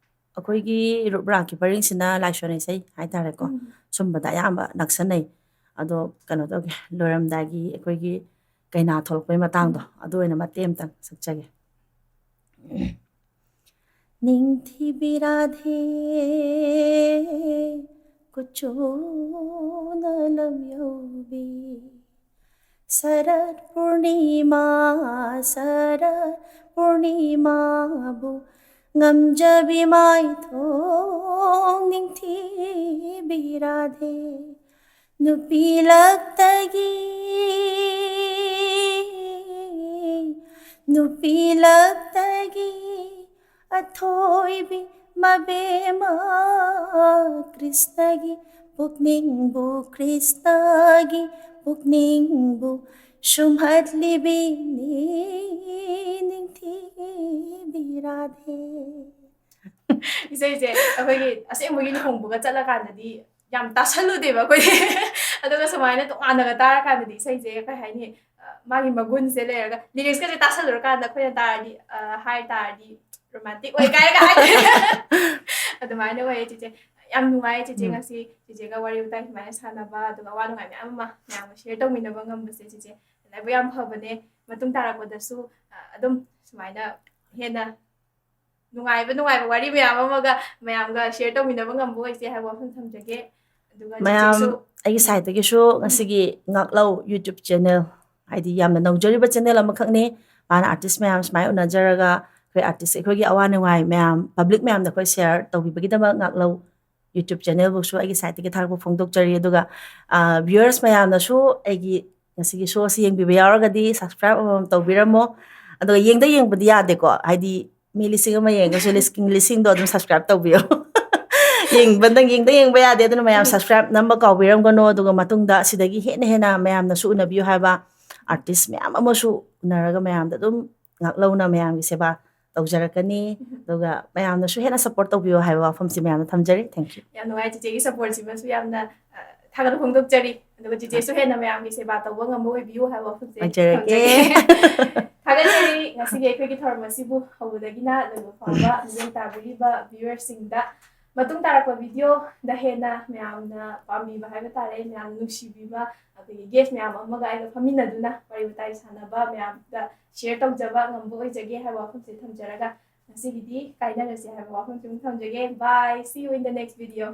ꯑꯩꯈꯣꯏꯒꯤ ꯔꯨꯞ ꯔꯥꯛꯀꯤ ꯄꯔꯤꯡꯁꯤꯅ ꯂꯥꯏꯁꯣꯟ ꯏꯁꯩ ꯍꯥꯏꯇꯥꯔꯦꯀꯣ, ꯎꯝ꯫ ꯁꯨꯝꯕꯗ ꯑꯌꯥꯝꯕ ꯅꯛꯁꯟꯅꯩ꯫ ꯑꯗꯣ ꯀꯩꯅꯣ ꯇꯧꯒꯦ, ꯂꯣꯏꯔꯝꯗꯥꯏꯒꯤ ꯑꯩꯈꯣꯏꯒꯤ ꯀꯩꯅꯥ ꯊꯣꯛꯂꯛꯄꯩ ꯃꯇꯥꯡꯗꯣ, ꯑꯗꯨ ꯑꯣꯏꯅ ꯃꯇꯦꯛ ꯑꯃꯇꯪ ꯁꯛꯆꯒꯦ꯫ ꯅꯤꯡꯊꯤꯕꯤ ꯔꯥꯙꯦ, ꯀꯨꯆꯨꯅ ꯂꯝ ꯌꯧꯕꯤ, ꯁꯔꯠ ꯄꯨꯔꯅꯤꯃꯥ, ꯁꯔꯠ ꯄꯨꯔꯅꯤꯃꯥꯕꯨ ꯉꯝꯖꯕꯤ ꯃꯥꯏꯊꯣꯡ ꯅꯤꯡꯊꯤꯕꯤ ꯔꯥꯙꯦ, ꯅꯨꯄꯤ ꯂꯛꯇꯒꯤ ꯅꯨꯄꯤ ꯂꯛꯇꯒꯤ ꯑꯊꯣꯏꯕꯤ ꯃꯕꯦꯝꯃ ꯀ꯭ꯔꯤꯁꯅꯒꯤ ꯄꯨꯛꯅꯤꯡꯕꯨ ꯀ꯭ꯔꯤꯁꯅꯒꯤ ꯄꯨꯛꯅꯤꯡꯕꯨ ꯁꯨꯝꯍꯠꯂꯤꯕꯤꯅꯤ ꯅꯤꯡꯊꯤꯕꯤ ꯔꯥꯙꯦ꯫ ꯏꯁꯩꯁꯦ ꯑꯩꯈꯣꯏꯒꯤ ꯑꯁꯦꯡꯕꯒꯤ ꯂꯨꯍꯣꯡꯕꯒ ꯆꯠꯂꯀꯥꯟꯗꯗꯤ ꯌꯥꯝ ꯇꯥꯁꯜꯂꯨꯗꯦꯕ ꯑꯩꯈꯣꯏꯗꯤ꯫ ꯑꯗꯨꯒ ꯁꯨꯃꯥꯏꯅ ꯇꯣꯉꯥꯟꯅꯒ ꯇꯥꯔꯀꯥꯟꯗꯗꯤ ꯏꯁꯩꯁꯦ ꯀꯩ ꯍꯥꯏꯅꯤ, ꯑ, ꯃꯥꯒꯤ ꯃꯒꯨꯟꯁꯦ ꯂꯩꯔꯒ ꯂꯤꯔꯤꯛꯁꯀꯁꯦ ꯇꯥꯁꯜꯂꯨꯔꯀꯥꯟꯗ ꯑꯩꯈꯣꯏꯅ ꯇꯥꯔꯗꯤ, ꯑ, ꯍꯥꯏ ꯇꯥꯔꯗꯤ ꯔꯣꯃꯥꯟꯇꯤꯛ ꯑꯣꯏ ꯀꯥꯏꯅꯒ ꯍꯥꯏ꯫ ꯑꯗꯨꯃꯥꯏꯅ ꯑꯣꯏꯌꯦ ꯆꯤꯆꯦ꯫ ꯌꯥꯝ ꯅꯨꯡꯉꯥꯏꯌꯦ ꯆꯤꯆꯦ ꯎꯝ꯫ ꯉꯁꯤ ꯆꯤꯆꯦꯒ ꯋꯥꯔꯤ ꯋꯥꯇꯥꯏ ꯁꯨꯃꯥꯏꯅ ꯁꯥꯟꯅꯕ, ꯑꯗꯨꯒ ꯑꯋꯥ ꯅꯨꯡꯉꯥꯏ ꯃꯌꯥꯝ ꯑꯃ ꯃꯌꯥꯝꯒ ꯁꯤꯌꯔ ꯇꯧꯃꯤꯟꯅꯕ ꯉꯝꯕꯁꯦ ꯆꯤꯆꯦ ꯂꯥꯏꯕꯛ ꯌꯥꯝ ꯐꯕꯅꯦ꯫ ꯃꯇꯨꯡ ꯇꯥꯔꯛꯄꯗꯁꯨ, ꯑ, ꯑꯗꯨꯝ ꯁꯨꯃꯥꯏꯅ ꯍꯦꯟꯅ ꯅꯨꯡꯉꯥꯏꯕ ꯅꯨꯡꯉꯥꯏꯕ ꯋꯥꯔꯤ ꯃꯌꯥꯝ ꯑꯃꯒ ꯃꯌꯥꯝꯒ ꯁꯤꯌꯔ ꯇꯧꯃꯤꯟꯅꯕ ꯉꯝꯕ ꯑꯣꯏꯁꯦ ꯍꯥꯏꯕ ꯋꯥꯐꯝ ꯊꯝꯖꯒꯦ꯫ ꯑꯗꯨꯒ ꯃꯌꯥꯝ, ꯆꯤꯆꯦꯁꯨ ꯑꯩꯒꯤ ꯁꯥꯏꯠꯇꯒꯤꯁꯨ ꯉꯁꯤꯒꯤ ꯉꯥꯛꯂꯧ YouTube ꯆꯦꯅꯦꯜ, ꯍꯥꯏꯗꯤ ꯌꯥꯝꯅ ꯅꯧꯖꯔꯤꯕ ꯆꯦꯅꯦꯜ ꯑꯃꯈꯛꯅꯤ꯫ ꯃꯥꯅ ꯑꯥꯔꯇꯤꯁ ꯃꯌꯥꯝ ꯁꯨꯃꯥꯏꯅ ꯎꯅꯖꯔꯒ ꯑꯩꯈꯣꯏ ꯑꯥꯔꯇꯤꯁ, ꯑꯩꯈꯣꯏꯒꯤ ꯑꯋꯥ ꯅꯨꯡꯉꯥꯏ ꯃꯌꯥꯝ ꯄꯕ꯭ꯂꯤꯛ ꯃꯌꯥꯝꯗ ꯑꯩꯈꯣꯏ ꯁꯤꯌꯔ ꯇꯧꯕꯤꯕꯒꯤꯗꯃꯛ ꯉꯥꯛꯂꯧ YouTube ꯆꯦꯅꯦꯜꯕꯨꯁꯨ ꯑꯩꯒꯤ ꯁꯥꯏꯠꯇꯒꯤ ꯊꯥꯒꯠꯄ ꯐꯣꯡꯗꯣꯛꯆꯔꯤ꯫ ꯑꯗꯨꯒ, ꯑ, ꯚ꯭ꯌꯨꯋꯔꯁ ꯃꯌꯥꯝꯅꯁꯨ ꯑꯩꯒꯤ ꯉꯁꯤꯒꯤ ꯁꯣꯁꯤ ꯌꯦꯡꯕꯤꯕ ꯌꯥꯎꯔꯒꯗꯤ ꯁꯕꯁꯀ꯭ꯔꯥꯏꯕ ꯑꯃꯃꯝ ꯇꯧꯕꯤꯔꯝꯃꯣ꯫ ꯑꯗꯨꯒ ꯌꯦꯡꯗ ꯌꯦꯡꯕꯗꯤ ꯌꯥꯗꯦꯀꯣ, ꯍꯥꯏꯗꯤ ꯃꯤ ꯂꯤꯁꯤꯡ ꯑꯃ ꯌꯦꯡꯉꯒꯁꯨ ꯂꯤꯁꯤꯡ, ꯂꯤꯁꯤꯡꯗꯣ ꯑꯗꯨꯝ ꯁꯕꯁꯀ꯭ꯔꯥꯏꯕ ꯇꯧꯕꯤꯌꯣ꯫ ꯌꯦꯡꯕꯗꯪ, ꯌꯦꯡꯗ ꯌꯦꯡꯕ ꯌꯥꯗꯦ, ꯑꯗꯨꯅ ꯃꯌꯥꯝ ꯁꯕꯁꯀ꯭ꯔꯥꯏꯕ ꯅꯝꯕ ꯀꯥꯎꯕꯤꯔꯝꯒꯅꯣ꯫ ꯑꯗꯨꯒ ꯃꯇꯨꯡꯗ ꯑꯁꯤꯗꯒꯤ ꯍꯦꯟꯅ ꯍꯦꯟꯅ ꯃꯌꯥꯝꯅꯁꯨ ꯎꯅꯕꯤꯌꯨ ꯍꯥꯏꯕ ꯑꯥꯔꯇꯤꯁ ꯃꯌꯥꯝ ꯑꯃꯁꯨ ꯎꯅꯔꯒ ꯃꯌꯥꯝꯗ ꯑꯗꯨꯝ ꯉꯥꯛꯂꯧꯅ ꯃꯌꯥꯝꯒꯤ ꯁꯦꯕꯥ ꯇꯧꯖꯔꯛꯀꯅꯤ꯫ ꯑꯗꯨꯒ ꯃꯌꯥꯝꯅꯁꯨ ꯍꯦꯟꯅ ꯁꯞꯄꯣꯔꯠ ꯇꯧꯕꯤꯌꯣ ꯍꯥꯏꯕ ꯋꯥꯐꯝꯁꯤ ꯃꯌꯥꯝꯗ ꯊꯝꯖꯔꯤ꯫ Thank you꯫ ꯌꯥꯝ ꯅꯨꯡꯉꯥꯏ ꯆꯤꯆꯦꯒꯤ ꯁꯞꯄꯣꯔꯠꯁꯤꯃꯁꯨ ꯌꯥꯝꯅ, ꯑ, ꯊꯥꯒꯠꯄ ꯐꯣꯡꯗꯣꯛꯆꯔꯤ꯫ ꯑꯗꯨꯒ ꯆꯤꯆꯦꯁꯨ ꯍꯦꯟꯅ ꯃꯌꯥꯝꯒꯤ ꯁꯦꯕꯥ ꯇꯧꯕ ꯉꯝꯕ ꯑꯣꯏꯕꯤꯌꯨ ꯍꯥꯏꯕ ꯋꯥꯐꯝꯁꯦ ꯑꯣꯏꯖꯔꯒꯦ꯫ ꯊꯝꯖꯒꯦ꯫ ꯊꯥꯒꯠꯆꯔꯤ ꯉꯁꯤꯒꯤ ꯑꯩꯈꯣꯏꯒꯤ ꯊꯧꯔꯝ ꯑꯁꯤꯕꯨ ꯍꯧꯕꯗꯒꯤꯅ ꯂꯣꯏꯕ ꯐꯥꯎꯕ ꯃꯤꯠꯌꯦꯡ ꯇꯥꯕꯤꯔꯤꯕ ꯚ꯭ꯌꯨꯋꯔꯁꯤꯡꯗ꯫ ꯃꯇꯨꯡ ꯇꯥꯔꯛꯄ ꯚꯤꯗꯤꯑꯣꯗ ꯍꯦꯟꯅ ꯃꯌꯥꯝꯅ ꯄꯥꯝꯕꯤꯕ ꯍꯥꯏꯕ ꯇꯥꯔꯦ, ꯃꯌꯥꯝꯅ ꯅꯨꯡꯁꯤꯕꯤꯕ, ꯑꯩꯈꯣꯏꯒꯤ ꯒꯦꯁ ꯃꯌꯥꯝ ꯑꯃꯒ ꯑꯩꯒ ꯐꯝꯃꯤꯟꯅꯗꯨꯅ ꯋꯥꯔꯤ ꯋꯥꯇꯥꯏ ꯁꯥꯟꯅꯕ, ꯃꯌꯥꯝꯗ ꯁꯤꯌꯔ ꯇꯧꯖꯕ ꯉꯝꯕ ꯑꯣꯏꯖꯒꯦ ꯍꯥꯏꯕ ꯋꯥꯐꯝꯁꯦ ꯊꯝꯖꯔꯒ ꯉꯁꯤꯒꯤꯗꯤ ꯀꯥꯏꯅꯔꯁꯦ ꯍꯥꯏꯕ ꯋꯥꯐꯝꯁꯦ ꯑꯃꯨꯛ ꯊꯝꯖꯒꯦ꯫ Bye, see you in the next video.